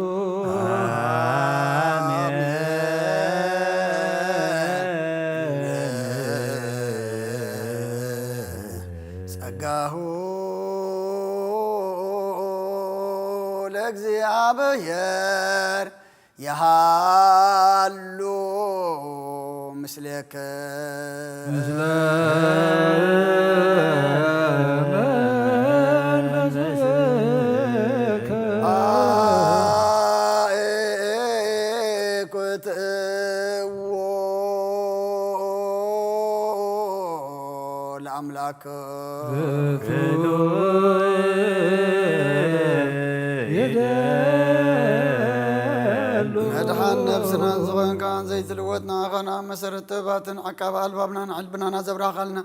ለእግዚኣብሔር ይሃሉ ምስሌክ። ምስለ መንፈስከ። አእኩትዎ ለአምላክ። መድሓን ነብስናን ዝኾንካ ዘይትልወጥ ንዓኻ መሰረት ጥበባትን ዓቃቢ ኣልባብናን ዕልብናን ኣዘብራኻልና።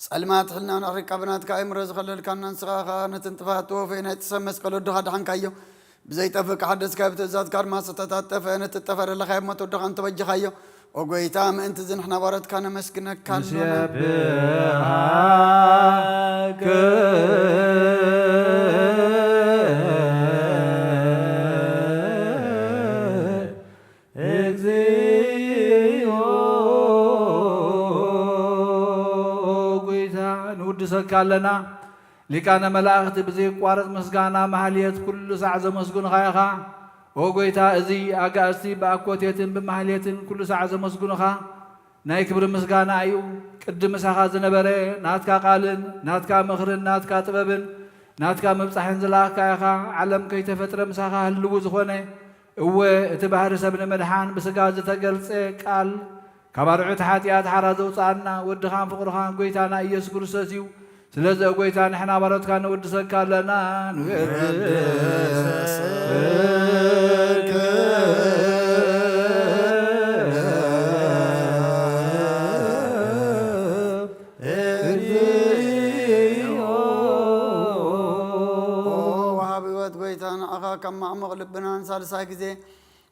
ጸልማት ሕልናን ኣሕሪቃ ብናትካ ኣእምሮ ዝኸለልካና ንስኻ ኸኣ ነቲ ንጥፋት ተወፈየ ናይቲ ሰብ መስቀል ወድኻ ድሓንካዮ። ብዘይጠፍእ ክሓደስካ ብትእዛዝካ ድማ ዝተታጠፈ ነቲ ጠፈረ ለኻዮ ሞት ወድኻ እንተበጀኻዮ። ኦ ጎይታ ምእንቲ እዚ ንሕና ባሮትካ ነመስግነካ ኣሎና። ንስብሐከ። እግዚኦ ጎይታ ንውድሰካ ኣለና። ሊቃነ መላእኽቲ ብዘይቋረጽ ምስጋና ማህልየት ኩሉ ሳዕ ዘመስግኑኻ ኢኻ። ኦ ጎይታ፣ እዚ ኣጋእዝቲ ብኣኮቴትን ብማህልየትን ኩሉ ሳዕ ዘመስግኑኻ ናይ ክብሪ ምስጋና እዩ። ቅድም ምሳኻ ዝነበረ ናትካ ቃልን ናትካ ምኽርን ናትካ ጥበብን ናትካ ምብጻሕን ዝለኣኽካ ኢኻ። ዓለም ከይተፈጥረ ምሳኻ ህልዉ ዝኾነ፣ እወ፣ እቲ ባህሪ ሰብ ንምድሓን ብስጋ ዝተገልጸ ቃል፣ ካብ ኣርዑት ሓጢኣት ሓራ ዘውጽኣና ወድኻን ፍቕርኻን ጎይታና ኢየሱስ ክርስቶስ እዩ። ስለዚ ኦ ጎይታ ንሕና ባሮትካ ንውድሰካ ኣለና። ንውድሰካ። ወሃቢ ህይወት ጎይታ ንዓኻ ካብ ማዕሙቕ ልብናን ሳልሳይ ግዜ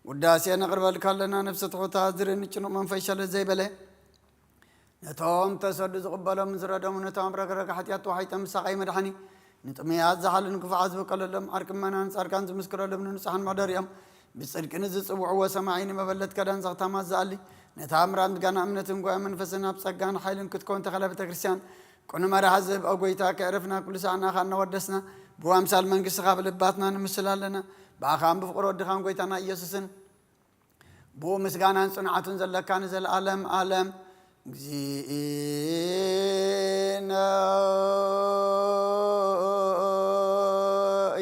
ውዳሴ ነቕርበልካ ኣለና። ነፍሲ ትሑታ ዝርኢ ንጭኑቕ መንፈስ ሸለል ዘይበለ ነቶም ተሰዱ ዝቕበሎም ዝረደሙ ነቶም ኣብ ረግረግ ሓጢኣት ተዋሒጦም ምሳቐይ መድሓኒ ንጥሙያት ዝሓሉ ንክፉዓት ዝበቀለሎም ዓርቂ ምእመናን ጻድቃን ዝምስክረሎም ንንጹሓን መሕደሪኦም ብጽድቂ ንዝጽውዕዎ ሰማዒ ንመበለት ከዳን ዘኽታማት ዝኣሊ ነታ ምራን ጋና እምነትን ጓያ መንፈስን ኣብ ጸጋን ሓይልን ክትከውን ተኸላ ቤተ ክርስቲያን ቅኑ መርሃ ዝህብ ኦ ጎይታ ከዕርፍና ኩሉ ሳዕ ንኣኻ እናወደስና ብኣምሳል መንግስትኻ ብልባትና ንምስል ኣለና። ብኣኻን ብፍቕሪ ወድኻን ጎይታና ኢየሱስን ብኡ ምስጋናን ጽንዓቱን ዘለካ ንዘለኣለም ኣለም። እግዚእነ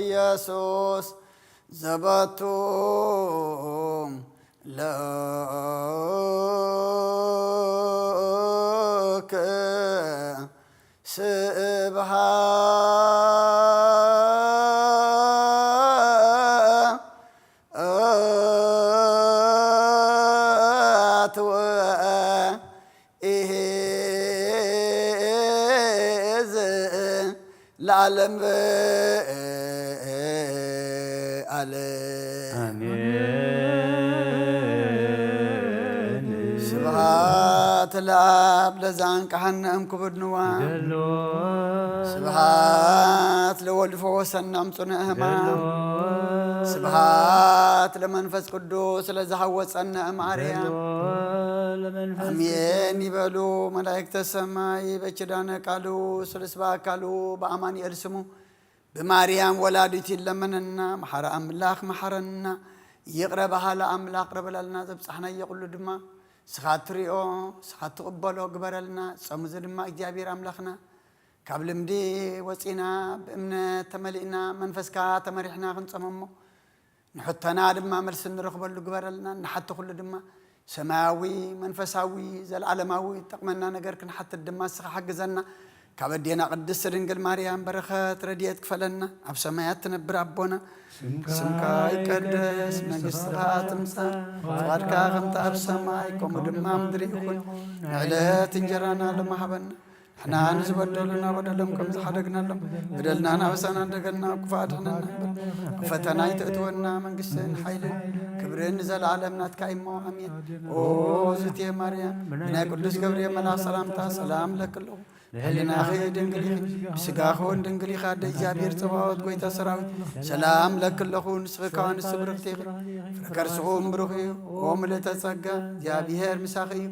ኢየሱስ ዘበቱ ለከ ስብሃ ኣትወ ኢሄዝ ለዓለም ለዓለም። ኣሜን። ስብሐት ለአብ ለዘአንቀሐነ እምክቡድ ንዋም። ገሎ ስብሐት ለወልድ ፈወሰና እምጽኑዕ ሕማም። ገሎ ስብሐት ለመንፈስ ቅዱስ ለዘሐወጸነ እምአርያም። ገሎ ለመንፈስ አሜን ይበሉ መላእክተ ሰማይ በኪዳነ ቃሉ ስልስ በአካሉ በአማኑኤል ስሙ ብማርያም ወላዲት ይለመነና። መሓረ ኣምላኽ መሓረና። ይቕረ በሃሊ ኣምላኽ ቅረበላልና። ዘብጻሕናዮ ኩሉ ድማ ንስኻ እትሪኦ ንስኻ እትቕበሎ ግበረልና። ጾም እዚ ድማ እግዚኣብሔር ኣምላኽና ካብ ልምዲ ወጺና ብእምነት ተመሊእና መንፈስካ ተመሪሕና ክንጾም እሞ ንሕቶና ድማ መልሲ እንረኽበሉ ግበረልና። ንሓቲ ኩሉ ድማ ሰማያዊ መንፈሳዊ ዘለዓለማዊ ጠቕመና ነገር ክንሓትት ድማ ንስኻ ሓግዘና። ካብ ኣዴና ቅድስት ድንግል ማርያም በረኸት ረድኤት ክፈለና። ኣብ ሰማያት ትነብር ኣቦና ስምካ ይቀደስ፣ መንግስትኻ ትምጻእ፣ ፍቓድካ ከምቲ ኣብ ሰማይ ከምኡ ድማ ኣብ ምድሪ ይኹን። ንዕለት እንጀራና ሎሚ ሃበና። ንሕና ንዝበደሉና በደሎም ከም ዝሓደግናሎም በደልና ናበሳና እንደገና ክፉእ ኣድሕነና እምበር ኣብ ፈተና ኣይተእትወና። መንግስትን ሓይልን ክብርን ንዘለዓለም ናትካ እሞ ኣሜን። ኦ ዝቴ ማርያም ብናይ ቅዱስ ገብርኤል መልኣኽ ሰላምታ ሰላም ለክለኹ ብሕልናኺ ድንግል ኢኺ፣ ብስጋኺ እውን ድንግል ኢኻ። ኣደ እግዚኣብሔር ጸባኦት ጐይታ ሰራዊት፣ ሰላም ለኪ ኣለኹ። ንስኺ ከኣ ኣንስቲ ብርኽቲ ኢኺ፣ ፍረ ከርስኺ እውን ብሩኽ እዩ። ኦ ምልእተ ጸጋ፣ እግዚኣብሔር ምሳኺ እዩ።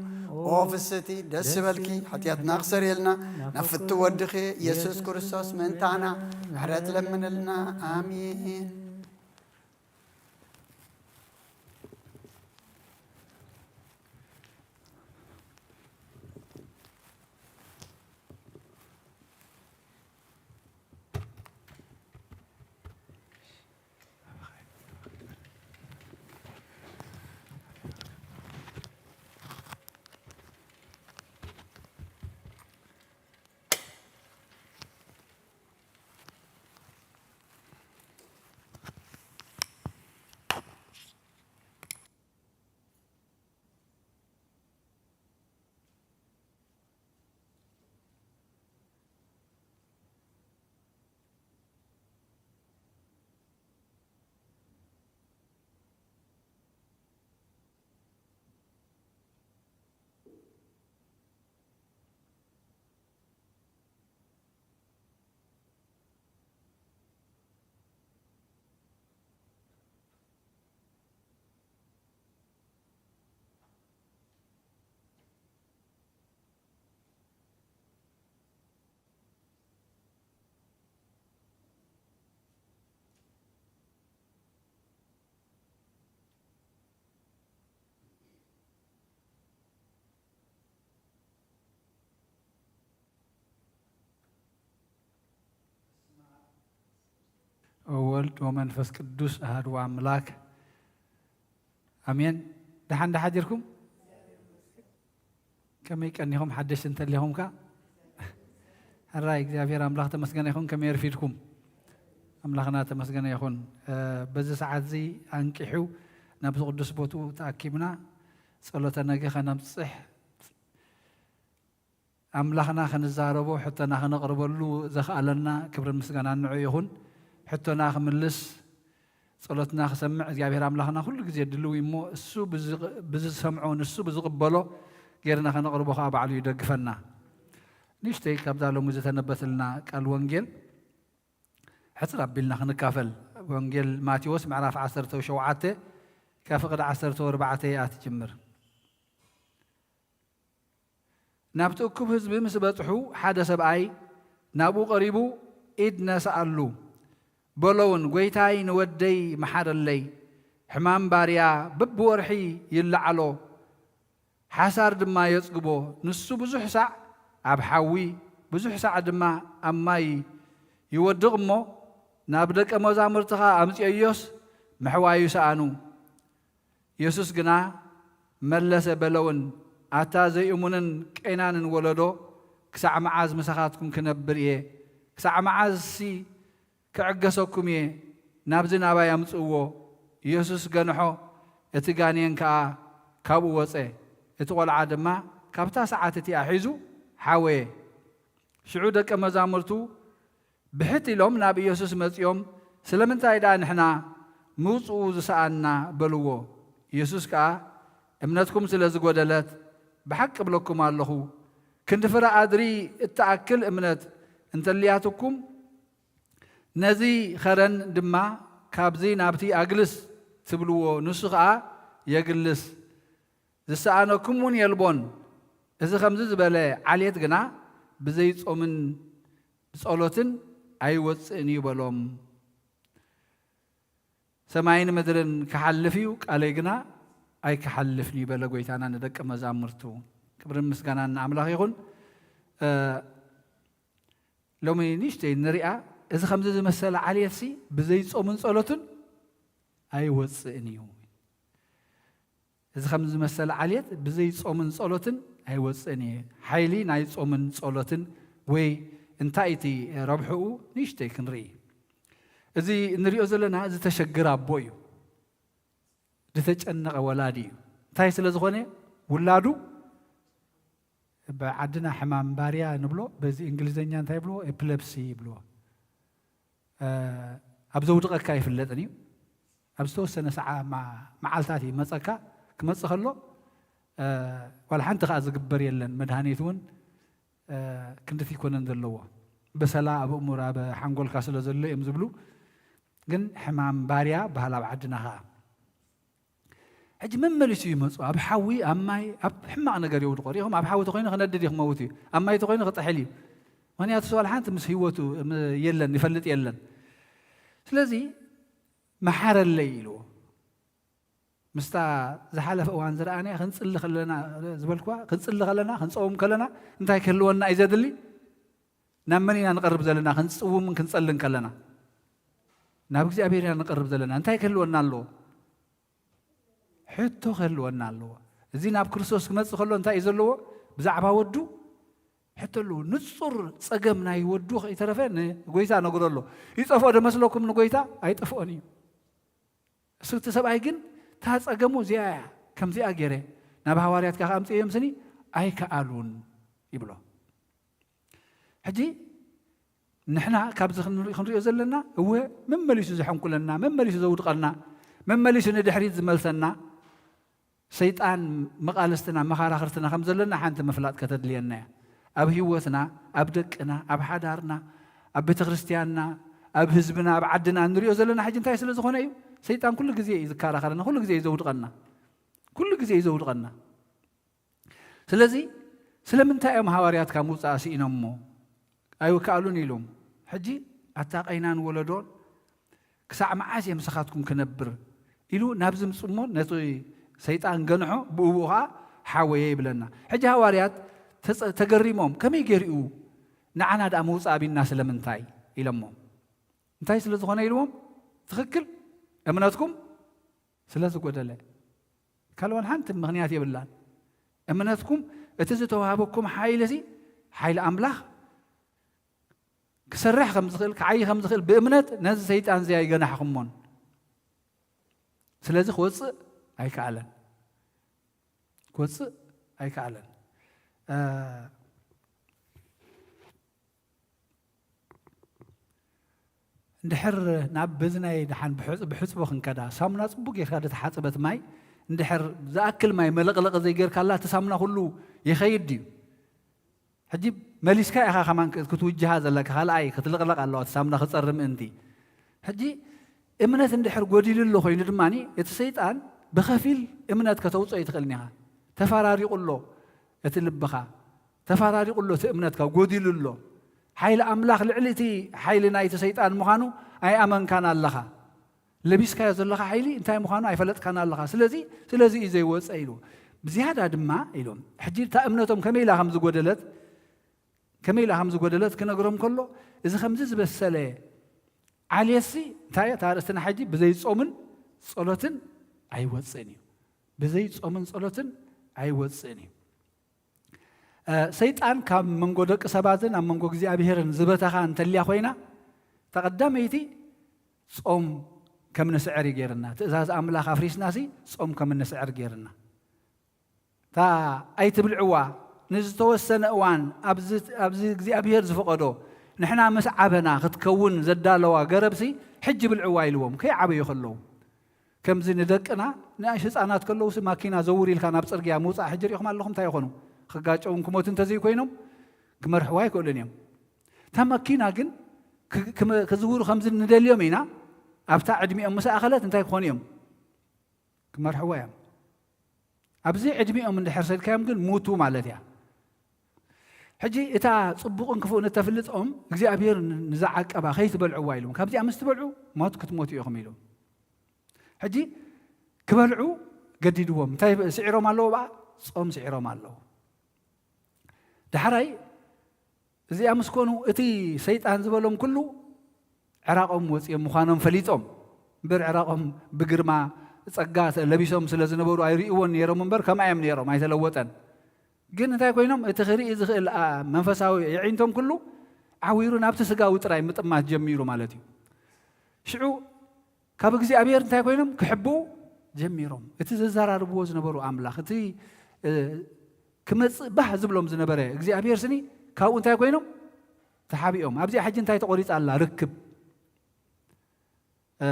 ኦ ፍስቲ ደስ በልኪ፣ ሓጢኣትና ክሰርየልና፣ ናብ ፍቱ ወድኺ ኢየሱስ ክርስቶስ ምእንታና ምሕረት ለምንልና። ኣሜን። ወወልድ ወመንፈስ ቅዱስ ኣሐዱ ኣምላክ ኣሜን። ደሓን ዶ ሓዲርኩም? ከመይ ቀኒኹም? ሓደሽቲ እንተሊኹም ከ? ሕራይ እግዚኣብሔር ኣምላኽ ተመስገነ ይኹን። ከመይ ኣርፊድኩም? ኣምላኽና ተመስገነ ይኹን። እ፣ በዚ ሰዓት እዚ ኣንቂሑ ናብዚ ቅዱስ ቦትኡ ተኣኪብና ጸሎተ ነገ ከነብጽሕ ኣምላኽና ክንዛረቦ፣ ሕቶና ክነቕርበሉ ዘኽኣለና ክብርን ምስጋናን ንዑ ይኹን። ሕቶና ክምልስ፣ ጸሎትና ክሰምዕ እግዚኣብሔር ኣምላኽና ኩሉ ግዜ ድልው እዩ እሞ፣ እሱ ብዝቕ-፣ ብዝሰምዖ፣ ንሱ ብዝቕበሎ ጌርና ከነቕርቦ ከኣ ባዕሉ ይደግፈና። ንእሽተይ ካብዛ ሎሚ ዝተነበተልና ቃል ወንጌል ሕጽር ኣቢልና ክንካፈል። ወንጌል ማቴዎስ ምዕራፍ ዓሰርተ ሸውዓተ ካብ ፍቕዲ ዓሰርተ ኣርባዕተ እያ ትጅምር። ናብቲ እኩብ ህዝቢ ምስ በጽሑ፣ ሓደ ሰብኣይ ናብኡ ቀሪቡ፣ ኢድ ነስኣሉ። በሎ እውን፣ "ጐይታይ፣ ንወደይ መሓረለይ። ሕማም ባርያ በብወርሒ ይለዓሎ፣ ሓሳር ድማ የጽግቦ። ንሱ ብዙሕ ሳዕ ኣብ ሓዊ፣ ብዙሕ ሳዕ ድማ ኣብ ማይ ይወድቕ እሞ፣ ናብ ደቀ መዛሙርትኻ ኣምጽኦዮስ፣ ምሕዋዩ ሰኣኑ።" የሱስ ግና መለሰ፣ በለ እውን፣ "ኣታ ዘይእሙንን ቀይናንን ወለዶ፣ ክሳዕ መዓዝ ምሳኻትኩም ክነብር እየ? ክሳዕ መዓዝሲ ክዕገሰኩም እየ? ናብዚ ናባይ ኣምጽእዎ።" የሱስ ገንሖ፣ እቲ ጋኔን ከኣ ካብኡ ወጸ። እቲ ቈልዓ ድማ ካብታ ሰዓት እቲኣ ሒዙ ሓወየ። ሽዑ ደቀ መዛሙርቱ ብሕት ኢሎም ናብ ኢየሱስ መጺኦም፣ "ስለምንታይ ደኣ ንሕና ምውጽኡ ዝሰኣንና?" በልዎ። ኢየሱስ ከኣ፣ "እምነትኩም ስለ ዝጎደለት፣ ብሓቂ እብለኩም ኣለኹ፣ ክንዲ ፍረ ኣድሪ እትኣክል እምነት እንተልያትኩም፣ ነዚ ኸረን ድማ፣ 'ካብዚ ናብቲ ኣግልስ' ትብልዎ፣ ንሱ ኸኣ የግልስ። ዝሰኣነኩም እውን የልቦን። እዚ ኸምዚ ዝበለ ዓሌት ግና ብዘይ ጾምን ብጸሎትን ኣይወጽእን እዩ" በሎም። "ሰማይን ምድርን ክሓልፍ እዩ፣ ቃለይ ግና ኣይክሓልፍን እዩ" በለ ጐይታና ንደቀ መዛሙርቱ። ክብርን ምስጋናን ንኣምላኽ ይኹን። እ፣ ሎሚ ንእሽተይ ንሪኣ፣ እዚ ኸምዚ ዝመሰለ ዓሌትሲ ብዘይ ጾምን ጸሎትን ኣይወጽእን እዩ። እዚ ኸምዚ ዝመሰለ ዓሌት ብዘይ ጾምን ጸሎትን ኣይወጽእን እዩ። ሓይሊ ናይ ጾምን ጸሎትን ወይ እንታይ እቲ ረብሕኡ ንእሽተይ ክንርኢ። እዚ እንሪኦ ዘለና ዝተሸገረ ኣቦ እዩ። ዝተጨነቐ ወላዲ እዩ። እንታይ ስለ ዝኾነ? ውላዱ ብዓድና ሕማም ባርያ ንብሎ፣ በዚ እንግሊዘኛ እንታይ ይብልዎ? ኤፕለፕሲ ይብልዎ። እ፣ ኣብ ዘውድቐካ ኣይፍለጥን እዩ። ኣብ ዝተወሰነ ሰዓ-፣ ማ-፣ መዓልታት እዩ መጸካ። ክመጽእ ከሎ፣ እ፣ ዋላ ሓንቲ ከኣ ዝግበር የለን። መድሃኒት እውን፣ እ፣ ክንድቲ ኣይኮነን ዘለዎ። በሰላ ኣብ እሙር ኣብ ሓንጎልካ ስለ ዘሎ እዮም ዝብሉ። ግን ሕማም ባርያ በሃል ኣብ ዓድና ከኣ። ሕጂ መመሊሱ ይመፁ። ኣብ ሓዊ፣ ኣብ ማይ፣ ኣብ ሕማቕ ነገር የውድቆ። ሪኢኹም፣ ኣብ ሓዊ ተኮይኑ ክነድድ እዩ፣ ክመውት እዩ። ኣብ ማይ ተኮይኑ ክጥሕል እዩ። ምክንያቱ፣ ሰው ሓንቲ ምስ ህይወቱ ም-፣ የለን፣ ይፈልጥ የለን። ስለዚ፣ "መሓረለይ" ኢልዎ። ምስታ ዝሓለፈ እዋን ዝረኣናያ ክንጽሊ ከለና፣ ዝበልኩዋ፣ ክንጽሊ ከለና፣ ክንጸውም ከለና፣ እንታይ ክህልወና እዩ ዘድሊ? ናብ መን ኢና ንቐርብ ዘለና? ክንጽውምን ክንጸልን ከለና፣ ናብ እግዚኣብሔር ኢና ንቐርብ ዘለና። እንታይ ክህልወና ኣለዎ? ሕቶ ክህልወና ኣለዎ። እዚ ናብ ክርስቶስ ክመጽእ ከሎ እንታይ እዩ ዘለዎ? ብዛዕባ ወዱ ሕቶ ኣለዎ። ንጹር ጸገም ናይ ወዱ ከይተረፈ ንጎይታ ነግሮ ኣሎ። "ይጠፍኦ ዶ መስለኩም ንጎይታ? ኣይጠፍኦን እዩ። እሱ እቲ ሰብኣይ ግን እታ ጸገሙ እዚኣ እያ፣ ከምዚኣ ገይረ ናብ ሃዋርያት ከኣ ኣምጽእዮም ስኒ ኣይከኣሉን" ይብሎ። ሕጂ ንሕና ካብዚ ክንርኢ-፣ ክንሪኦ ዘለና፣ እወ፣ መመሊሱ ዘሐንኩለና፣ መመሊሱ ዘውድቐና፣ መመሊሱ ንድሕሪት ዝመልሰና፣ ሰይጣን መቓልስትና፣ መኻራኽርትና ከም ዘለና ሓንቲ ምፍላጥ ከተድልየና እያ። ኣብ ህይወትና፣ ኣብ ደቅና፣ ኣብ ሓዳርና፣ ኣብ ቤተ ክርስቲያንና፣ ኣብ ህዝብና፣ ኣብ ዓድና እንሪኦ ዘለና ሕጂ እንታይ ስለ ዝኾነ እዩ? ሰይጣን ኩሉ ግዜ እዩ ዝከራኸረና፣ ኩሉ ግዜ እዩ ዘውድቐና፣ ኩሉ ግዜ እዩ ዘውድቐና። ስለዚ ስለምንታይ እዮም ሃዋርያት ካብ ምውጻእ ስኢኖሞ? ኣይከኣሉን ኢሎም። ሕጂ ኣታ ቐይናን ወለዶን ክሳዕ መዓስ እየ ምሳኻትኩም ክነብር? ኢሉ ናብ ዝምጽእ እሞ ነቲ ሰይጣን ገንሖ፣ ብእኡ ኸኣ ሓወየ ይብለና። ሕጂ ሃዋርያት ተጸ-፣ ተገሪሞም፣ "ከመይ ገይሩ እዩ ንዓና ደኣ ምውጻእ ኣቢና ስለምንታይ?" ኢሎሞም። እንታይ ስለ ዝኾነ ኢልዎም? ትኽክል፣ እምነትኩም ስለ ዝጎደለ። ካልእ ሓንቲ ምኽንያት የብላን። እምነትኩም፣ እቲ ዝተዋህበኩም ሓይሊ እዚ፣ ሓይሊ ኣምላኽ ክሰርሕ ከም ዝኽእል፣ ክዓዪ ከም ዝኽእል ብእምነት ነዚ ሰይጣን እዚ ኣይገናሕኹሞን። ስለዚ ክወጽእ ኣይከኣለን። ክወጽእ ኣይከኣለን። እ፣ እንድሕር ናብ በዚ ናይ ደሓን ብሕጽ-፣ ብሕጽቦ ክንከዳ፣ ሳሙና ጽቡቅ ጌርካ ዝተሓጽበት ማይ፣ እንድሕር ዝኣክል ማይ መለቕለቒ ዘይጌርካላ፣ እቲ ሳሙና ኩሉ ይኸይድ ድዩ? ሕጂ መሊስካ ኢኻ ከማን ክ-፣ ክትውጅሃ ዘለካ፣ ካልኣይ ክትልቕለቕ ኣለዋ፣ እቲ ሳሙና ክጸሪ ምእንቲ። ሕጂ እምነት እንድሕር ጎዲሉ ኣሎ ኮይኑ ድማ፣ እቲ ሰይጣን ብኸፊል እምነት ከተውጽኦ ኣይትኽእልን ኢኻ። ተፈራሪቑ ኣሎ እቲ ልብኻ፣ ተፈራሪቑ ኣሎ እቲ እምነትካ፣ ጎዲሉ ኣሎ። ሓይሊ ኣምላኽ ልዕሊ እቲ ሓይሊ ናይቲ ሰይጣን ምዃኑ ኣይኣመንካን ኣለኻ። ለቢስካዮ ዘለኻ ሓይሊ እንታይ ምዃኑ ኣይፈለጥካን ኣለኻ። ስለዚ፣ ስለዚ እዩ ዘይወጸ ኢሉ። ብዝያዳ ድማ ኢሎም፣ ሕጂ እታ እምነቶም ከመይ ኢላ ከም ዝጎደለት፣ ከመይ ኢላ ከም ዝጎደለት ክነግሮም ከሎ፣ እዚ ከምዚ ዝበሰለ ዓሌትሲ እንታይ እያ? እታ ኣርእስትና ሕጂ ብዘይ ጾምን ጸሎትን ኣይወጽእን እዩ። ብዘይ ጾምን ጸሎትን ኣይወጽእን እዩ። እ፣ ሰይጣን ካብ መንጎ ደቂ ሰባትን ኣብ መንጎ እግዚኣብሄርን ዝበተኻ እንተልያ ኮይና፣ እታ ቀዳመይቲ ጾም ከም ንስዕር እዩ ገይርና። ትእዛዝ ኣምላኽ ኣፍሪስናሲ ጾም ከም ንስዕር ገይርና። እታ ኣይትብልዕዋ፣ ንዝተወሰነ እዋን ኣብዚ፣ ኣብዚ እግዚኣብሄር ዝፈቐዶ ንሕና ምስ ዓበና ክትከውን ዘዳለዋ ገረብሲ ሕጂ ብልዕዋ ኢልዎም፣ ከይዓበዩ ከለዉ። ከምዚ ንደቅና፣ ንኣሽ ህፃናት ከለውሲ ማኪና ዘውር ኢልካ ናብ ፅርግያ ምውፃእ ሕጂ ሪኢኹም ኣለኹም እንታይ ይኾኑ? ክጋጨውን ክሞቱ እንተዘይኮይኖም ክመርሕዋ ኣይክእሉን እዮም። እታ ማኪና ግን ክ-፣ ክመ-፣ ክዝውሩ ከምዚ ንደልዮም ኢና፣ ኣብታ ዕድሚኦም ምስ ኣኸለት እንታይ ክኾኑ እዮም? ክመርሕዋ እዮም። ኣብዚ ዕድሚኦም እንድሕር ሰድካዮም ግን ሙቱ ማለት እያ። ሕጂ እታ ጽቡቕን ክፉእን እተፍልጦም እግዚኣብሔር ን-፣ ንዝዓቀባ ከይትበልዕዋ ኢሎም። ካብዚኣ ምስ ትበልዑ ሞት ክትሞቱ ኢኹም ኢሎም። ሕጂ ክበልዑ ገዲድዎም። እንታይ ስዒሮም ኣለዉ? ብኣ ጾም ስዒሮም ኣለዉ። ዳሕራይ እዚኣ ምስ ኮኑ እቲ ሰይጣን ዝበሎም ኩሉ ዕራቖም ወጺኦም ምዃኖም ፈሊጦም። እምበር ዕራቖም ብግርማ ጸጋ ለቢሶም ስለ ዝነበሩ ኣይርእይዎን ነይሮም እምበር ከምኣ እዮም ነይሮም፣ ኣይተለወጠን። ግን እንታይ ኮይኖም? እቲ ክርኢ ዝኽእል፣ ኣ፣ መንፈሳዊ የዒንቶም ኩሉ ዓዊሩ ናብቲ ስጋዊ ጥራይ ምጥማት ጀሚሩ ማለት እዩ። ሽዑ ካብ እግዚኣብሔር እንታይ ኮይኖም? ክሕብኡ ጀሚሮም። እቲ ዘዘራርብዎ ዝነበሩ ኣምላኽ፣ እቲ፣ እ፣ ክመጽእ ባህ ዝብሎም ዝነበረ እግዚኣብሔር ስኒ ካብኡ እንታይ ኮይኖም? ተሓቢኦም። ኣብዚኣ ሕጂ እንታይ ተቖሪጻ ኣላ? ርክብ። እ፣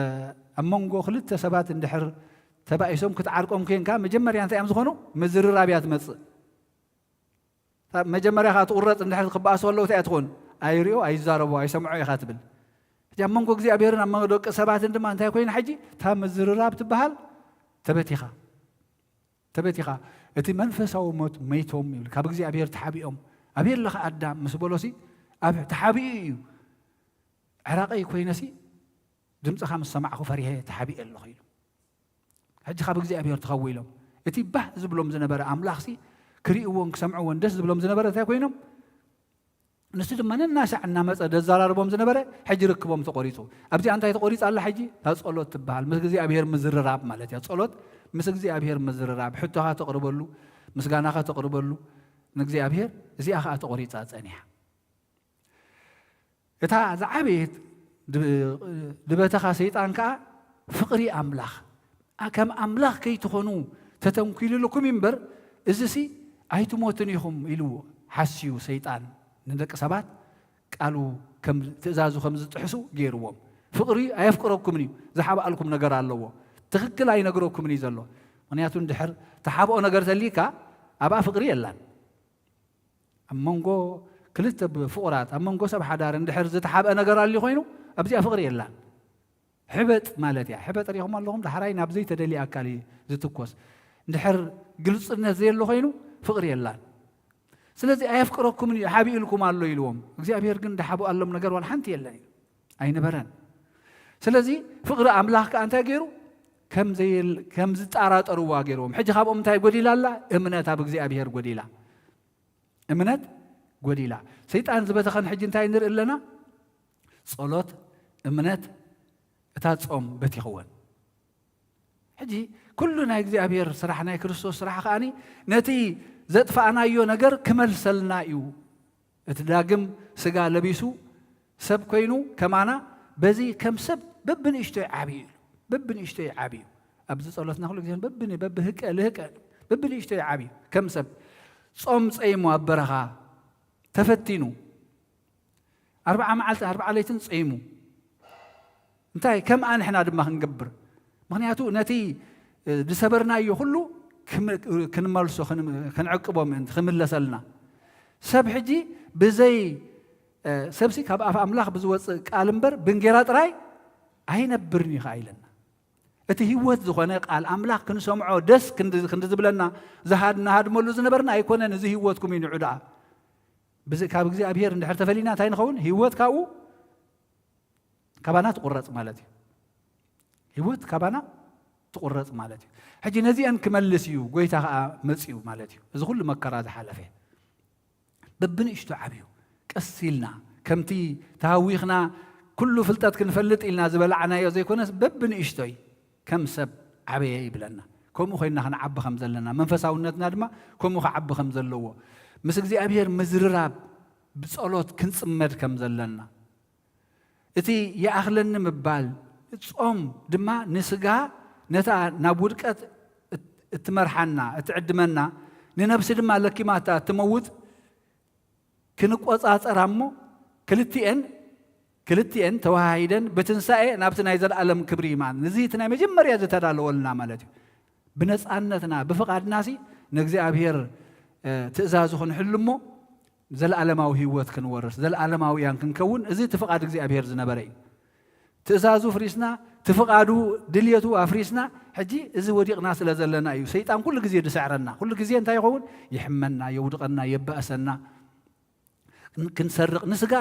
ኣብ መንጎ ክልተ ሰባት እንድሕር ተባኢሶም ክትዓርቆም ኮንካ፣ መጀመርያ እንታይ እዮም ዝኾኑ? ምዝርራብ እያ ትመጽእ። እታ መጀመርያ ከኣ ትቑረጽ እንድሕር ክበኣሱ ከለዉ እንታይ እያ ትኾን? ኣይሪኦ፣ ኣይዛረቦ፣ ኣይሰምዖ ኢኻ ትብል። ሕጂ ኣብ መንጎ እግዚኣብሔርን ኣብ መንጎ ደቂ ሰባትን ድማ እንታይ ኮይና ሕጂ? እታ ምዝርራብ ትበሃል ተበቲኻ። ተበቲኻ፣ እቲ መንፈሳዊ ሞት መይቶም ይብል፣ ካብ እግዚኣብሔር ተሓቢኦም። ኣበይ ኣለኻ ኣዳም ምስ በሎሲ፣ ኣብ ተሓቢኡ እዩ። ዕራቐይ ኮይነሲ ድምፅኻ ምስ ሰማዕኹ ፈሪሀ ተሓቢኤ ኣለኹ ኢሉ። ሕጂ ካብ እግዚኣብሔር ተኸዊሎም። እቲ ባህ ዝብሎም ዝነበረ ኣምላኽሲ ክርእይዎን ክሰምዕዎን ደስ ዝብሎም ዝነበረ እንታይ ኮይኖም? ንሱ ድማ ነናሻዕ እናመፀ ደዘራርቦም ዝነበረ ሕጂ ርክቦም ተቆሪፁ። ኣብዚኣ እንታይ ተቆሪፃ ኣላ? ሕጂ እታ ጸሎት ትበሃል ምስ እግዚኣብሔር ምዝርራብ ማለት እያ። ጸሎት ምስ እግዚኣብሔር ምዝርራብ፣ ሕቶኻ ተቕርበሉ፣ ምስጋናኻ ተቕርበሉ ንእግዚኣብሔር፣ እዚኣ ኸዓ ተቆሪፃ ጸኒሓ። እታ ዝዓበየት ድ- ድበተኻ ሰይጣን ከኣ ፍቕሪ ኣምላኽ፣ ኣ- ከም ኣምላኽ ከይትኾኑ ተተንኪሉልኩም እዩ እምበር፣ እዚሲ ኣይትሞቱን ኢኹም ኢሉ ሓስዩ ሰይጣን ንደቂ ሰባት ቃሉ ከም ትእዛዙ ከም ዝጥሕሱ ገይርዎም። ፍቕሪ ኣየፍቅረኩምን እዩ፣ ዝሓብኣልኩም ነገር ኣለዎ። ትኽክል ኣይነግረኩምን እዩ ዘሎ። ምኽንያቱ እንድሕር ተሓብኦ ነገር ተልይካ ኣብኣ ፍቕሪ የላን። ኣብ መንጎ ክልተ ብ- ፍቑራት፣ ኣብ መንጎ ሰብ ሓዳር እንድሕር ዝተሓብአ ነገር ኣልዩ ኮይኑ ኣብዚኣ ፍቕሪ የላን። ሕበጥ ማለት እያ። ሕበጥ ሪኹም ኣለኹም፣ ዳሕራይ ናብ ዘይተደልየ ኣካል እዩ ዝትኮስ። እንድሕር ግልፅነት ዘየሎ ኮይኑ ፍቕሪ የላን። ስለዚ ኣየፍቅረኩምን እዩ፣ ሓቢኡልኩም ኣሎ ኢልዎም። እግዚኣብሔር ግን ዝሓብኣሎም ነገር ዋላ ሓንቲ የለን እዩ፣ ኣይነበረን። ስለዚ ፍቕሪ ኣምላኽ ከኣ እንታይ ገይሩ? ከም ዘየል- ከም ዝጠራጠርዋ ገይርዎም። ሕጂ ካብኦም እንታይ ጎዲላ ኣላ? እምነት ኣብ እግዚኣብሔር ጎዲላ። እምነት ጎዲላ። ሰይጣን ዝበተኸን ሕጂ እንታይ ንርኢ ኣለና? ጸሎት፣ እምነት፣ እታ ጾም በቲኽወን። ሕጂ ኩሉ ናይ እግዚኣብሔር ስራሕ፣ ናይ ክርስቶስ ስራሕ ከኣኒ ነቲ ዘጥፋእናዮ ነገር ክመልሰልና እዩ። እቲ ዳግም ስጋ ለቢሱ ሰብ ኮይኑ ከማና በዚ ከም ሰብ በብንእሽቶይ ዓብዩ እዩ። በብንእሽቶይ ዓብዩ። ኣብዚ ጸሎትና ኩሉ ግዜ በብን- በብህቀ ልህቀ በብንእሽቶይ ዓብዩ ከም ሰብ ጾም ጸይሙ ኣብ በረኻ ተፈቲኑ ኣርብዓ መዓልቲ ኣርብዓ ለይትን ጸይሙ። እንታይ ከምኣ ንሕና ድማ ክንገብር። ምኽንያቱ ነቲ እ፣ ዝሰበርናዮ ኩሉ ክም- ክንመልሶ ክን- ክንዕቅቦ ምእንቲ ክምለሰልና። ሰብ ሕጂ ብዘይ እ፣ ሰብሲ ካብ ኣፍ ኣምላኽ ብዝወፅእ ቃል እምበር ብእንጌራ ጥራይ ኣይነብርን እዩ ኸዓ ኢለና። እቲ ህይወት ዝኾነ ቃል ኣምላኽ ክንሰምዖ ደስ ክንዲ ክንዲ ዝብለና ዝሃድ- ንሃድመሉ ዝነበርና ኣይኮነን። እዚ ህይወትኩም እዩ ንዑ ደኣ። ብዚ- ካብ እግዚኣብሔር እንድሕር ተፈሊና እንታይ ንኸውን? ህይወት ካብኡ ካባና ትቑረጽ ማለት እዩ። ህይወት ካባና ትቑረጽ ማለት እዩ። ሕጂ ነዚአን ክመልስ እዩ ጎይታ ኸዓ መጺኡ ማለት እዩ። እዚ ኩሉ መከራ ዝሓለፈ በብንእሽቶ ዓብዩ ቀስ ኢልና ከምቲ ተሃዊኽና ኩሉ ፍልጠት ክንፈልጥ ኢልና ዝበላዕናዮ ዘይኮነስ በብንእሽቶይ ከም ሰብ ዓበየ ይብለና። ከምኡ ኮይንና ክንዓቢ ከም ዘለና መንፈሳውነትና ድማ ከምኡ ክዓቢ ከም ዘለዎ ምስ እግዚኣብሔር ምዝርራብ ብጸሎት ክንጽመድ ከም ዘለና እቲ ይኣኽለኒ ምባል፣ ጾም ድማ ንስጋ ነታ ናብ ውድቀት እት- እትመርሓና፣ እትዕድመና፣ ንነብሲ ድማ ለኪማታ እትመውት ክንቆጻጸራ እሞ ክልቲኤን ክልቲኤን ተወሃሂደን ብትንሳኤ ናብቲ ናይ ዘለኣለም ክብሪ ይማን። እዚ እቲ ናይ መጀመርያ ዝተዳለወልና ማለት እዩ። ብነጻነትና ብፍቓድናሲ ንእግዚኣብሔር ትእዛዙ ክንሕሉ እሞ ዘለኣለማዊ ህይወት ክንወርስ ዘለኣለማውያን ክንከውን እዚ እቲ ፍቓድ እግዚኣብሔር ዝነበረ እዩ። ትእዛዙ ፍሪስና እቲ ፍቓዱ ድልየቱ ኣፍሪስና ሕጂ እዚ ወዲቕና ስለ ዘለና እዩ። ሰይጣን ኩሉ ግዜ ዝስዕረና፣ ኩሉ ግዜ እንታይ ይኸውን? ይሕመና፣ የውድቐና፣ የባእሰና። ክንሰርቕ ንስጋ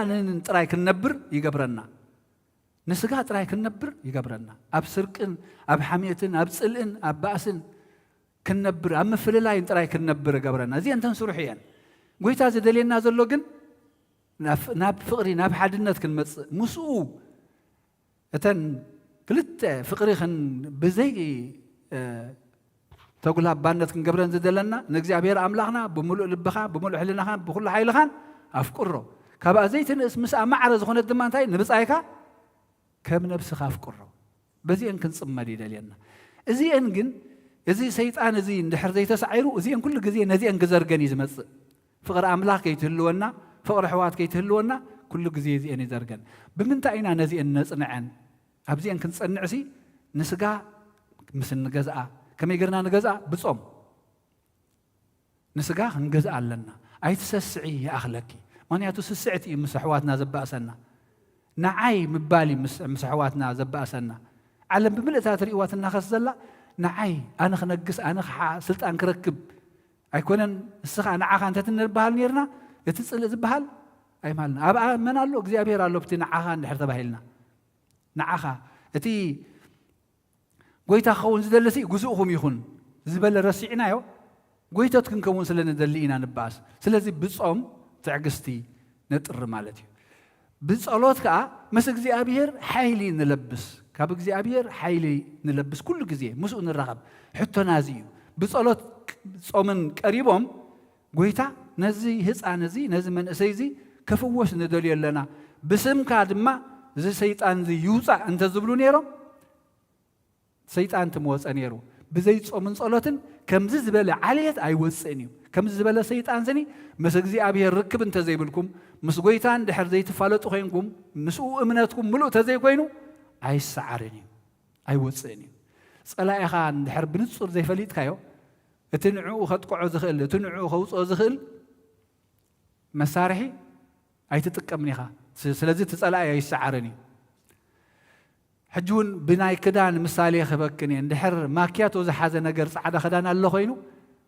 ጥራይ ክንነብር ይገብረና። ንስጋ ጥራይ ክንነብር ይገብረና። ኣብ ስርቅን ኣብ ሓሜትን ኣብ ጽልእን ኣብ ባእስን ክንነብር ኣብ ምፍልላይን ጥራይ ክንነብር ይገብረና። እዚአን እተን ስርሑ እየን። ጎይታ ዝደልየና ዘሎ ግን ናብ ፍቕሪ ናብ ሓድነት ክንመጽእ ምስኡ እተን ክልተ ፍቕሪ ብዘይ ተጉላባነት ክንገብረን ዝደለና ንእግዚኣብሔር ኣምላኽና ብምሉእ ልብኻ ብምሉእ ሕልናኻ ብኩሉ ሓይልኻን ኣፍቅሮ። ካብኣ ዘይትንእስ ምስኣ ማዕረ ዝኾነት ድማ እንታይ ንብጻይካ ከም ነብስኻ ኣፍቅሮ። በዚአን ክንጽመድ ይደልየና። እዚአን ግን እዚ ሰይጣን እዚ እንድሕር ዘይተሳዒሩ እዚአን ኩሉ ግዜ ነዚአን ክዘርገን እዩ ዝመጽእ። ፍቕሪ ኣምላኽ ከይትህልወና፣ ፍቕሪ ኣሕዋት ከይትህልወና ኩሉ ግዜ እዚአን ይዘርገን። ብምንታይ ኢና ነዚአን ነጽንዐን? ኣብዚአን ክንጸንዕሲ ንስጋ ምስ እንገዝኣ ከመይ ጌርና ንገዝኣ? ብጾም። ንስጋ ክንገዝኣ ኣለና። ኣይትሰስዒ ይኣኽለኪ። ምኽንያቱ ስስዕቲ እዩ ምስ ኣሕዋትና ዘባእሰና። ንዓይ ምባል እዩ ምስ ኣሕዋትና ዘባእሰና። ዓለም ብምልእታ ትርእይዋ ትናኸስ ዘላ ንዓይ ኣነ ክነግስ፣ ኣነ ክሓ-፣ ስልጣን ክረክብ ኣይኮነን። እስኻ ንዓኻ እንተትንበሃል ነርና፣ እቲ ጽልእ ዝበሃል ኣይምሃልና። ኣብኣ መን ኣሎ? እግዚኣብሔር ኣሎ። ብቲ ንዓኻ እንድሕር ተባሂልና፣ ንዓኻ እቲ ጎይታ ክኸውን ዝደሊ ሲ ግዙእኹም ይኹን ዝበለ ረሲዕናዮ፣ ጎይቶት ክንከውን ስለ ንደሊ ኢና ንበኣስ። ስለዚ ብጾም ትዕግስቲ ነጥሪ ማለት እዩ። ብጸሎት ከኣ ምስ እግዚኣብሔር ሓይሊ ንለብስ፣ ካብ እግዚኣብሔር ሓይሊ ንለብስ፣ ኩሉ ግዜ ምስኡ ንራኸብ። ሕቶና እዚ እዩ። ብጸሎት ጾምን ቀሪቦም፣ ጎይታ ነዚ ህጻን እዚ፣ ነዚ መንእሰይ እዚ ከፍወስ ንደልዮ ኣለና፣ ብስምካ ድማ እዚ ሰይጣን እዚ ይውጻእ እንተ ዝብሉ ነይሮም፣ ሰይጣን ትምወፀ ነይሩ። ብዘይ ጾምን ጸሎትን ከምዚ ዝበለ ዓሌት ኣይወፅእን እዩ። ከምዚ ዝበለ ሰይጣን ስኒ ምስ እግዚኣብሔር ርክብ እንተዘይብልኩም፣ ምስ ጎይታ እንድሕር ዘይትፋለጡ ኮይንኩም፣ ምስኡ እምነትኩም ምሉእ ተዘይኮይኑ ኣይሰዓርን እዩ፣ ኣይወፅእን እዩ። ጸላኢኻ እንድሕር ብንጹር ዘይፈሊጥካዮ፣ እቲ ንዕኡ ከጥቅዖ ዝኽእል፣ እቲ ንዕኡ ከውፅኦ ዝኽእል መሳርሒ ኣይትጥቀምን ኢኻ። ስ-፣ ስለዚ እቲ ጸላኢ ኣይሰዓርን እዩ። ሕጂ እውን ብናይ ክዳን ምሳሌ ክህበክን እየ። እንድሕር ማክያቶ ዝሓዘ ነገር ጻዕዳ ክዳን ኣሎ ኮይኑ፣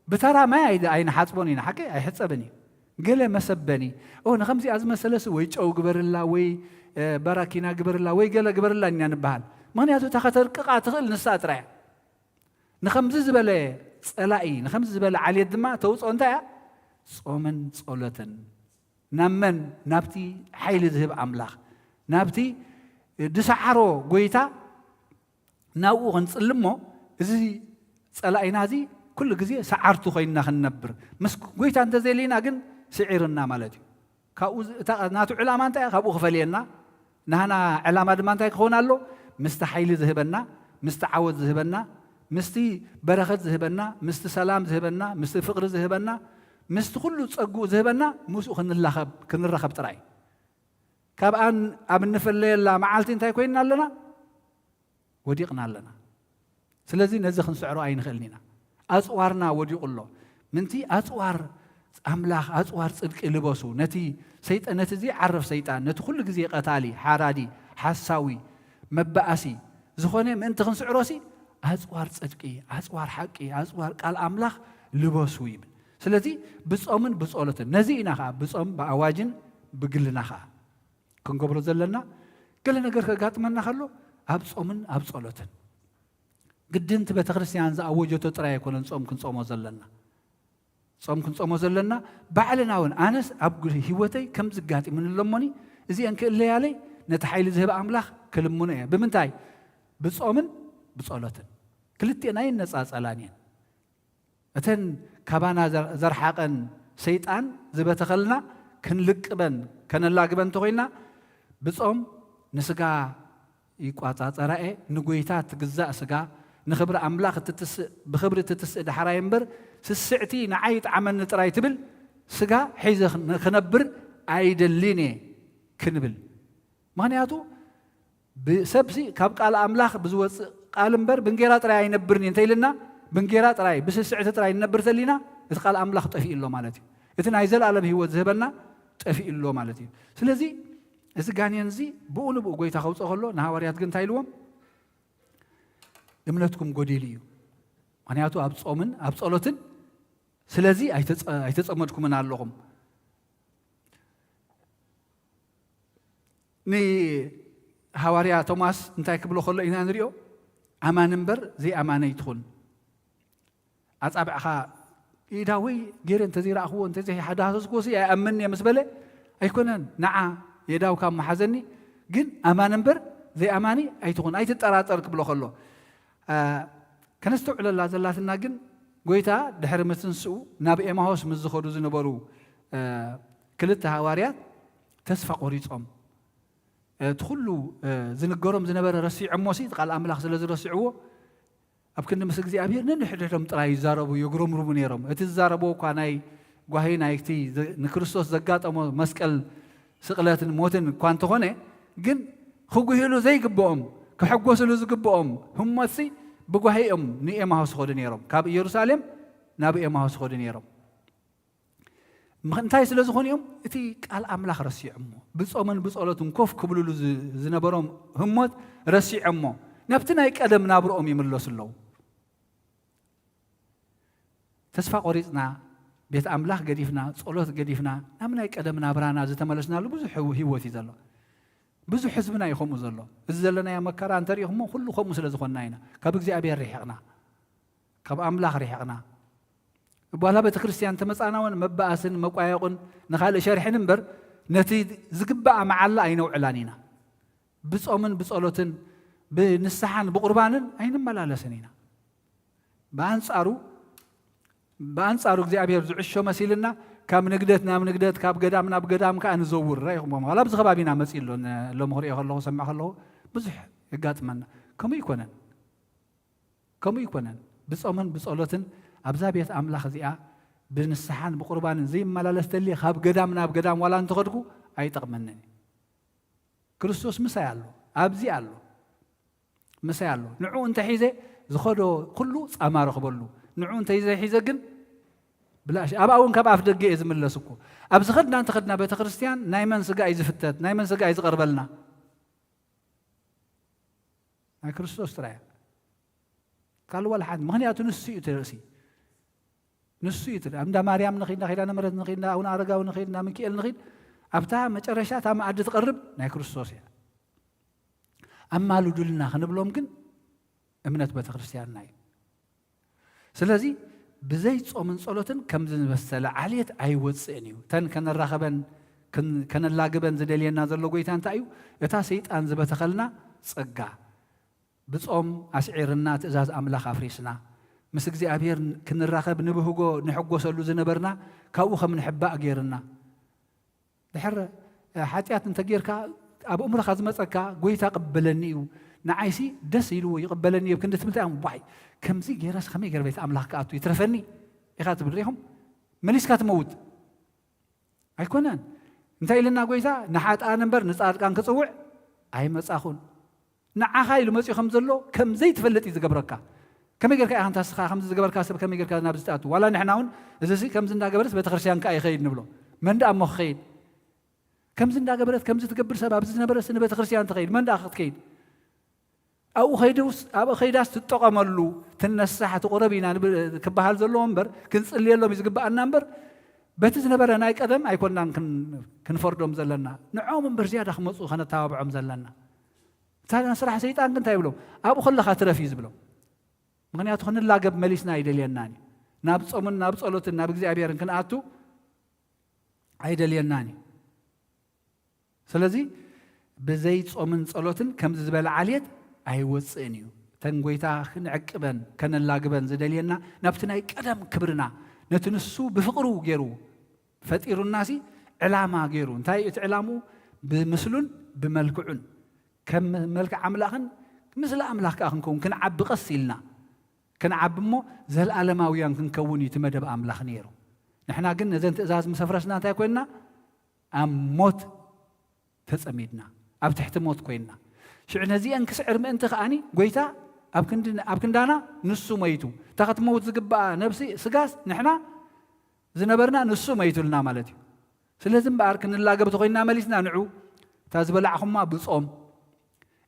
ብተራ ማይ ኣይ-፣ ኣይንሓጽቦን ኢና፣ ሓቂ ኣይሕጸብን እዩ። ገለ መሰበኒ፣ ኦ፣ ንኸምዚኣ ዝመሰለሲ ወይ ጨው ግበርላ፣ ወይ፣ እ፣ በራኪና ግበርላ፣ ወይ ገለ ግበርላ ኢና ንበሃል። ምኽንያቱ እታ ከተርቅቓ ትኽእል ንሳ ጥራይ እያ። ንኸምዚ ዝበለ ጸላኢ፣ ንኸምዚ ዝበለ ዓሌት ድማ ተውጽኦ እንታይ እያ? ጾምን ጸሎትን። ናብ መን? ናብቲ ሓይሊ ዝህብ ኣምላኽ፣ ናብቲ ድሰዓሮ ጎይታ፣ ናብኡ ክንጽሊ እሞ፣ እዚ ጸላኢና እዚ ኩሉ ግዜ ሰዓርቱ ኮይንና ክንነብር። ምስ ጎይታ እንተዘይልና ግን ስዒርና ማለት እዩ። ካብኡ ዝ-፣ እታ ናቱ ዕላማ እንታይ እያ? ካብኡ ክፈልየና። ናህና ዕላማ ድማ እንታይ ክኸውን ኣሎ? ምስቲ ሓይሊ ዝህበና፣ ምስቲ ዓወት ዝህበና፣ ምስቲ በረኸት ዝህበና፣ ምስቲ ሰላም ዝህበና፣ ምስቲ ፍቕሪ ዝህበና፣ ምስቲ ኩሉ ጸግኡ ዝህበና፣ ምስኡ ክንላኸብ፣ ክንራኸብ ጥራይ። ካብኣን ኣብ እንፈለየላ መዓልቲ እንታይ ኮይንና ኣለና? ወዲቕና ኣለና። ስለዚ ነዚ ክንስዕሮ ኣይንኽእልን ኢና። ኣጽዋርና ወዲቑ ኣሎ። ምንቲ ኣጽዋር ኣምላኽ፣ ኣጽዋር ጽድቂ ልበሱ። ነቲ ሰይጠ-፣ ነቲ ዘይዓርፍ ሰይጣን፣ ነቲ ኩሉ ግዜ ቀታሊ፣ ሓራዲ፣ ሓሳዊ፣ መባኣሲ ዝኾነ ምእንቲ ክንስዕሮሲ ኣጽዋር ጽድቂ፣ ኣጽዋር ሓቂ፣ ኣጽዋር ቃል ኣምላኽ ልበሱ ይብል። ስለዚ ብጾምን ብጸሎትን፣ ነዚ ኢና ኸዓ ብጾም ብኣዋጅን ብግልና ኸዓ ክንገብሮ ዘለና። ገለ ነገር ከጋጥመና ከሎ ኣብ ጾምን ኣብ ጸሎትን። ግድን እቲ ቤተ ክርስቲያን ዝኣወጀቶ ጥራይ ኣይኮነን ጾም ክንጾሞ ዘለና። ጾም ክንጾሞ ዘለና ባዕልና እውን፣ ኣነስ ኣብ ግ-፣ ህይወተይ ከም ዝጋጥምኒ ኣሎ እሞኒ፣ እዚአን ክእለያለይ ነቲ ሓይሊ ዝህብ ኣምላኽ ክልምኖ እየ። ብምንታይ? ብጾምን ብጸሎትን። ክልቲአን ኣይነጻጸላን እየን። እተን ካባና ዘር-፣ ዘርሓቐን ሰይጣን ዝበተኸልና ክንልቅበን ከነላግበን እንተኾይና፣ ብጾም ንስጋ ይቋጻጸራ እየ፣ ንጎይታ ትግዛእ ስጋ፣ ንኽብሪ ኣምላኽ እትትስእ፣ ብኽብሪ እትትስእ ዳሕራይ እምበር፣ ስስዕቲ ንዓይ ይጥዓመኒ ጥራይ ትብል ስጋ ሒዘ ክን-፣ ክነብር ኣይደልን እየ ክንብል። ምኽንያቱ ብሰብሲ ካብ ቃል ኣምላኽ ብዝወፅእ ቃል እምበር ብእንጌራ ጥራይ ኣይነብርን እዩ እንተኢልና፣ ብእንጌራ ጥራይ፣ ብስስዕቲ ጥራይ ንነብር ተሊና፣ እቲ ቃል ኣምላኽ ጠፊኡ ኣሎ ማለት እዩ። እቲ ናይ ዘለኣለም ህይወት ዝህበና ጠፊኡ ኣሎ ማለት እዩ። ስለዚ እዚ ጋኔን እዚ ብኡ ንብኡ ጎይታ ከውፅኦ ከሎ ንሃዋርያት ግን እንታይ ኢልዎም? እምነትኩም ጎዲሉ እዩ። ምኽንያቱ ኣብ ጾምን ኣብ ጸሎትን ስለዚ ኣይተጸ-፣ ኣይተጸመድኩምን ኣለኹም። ንሃዋርያ ቶማስ እንታይ ክብሎ ከሎ ኢና ንሪኦ? ኣማኒ እምበር ዘይኣማኒ ኣይትኹን። ኣጻብዕኻ ኢዳ ወይ ገይረ እንተዘይረኣኽዎ፣ እንተዘይሓዳሰስክዎ ሲ ኣይኣምንን እየ ምስ በለ፣ ኣይኮነን፣ ንዓ የእዳውካ እሞ ሓዘኒ፣ ግን ኣማኒ እምበር ዘይኣማኒ ኣይትኹን፣ ኣይትጠራጠር ክብሎ ከሎ፣ አ፣ ከነስተውዕለላ ዘላትና ግን፣ ጎይታ ድሕሪ ምትንስኡ ናብ ኤማሆስ ምስ ዝኸዱ ዝነበሩ፣ አ፣ ክልተ ሃዋርያት ተስፋ ቆሪጾም፣ አ፣ እቲ ኩሉ፣ አ፣ ዝንገሮም ዝነበረ ረሲዖሞ ሲ፣ እቲ ቃል ኣምላኽ ስለ ዝረስዕዎ፣ ኣብ ክንዲ ምስ እግዚኣብሔር ነንሕድሕዶም ጥራይ ይዛረቡ፣ የጉረምርሙ ነይሮም። እቲ ዝዛረብዎ እኳ ናይ ጓሂ ናይቲ ዘ-፣ ንክርስቶስ ዘጋጠሞ መስቀል ስቕለትን ሞትን እኳ እንተኾነ፣ ግን ክጉህሉ ዘይግብኦም፣ ክሕጎስሉ ዝግብኦም ህሞትሲ ብጓሂ እዮም ንኤማሆስ ይኸዱ ነይሮም። ካብ ኢየሩሳሌም ናብ ኤማሆስ ይኸዱ ነይሮም። ምኽ-፣ እንታይ ስለ ዝኾኑ እዮም? እቲ ቃል ኣምላኽ ረሲዖሞ። ብጾምን ብጸሎትን ኮፍ ክብልሉ ዝ-፣ ዝነበሮም ህሞት ረሲዖሞ። ናብቲ ናይ ቀደም ናብርኦም ይምለሱ ኣለዉ። ተስፋ ቆሪጽና፣ ቤት ኣምላኽ ገዲፍና፣ ጸሎት ገዲፍና፣ ናብ ናይ ቀደም ናብራና ዝተመለስናሉ ብዙሕ ህው-፣ ህይወት እዩ ዘሎ። ብዙሕ ህዝብና እዩ ከምኡ ዘሎ። እዚ ዘለናዮ መከራ እንተሪኢኹሞ፣ ኩሉ ከምኡ ስለ ዝኾንና ኢና። ካብ እግዚኣብሔር ርሒቕና፣ ካብ ኣምላኽ ርሒቕና። ዋላ ቤተ ክርስቲያን ተመጻና እውን መባኣስን መቋየቑን ንኻልእ ሸርሕን እምበር፣ ነቲ ዝግባኣ መዓላ ኣይነውዕላን ኢና። ብጾምን ብጸሎትን ብንስሓን ብቑርባንን ኣይንመላለስን ኢና። ብኣንጻሩ፣ ብኣንጻሩ እግዚኣብሔር ዝዕሾ መሲልና ካብ ንግደት ናብ ንግደት፣ ካብ ገዳም ናብ ገዳም ከኣ ንዘውር ርኢኹሞ። ዋላ ኣብዚ ከባቢና መጺኡ ኣሎ፣ ን-፣ ሎሚ ክሪኦ ከለኹ፣ ሰምዕ ከለኹ ብዙሕ የጋጥመና። ከምኡ ይኮነን። ከምኡ ይኮነን። ብጾምን ብጸሎትን ኣብዛ ቤት ኣምላኽ እዚኣ ብንስሓን ብቁርባንን ዘይመላለስ ተልየ ካብ ገዳም ናብ ገዳም ዋላ እንተኸድኩ ኣይጠቕመንን እዩ። ክርስቶስ ምሳይ ኣሎ፣ ኣብዚ ኣሎ፣ ምሳይ ኣሎ። ንዕኡ እንተሒዘ ዝኸዶ ኩሉ ጻማ ረኽበሉ። ንዕኡ እንተይዘይሒዘ ግን ብላሽ። ኣብኣ እውን ካብ ኣፍ ደገ እየ ዝምለስ እኮ። ኣብ ዝኸድና እንተኸድና ቤተ ክርስቲያን ናይ መን ስጋ እዩ ዝፍተት? ናይ መን ስጋ እዩ ዝቐርበልና? ናይ ክርስቶስ ጥራይ እያ። ካልእ ዋላ ሓንቲ። ምኽንያቱ ንሱ እዩ እቲ ርእሲ። ንሱ እዩ እቲ፣ ኣብ እንዳ ማርያም ንኺድ፣ እንዳ ኪዳነ ምሕረት ንኺድ፣ እንዳ ኣቡነ ኣረጋዊ ንኺድ፣ እንዳ ሚካኤል ንኺድ፣ ኣብታ መጨረሻ እታ መኣዲ ትቐርብ ናይ ክርስቶስ እያ። ኣማልዱልና ክንብሎም ግን እምነት ቤተ ክርስቲያንና እዩ። ስለዚ ብዘይ ጾምን ጸሎትን ከምዚ ዝመሰለ ዓሌት ኣይወጽእን እዩ። እተን ከነራኸበን ክን-፣ ከነላግበን ዝደልየና ዘሎ ጎይታ እንታይ እዩ? እታ ሰይጣን ዝበተኸልና ጸጋ። ብጾም ኣስዒርና፣ ትእዛዝ ኣምላኽ ኣፍሪስና፣ ምስ እግዚኣብሔር ክንራኸብ ንብህጎ ንሕጎሰሉ ዝነበርና ካብኡ ከም ንሕባእ ገይርና። ድሕር ሓጢኣት እንተ ጌርካ ኣብ እምሮኻ ዝመጸካ፣ "ጎይታ ቅበለኒ እዩ፣ ንዓይሲ ደስ ኢልዎ ይቕበለኒ እዩ" ክንዲ ትብል እንታይ እሞ፣ "ዋይ፣ ከምዚ ገይረስ ከመይ ገይረ ቤት ኣምላኽ ክኣቱ ይትረፈኒ?" ኢኻ ትብል። ርኢኹም? መሊስካ ትመውት። ኣይኮነን። እንታይ ኢልና ጎይታ? "ንሓጥኣን እምበር ንጻድቃን ክጽውዕ ኣይመጻኹን።" ንዓኻ ኢሉ መጺኡ ከም ዘሎ ከም ዘይትፈልጥ እዩ ዝገብረካ። ከመይ ጌርካ ኢኻ ንታ ንስኻ ከምዚ ዝገበርካ ሰብ ከመይ ጌርካ ናብዚ ትኣቱ? ዋላ ንሕና እውን እዚ ሲ ከምዚ እንዳገበረስ ቤተክርስትያን ከኣ ይኸይድ ንብሎ። መን ደኣ እሞ ክኸይድ? ከምዚ እንዳገበረት ከምዚ ትገብር ሰብ ኣብዚ ዝነበረስ ንቤተክርስትያን ትኸይድ። መን ደኣ ክትከይድ? ኣብኡ ከይዱስ፣ ኣብኡ ከይዳስ ትጠቐመሉ፣ ትነሳሕ፣ ትቑረብ ኢና ንብል-፣ ክበሃል ዘለዎ እምበር፣ ክንጽልየሎም እዩ ዝግበኣና እምበር፣ በቲ ዝነበረ ናይ ቀደም ኣይኮንናን ክን-፣ ክንፈርዶም ዘለና። ንዕኦም እምበር ዝያዳ ክመጹ ከነተባብዖም ዘለና። እታ ስራሕ ሰይጣን ግን እንታይ ይብሎም? ኣብኡ ከለኻ ትረፍ እዩ ዝብሎም። ምኽንያቱ ክንላገብ መሊስና ኣይደልየናን እዩ። ናብ ጾምን ናብ ጸሎትን ናብ እግዚኣብሔርን ክንኣቱ ኣይደልየናን እዩ። ስለዚ ብዘይ ጾምን ጸሎትን ከምዚ ዝበለ ዓልየት ኣይወጽእን እዩ። እተን ጎይታ ክንዕቅበን ከነላግበን ዝደልየና ናብቲ ናይ ቀደም ክብርና፣ ነቲ ንሱ ብፍቕሩ ገይሩ ፈጢሩናሲ ዕላማ ገይሩ። እንታይ እዩ እቲ ዕላምኡ? ብምስሉን ብመልክዑን፣ ከም መልክዕ ኣምላኽን ምስለ ኣምላኽ ከኣ ክንከውን፣ ክንዓቢ ቀስ ኢልና ክንዓቢ እሞ ዘለኣለማውያን ክንከውን እዩ እቲ መደብ ኣምላኽ ነይሩ። ንሕና ግን ነዘን ትእዛዝ ምስ ኣፍረስና እንታይ ኮይንና? ኣብ ሞት ተጸሚድና፣ ኣብ ትሕቲ ሞት ኮይንና። ሽዑ ነዚአን ክስዕር ምእንቲ ከኣኒ ጎይታ ኣብ ክንዲ-፣ ኣብ ክንዳና ንሱ ሞይቱ። እታ ክትመውት ዝግብኣ ነብሲ፣ ስጋስ ንሕና ዝነበርና ንሱ ሞይቱልና ማለት እዩ። ስለዚ እምበኣር ክንላገብ ተኾይንና መሊስና ንዑ እታ ዝበላዕኹማ ብጾም፣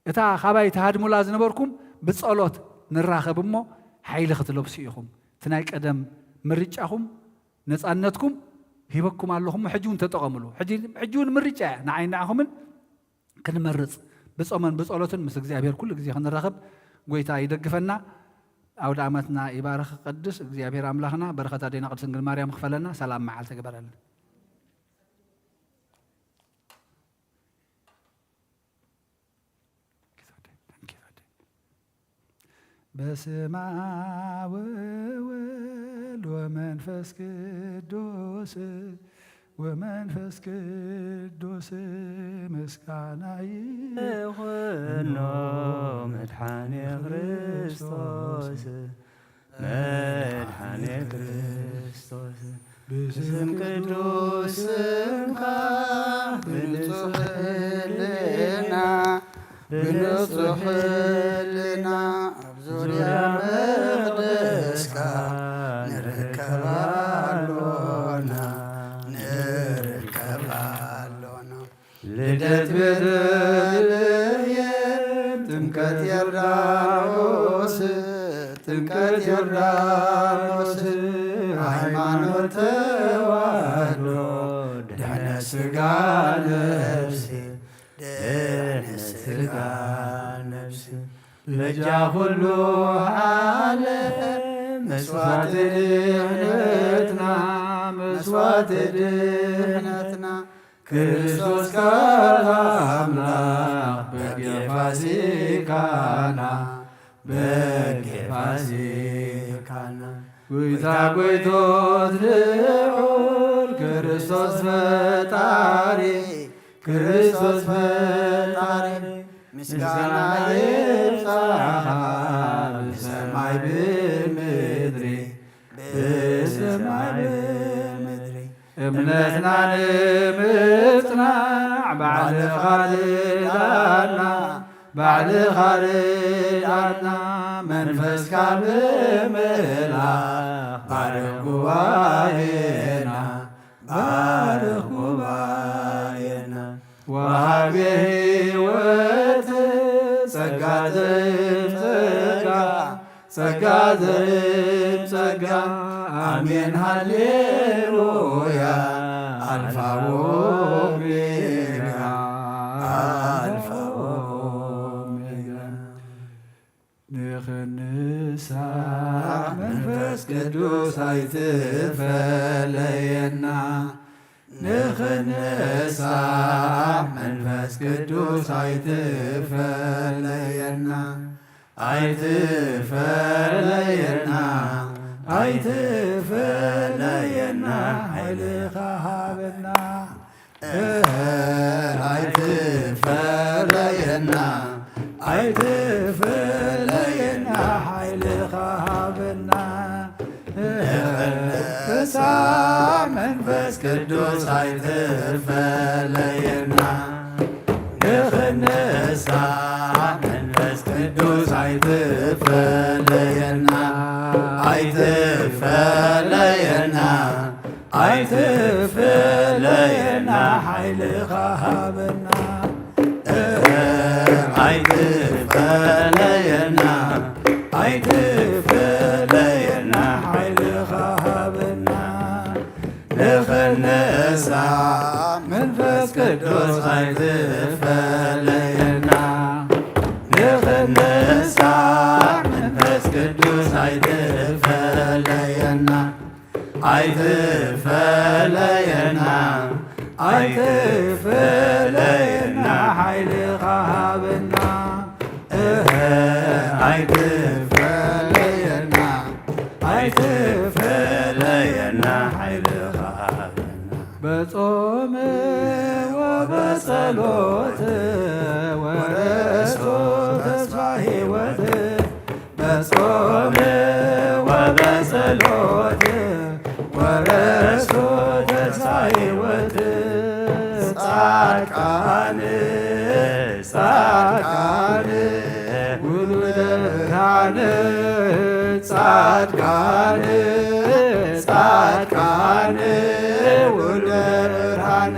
እታ ካባይ ትሃድሙላ ዝነበርኩም ብጸሎት ንራኸብ እሞ ሓይሊ ክትለብሱ ኢኹም። እቲ ናይ ቀደም ምርጫኹም፣ ነጻነትኩም ሂበኩም ኣለኹም፣ ሕጂ እውን ተጠቐምሉ። ሕጂ፣ ሕጂ እውን ምርጫ እያ ንዓይ ንዓኹምን። ክንመርጽ፣ ብጾምን ብጸሎትን ምስ እግዚኣብሔር ኩሉ ግዜ ክንራኸብ ጎይታ ይደግፈና። ኣውደ ዓመትና ይባርኽ ቅዱስ እግዚኣብሔር ኣምላኽና። በረኸት ኣዴና ቅድስት ድንግል ማርያም ክፈለና። ሰላም መዓልቲ ግበረልና። በስመ አብ ወወልድ ወመንፈስ ቅዱስ፣ ወመንፈስ ቅዱስ ምስጋና ይኹኖ መድኃኔ ክርስቶስ፣ መድኃኔ ክርስቶስ። ብስም ቅዱስ ስምካ ብንጹሕ ህልና፣ ብንጹሕ ህልና ኣብ ዙርያ መቕደስካ ንርከብ ኣሎና፣ ንርከብ ኣሎና። ልደት ቤተልሔም፣ ጥምቀት ዮርዳኖስ፣ ጥምቀት ዮርዳኖስ፣ ስጋ ነፍሲ ድሕነት ስጋ ነፍሲ በጃ ኩሉ ዓለም መስዋዕቲ ድሕነትና መስዋዕቲ ድሕነትና ክርስቶስ ቃል ኣምላኽ በጌ ፋሲካና በጌ ፋሲካና ጎይታ ጎይቶት ልዑል ክርስቶስ ፈጣሪ ክርስቶስ ፈጣሪ ምስጋና ይብጻኻ ብሰማይ ብምድሪ ብሰማይ ብምድሪ እምነትና ንምጽናዕ ባዕልኻ ርዳና ባዕልኻ ርዳና መንፈስካ ብምልኣኽ ባርኽ ጉባኤና ባርኽ ጉባኤና ወሃቤ ሕይወት ጸጋ ዘእም ጸጋ ጸጋ ዘእም ጸጋ ኣሜን ሃሌሉያ ኣልፋ ኦሜጋ ኣልፋ ኦሜጋ ንኽንሳዕ መንፈስ ቅዱስ ኣይትፈለየና ንኽንሳዕ መንፈስ ቅዱስ ኣይትፈለየና ኣይትፈለየና ኣይትፈለየና ሓይልኻ ሃበና ኣይትፈለየና ኣይትፈለየና ሓይልኻ ሃበና ንኽንሳ መንፈስ ቅዱስ ኣይትፈለየና ንኽንሳ መንፈስ ቅዱስ ኣይትፈለየና ኣይትፈለየና ኣይትፈለየና ሓይልኻ ሃበና ኣይትፈለየና ኣይትፈለየና ሓይልኻ ሃበና ንኽንሳ መንፈስ ቅዱስ ኣይትፈለየና ንኽንሳ መንፈስ ቅዱስ ኣይትፈለየና ኣይትፈለየና ኣይትፈለየና ሓይልኻ ሃበና እህ ኣይትፈለየና ኣይትፈለየና ሓይልኻ ሃበና በጾም ወበጸሎት ወረሶ ተስፋ ሕይወት በጾም ወበጸሎት ወረሶ ተስፋ ሕይወት ጻድቃን ጻድቃን ውሉደ ብርሃን ጻድቃን ጻድቃን ውሉደ ብርሃን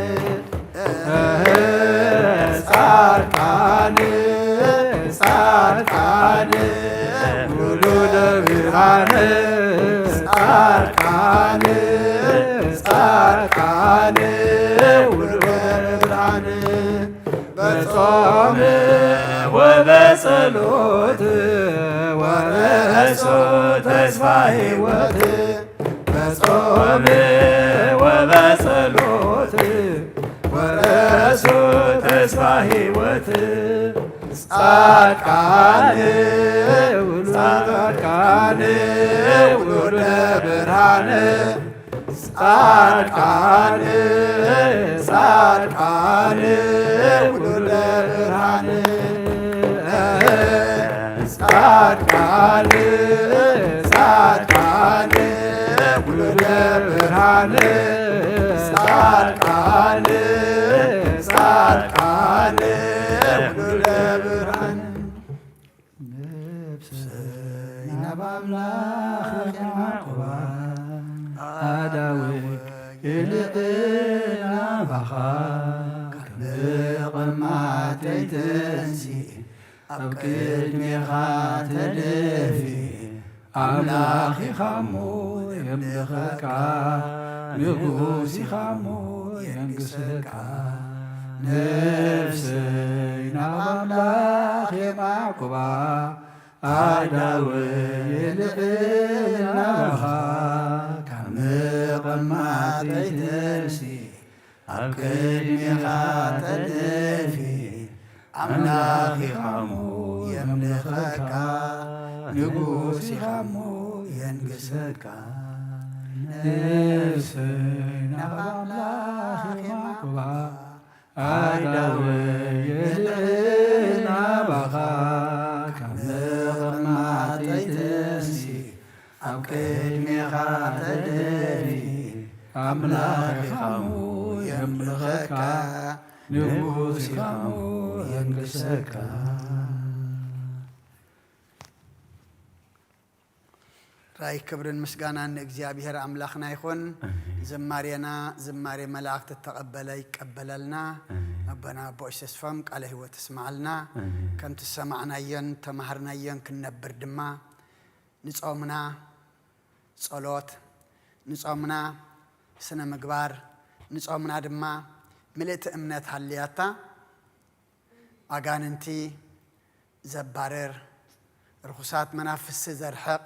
ጻድቃን ጻድቃን ውሉደ ብርሃን ጻድቃን ጻድቃን ውሉደ ብርሃን በጾም ወበጸሎት ወረሶ ተስፋ ሕይወት በጾም ወበጸሎት ወረሶ ተስፋ ሕይወት ጻድቃን ጻድቃን ውሉደ ብርሃን ጻድቃን ጻድቃን ውሉደ ብርሃን ጻድቃን ጻድቃን ውሉደ ብርሃን ጻድቃን ጻድቃን ውሉደ ብርሃን ነፍሰይ ናብ ኣምላኽ የዕቁባ ኣዳዊ ይልእል ናባኻ ካብ ምቕማተይ ተንሲእ ኣብ ቅድሜኻ ተደፊ ኣምላኽ ኢኻሞ የምልኸካ ንጉስ ኢኻሞ የንግሰካ። ነፍሰይ ናብ ኣምላኽ የማዕቁባ፣ ኣእዳወይ የልዕል ናባኻ። ካብ መቐማጠይ ተንሲ፣ ኣብ ቅድሜኻ ተደፊ፣ ኣምላኽ ኢኻ እሞ የምልኸካ፣ ንጉስ ኢኻ እሞ የንግሰካ። ነፍሰይ ናብ ኣምላኽ የማዕቁባ፣ ኣእዳወይ የልዕል ናባኻ። ካብ መቐማጠይ ተንሲ፣ ኣብ ቅድሜኻ ተደፊ፣ ኣምላኽ ኢኻ እሞ የምልኸካ፣ ንጉስ ኢኻ እሞ የንግሰካ። ራይ ክብርን ምስጋናን ንእግዚኣብሔር ኣምላኽና ይኹን። ኣሜን። ዝማሬና ዝማሬ መላእክቲ እተቐበለ ይቀበለልና። ኣሜን። ኣቦና ኣቦ ተስፋም ቃለ ህይወት እስማዓልና። ኣሜን። ከምቲ ዝሰማዕናዮን ተማሃርናዮን ክንነብር ድማ ንጾምና ጸሎት፣ ንጾምና ስነ ምግባር፣ ንጾምና ድማ ምልእቲ እምነት ሃልያታ ኣጋንንቲ ዘባርር፣ ርኹሳት መናፍስቲ ዘርሕቕ፣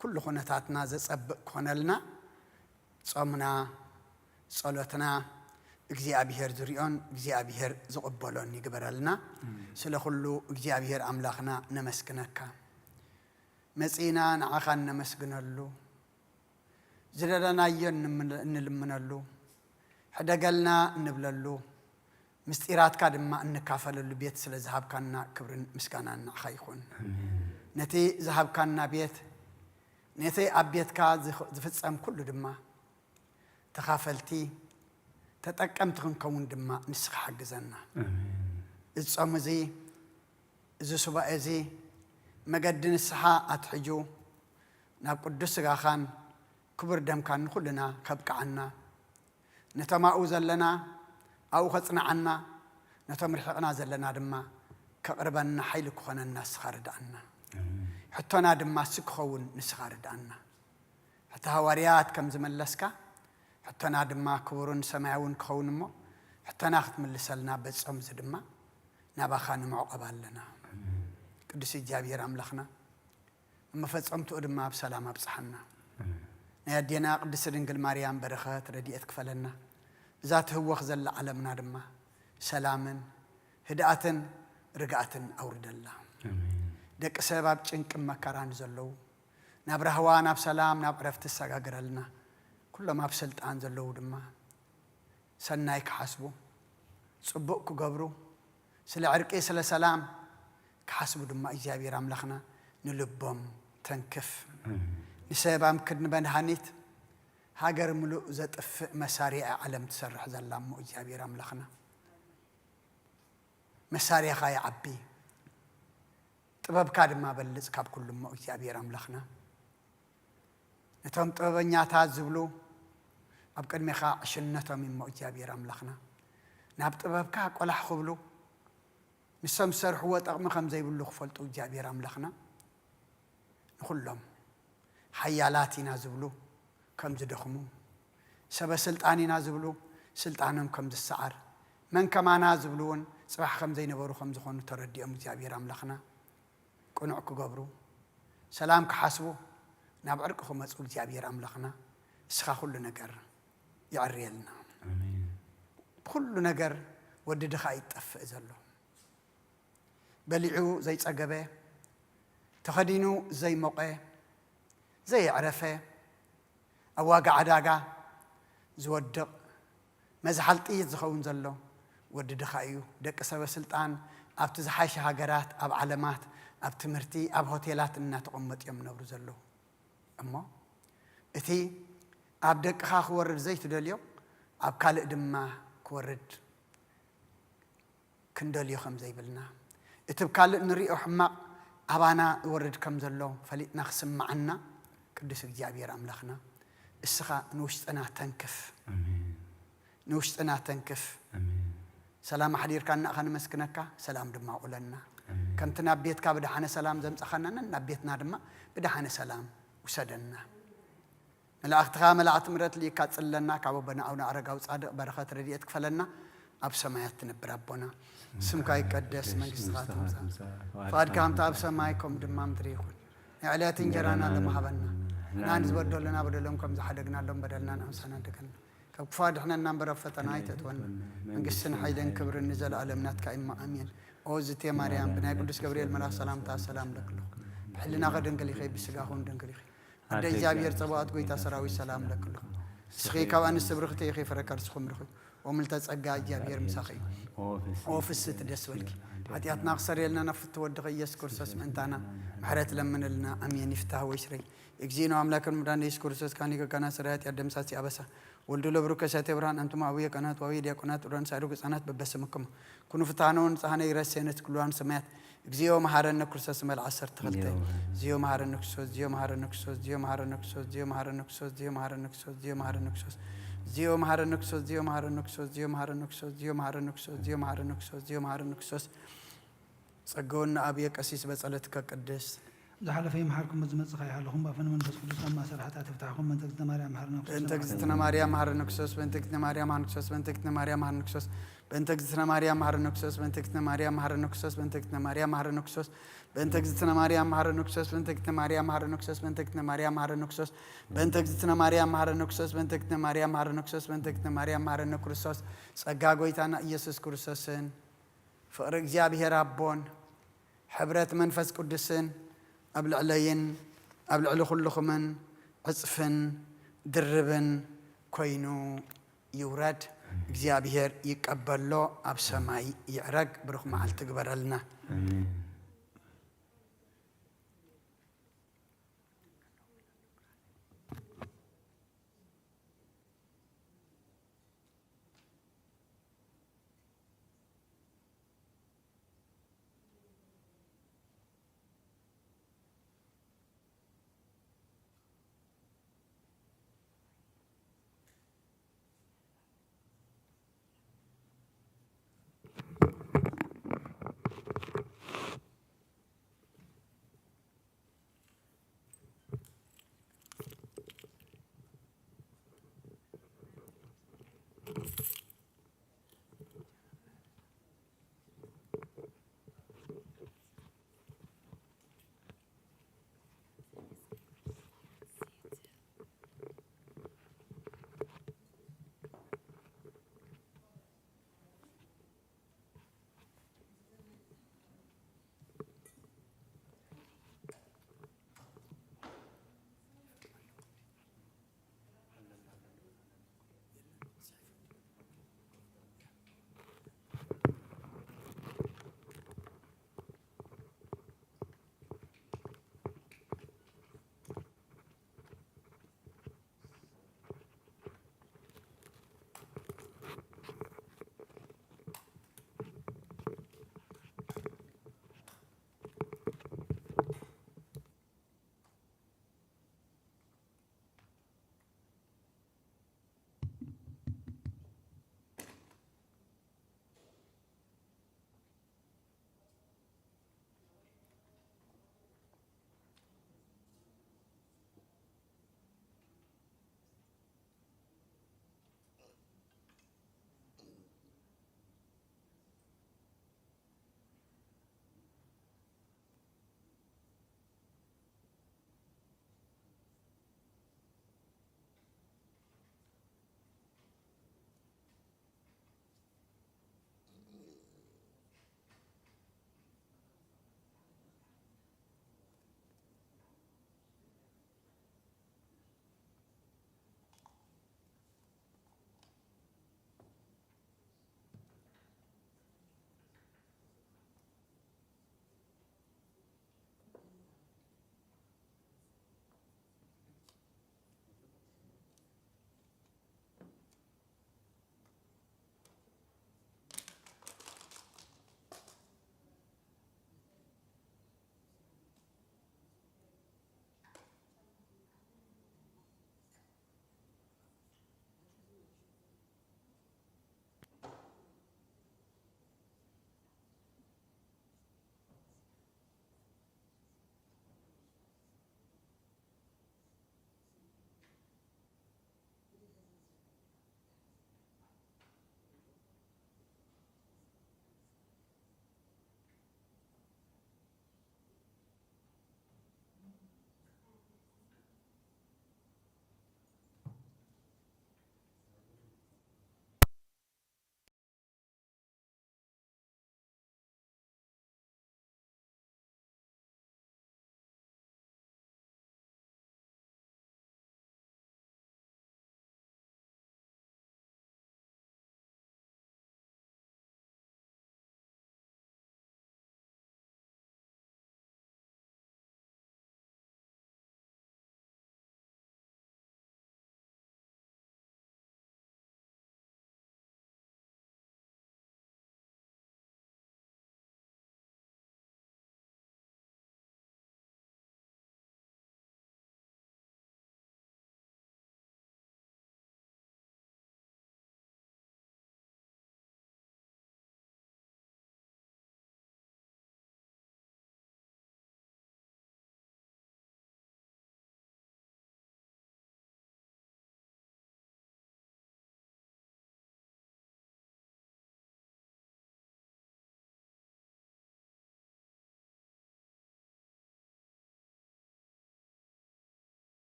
ኩሉ ኩነታትና ዘጸብቕ ክኾነልና ጾምና፣ ጸሎትና እግዚኣብሄር ዝሪኦን እግዚኣብሄር ዝቕበሎን ይግበረልና። ኣሜን። ስለ ኩሉ እግዚኣብሄር ኣምላኽና ነመስግነካ። መጺእና ንዓኻ እነመስግነሉ፣ ዝደለናዮ እንምነ-፣ እንልምነሉ፣ ሕደገልና እንብለሉ፣ ምስጢራትካ ድማ እንካፈለሉ ቤት ስለ ዝሃብካና ክብርን ምስጋናን ንዓኻ ይኹን። ኣሜን። ነቲ ዝሃብካና ቤት፣ ነቲ ኣብ ቤትካ ዝኽ-፣ ዝፍጸም ኩሉ ድማ ተኻፈልቲ፣ ተጠቀምቲ ክንከውን ድማ ንስኻ ሓግዘና። ኣሜን። እዚ ጾም እዚ፣ እዚ ሱባኤ እዚ መገዲ ንስሓ ኣትሕጁ ናብ ቅዱስ ስጋኻን ክቡር ደምካን ንኹልና ከብቅዓና፣ ነቶም ኣብኡ ዘለና ኣብኡ ከጽንዓና፣ ነቶም ርሒቕና ዘለና ድማ ከቕርበና ሓይሊ ክኾነና ንስኻ ርድኣና። ኣሜን። ሕቶና ድማ እሱ ክኸውን ንስኻ ርድኣና። ሕቶ ሃዋርያት ከም ዝመለስካ፣ ሕቶና ድማ ክቡርን ሰማያውን ክኸውን እሞ፣ ሕቶና ክትምልሰልና በዚ ጾም እዚ ድማ ናባኻ ንምዕቆብ ኣለና። ኣሜን። ቅዱስ እግዚኣብሔር ኣምላኽና፣ ኣብ መፈጸምትኡ ድማ ብሰላም ኣብጽሓና። ኣሜን። ናይ ኣዴና ቅድስቲ ድንግል ማርያም በረኸት ረድኤት ክፈለና። እዛ ትህወኽ ዘላ ዓለምና ድማ ሰላምን ህድኣትን ርግኣትን ኣውርደላ። ኣሜን። ደቂ ሰብ ኣብ ጭንቅን መከራን ዘለዉ፣ ናብ ራህዋ፣ ናብ ሰላም፣ ናብ ዕረፍቲ ኣሰጋግረልና። ኩሎም ኣብ ስልጣን ዘለዉ ድማ ሰናይ ክሓስቡ፣ ጽቡቕ ክገብሩ፣ ስለ ዕርቂ፣ ስለ ሰላም ክሓስቡ ድማ እግዚኣብሔር ኣምላኽና ንልቦም ተንክፍ። ኣሜን። ንሰብ ኣምክድ ንመድሃኒት፣ ሃገር ምሉእ ዘጥፍእ መሳርያ ዓለም ትሰርሕ ዘላ እሞ እግዚኣብሔር ኣምላኽና፣ መሳርያኻ ይዓቢ፣ ጥበብካ ድማ በልጽ ካብ ኩሉ እሞ እግዚኣብሔር ኣምላኽና። ነቶም ጥበበኛታት ዝብሉ ኣብ ቅድሜኻ ዕሽነቶም እሞ እግዚኣብሔር ኣምላኽና። ናብ ጥበብካ ቆላሕ ክብሉ፣ ንሶም ዝሰርሕዎ ጠቕሚ ከም ዘይብሉ ክፈልጡ እግዚኣብሔር ኣምላኽና። ንኹሎም ሓያላት ኢና ዝብሉ ከም ዝደኽሙ፣ ሰበ ስልጣን ኢና ዝብሉ ስልጣኖም ከም ዝሰዓር፣ መን ከማና ዝብሉ እውን ጽባሕ ከም ዘይነበሩ ከም ዝኾኑ ተረዲኦም እግዚኣብሔር ኣምላኽና ቅኑዕ ክገብሩ፣ ሰላም ክሓስቡ፣ ናብ ዕርቂ ክመጹ እግዚኣብሔር ኣምላኽና እስኻ ኩሉ ነገር የዕርየልና። ኣሜን። ብኩሉ ነገር ወዲ ድኻ እዩ ዝጠፍእ ዘሎ። በሊዑ ዘይጸገበ፣ ተኸዲኑ ዘይሞቐ፣ ዘየዕረፈ፣ ኣብ ዋጋ ዕዳጋ ዝወድቕ፣ መዝሓል ጥይት ዝኸውን ዘሎ ወዲ ድኻ እዩ። ደቂ ሰበ ስልጣን ኣብቲ ዝሓሸ ሃገራት፣ ኣብ ዓለማት፣ ኣብ ትምህርቲ፣ ኣብ ሆቴላት እናተቐመጡ እዮም ዝነብሩ ዘለዉ። እሞ እቲ ኣብ ደቅኻ ክወርድ ዘይትደልዮ ኣብ ካልእ ድማ ክወርድ ክንደልዮ ከም ዘይብልና፣ እቲ ብ ካልእ ንሪኦ ሕማቕ ኣባና ይወርድ ከም ዘሎ ፈሊጥና ክስምዓና ቅዱስ እግዚኣብሔር ኣምላኽና እስኻ ንውሽጥና ተንክፍ። ኣሜን። ንውሽጥና ተንክፍ። ኣሜን። ሰላም ኣሕዲርካና ኢኻ ነመስግነካ፣ ሰላም ድማ ኣውዕለና። ኣሜን። ከምቲ ናብ ቤትካ ብደሓነ ሰላም ዘምጻኻና፣ ናብ ቤትና ድማ ብደሓነ ሰላም ውሰደና። መላእኽትኻ መላእኽቲ ምሕረት ልኢካ ጽለና። ካብ ኣቦና ኣቡነ ኣረጋዊ ጻድቕ በረኸት ረድኤት ክፈለና። ኣብ ሰማያት ትነብር ኣቦና፣ ስምካ ይቀደስ፣ መንግስትኻ ትምጻእ፣ ፍቓድካ ከምቲ ኣብ ሰማይ ከም ድማ ምድሪ ይኹን። ንዕለት እንጀራና ለመሃበና፣ ንሕና ንዝበደሉና በደሎም ከም ዝሓደግናሎም በደልና ንኣምሳና ደገና፣ ካብ ክፉ ኣድሕነና እምበር ኣብ ፈተና ኣይተእትወና። መንግስትን ሓይልን ክብርን ንዘለኣለም ናትካ እማ ኣሜን። ኦ ዝቴ ማርያም፣ ብናይ ቅዱስ ገብርኤል መልኣኽ ሰላምታ ሰላም ለክሎ። ብሕልናኸ ድንግል ኢኸ፣ ብስጋኹን ድንግል ኢኸ። ኣደ እግዚኣብሔር ጸባኦት ጎይታ ሰራዊት ሰላም ለክሎ። ንስኺ ካብ ኣንስቲ ብርኽቲ ኢኺ፣ ፍረ ከርስኹም ብሩኽ እዩ። ኦ ምልተ ጸጋ እግዚኣብሔር ምሳኺ እዩ። ኦ ፍስቲ ደስ በልኪ። ሓጢኣትና ክሰርየልና ናብ ፍትው ወድኺ ኢየሱስ ክርስቶስ ምእንታና ምሕረት ለምንልና። ኣሜን። ይፍታህ ወይ ስረይ። እግዚእነ ኣምላክን ምዳን ኢየሱስ ክርስቶስ ካኒ ገጋና ስራያት ያደምሳሲ ኣበሳ ወልዱ ለብሩ ከሳቴ ብርሃን ኣንቱም ኣቡየ ቀናት ዋዊ ዲያቆናት ኡራን ሳድጉ ህጻናት በበስምኩም ኩኑ ፍትሃነ ወንጽሃነ ይረሴነ ትክልዋን ሰማያት። እግዚኦ መሐረነ ክርስቶስ መል ዓሰርተ ክልተ። እግዚኦ መሐረነ ክርስቶስ፣ እግዚኦ መሐረነ ክርስቶስ፣ እግዚኦ መሐረነ ክርስቶስ፣ እግዚኦ መሐረነ ክርስቶስ፣ እግዚኦ መሐረነ ክርስቶስ፣ እግዚኦ መሐረነ ክርስቶስ፣ እግዚኦ መሐረነ ክርስቶስ፣ እግዚኦ መሐረነ ክርስቶስ፣ እግዚኦ መሐረነ ክርስቶስ፣ እግዚኦ መሐረነ ክርስቶስ፣ እግዚኦ መሐረነ ክርስቶስ፣ እግዚኦ መሐረነ ክርስቶስ። ጸገውና ኣብየ ቀሲስ በጸለትከ ቅድስት። ዝሓለፈ ይምሓርኩም፣ ዝመጽእ ከይሓለኹም፣ ብኣፈ ንመንፈስ ቅዱስ ኣብ ማእሰር ሓጢኣት ይፍታሕኩም። በእንተ እግዝእትነ ማርያም መሓረነ ክርስቶስ። በእንተ እግዝእትነ ማርያም መሓረነ ክርስቶስ። በእንተ እግዝእትነ ማርያም መሓረነ ክርስቶስ። በእንተ እግዝእትነ ማርያም መሓረነ ክርስቶስ። በእንተ እግዝእትነ ማርያም መሓረነ ክርስቶስ። በእንተ እግዝእትነ ማርያም መሓረነ ክርስቶስ። በእንተ እግዝእትነ ማርያም መሓረነ ክርስቶስ። በእንተ እግዝእትነ ማርያም መሓረነ ክርስቶስ። በእንተ እግዝእትነ ማርያም መሓረነ ክርስቶስ። በእንተ እግዝእትነ ማርያም መሓረነ ክርስቶስ። በእንተ እግዝእትነ ማርያም መሓረነ ክርስቶስ። በእንተ እግዝእትነ ማርያም መሓረነ ክርስቶስ። ጸጋ ጎይታና ኢየሱስ ክርስቶስን ፍቕሪ እግዚኣብሔር ኣቦን ሕብረት መንፈስ ቅዱስን ኣብ ልዕለይን ኣብ ልዕሊ ኩልኹምን ዕጽፍን ድርብን ኮይኑ ይውረድ። እግዚኣብሔር ይቀበሎ፣ ኣብ ሰማይ ይዕረግ። ብሩኽ መዓልቲ ግበረልና። ኣሜን።